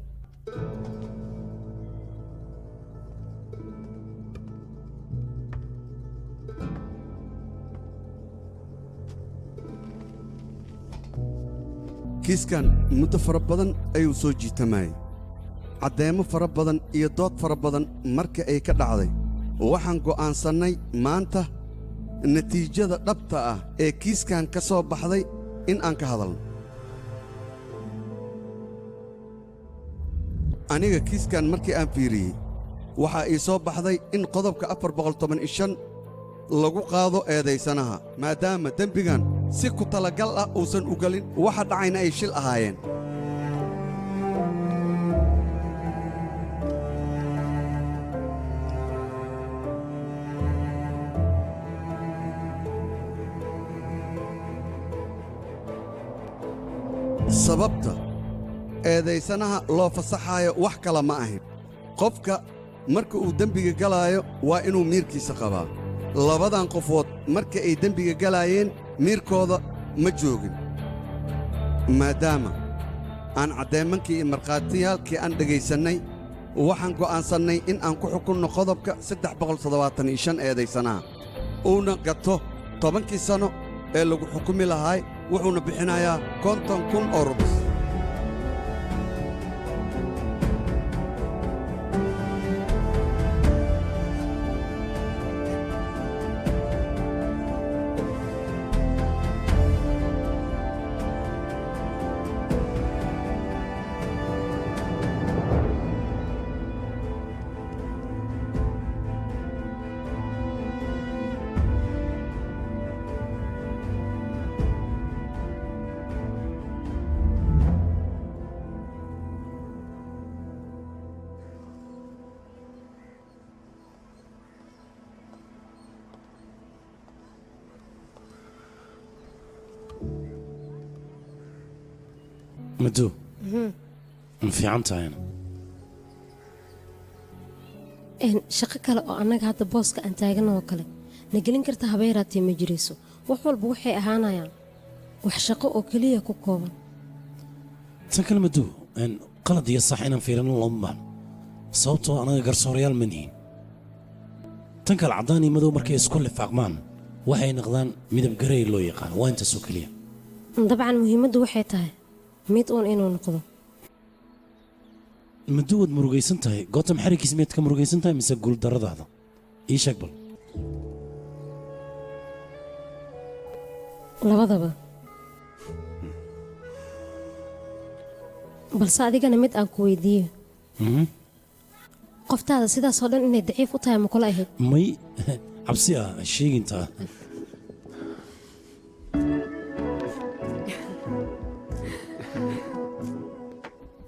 Kiiskan muddo fara badan ayuu soo jiitamayay, caddeemo fara badan iyo dood fara badan marka ay ka dhacday. Waxaan go'aansannay maanta natiijada dhabta ah ee kiiskan ka soo baxday in aan ka hadalno. Aniga kiiskan markii aan fiiriyey, waxaa ii soo baxday in qodobka 415 lagu qaado eedaysanaha, maadaama dembigan si ku talagal ah uusan u gelin, waxa dhacayna ay shil ahaayeen. Sababta eedaysanaha loo fasaxaayo wax kale ma ahin. Qofka marka uu dembiga galaayo waa inuu miirkiisa qabaa. Labadan qofood marka ay dembiga galaayeen miirkooda ma joogin. Maadaama aan caddeemankii iyo markhaatiyaalkii aan dhegaysannay, waxaan go'aansannay in aan ku xukunno qodobka 375 eedaysanaha, uuna gato 10kii sano ee lagu xukumi lahaay, wuxuuna bixinayaa 50,000 oo rubis. Maduu, ma fiican tahayna? Shaqo kale oo annaga hadda booska aan taagan oo kale na gelin karta habeeraatee ma jirayso. Wax walba waxay ahaanayaan wax shaqo oo keliya ku kooban. Tan kale Maduu, qalad iyo sax inaan fiirino looma baahno, sababtoo anaga garsoorayaal ma nihin. Tan kale, caddaan iyo madow markay isku lifaaqmaan waxay noqdaan midab garey loo yaqaan. Waa intaasoo keliya. Dabcan muhiimaddu waxay tahay mid uun inuu noqdo. Maduu, waad murugaysan tahay. Gootam xarigiis miyaad ka murugaysan tahay mise guuldarradaada? Ii sheeg bal. Labadaba, balse adigana mid aan ku weydiiyo. Qoftaada sidaasoo dhan inay daciif u tahay ma kula ahayd? May, cabsi ah sheegintaa.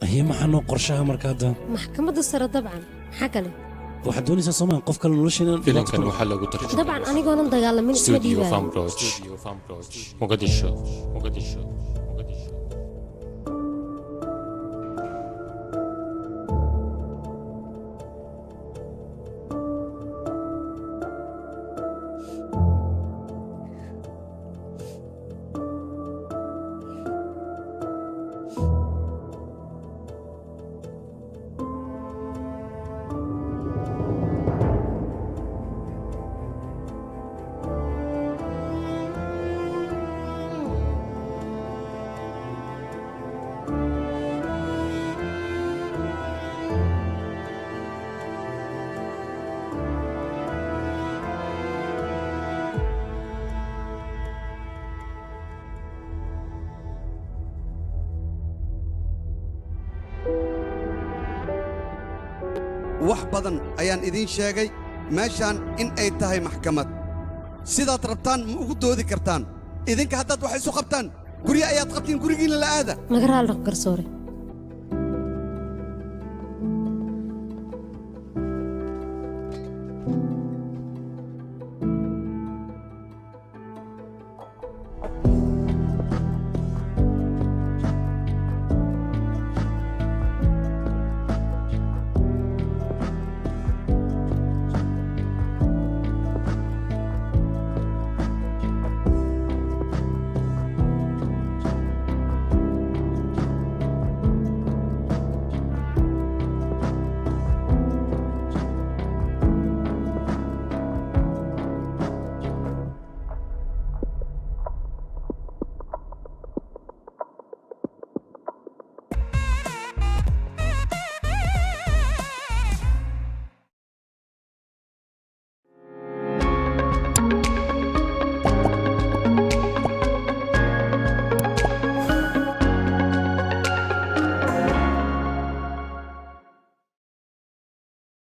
Haye, maxaa noo qorshaha marka hadda? Maxkamadda sare dabcan, maxaa kale? Waxaad doonaysaa soomaa qof kale nolosheena dhibaato Filimkan waxaa lagu tarjumay Dabcan anigoonan dagaalamin isma Studio dhiibaayo. Fambroj, Mogadishu, Mogadishu, Mogadishu. Wax badan ayaan idiin sheegay meeshaan in ay tahay maxkamad. Sidaad rabtaan ma ugu doodi kartaan. Idinka haddaad wax isu qabtaan, guryo ayaad qabtiin, gurigiinna la aada. Naga raali noqo garsoore.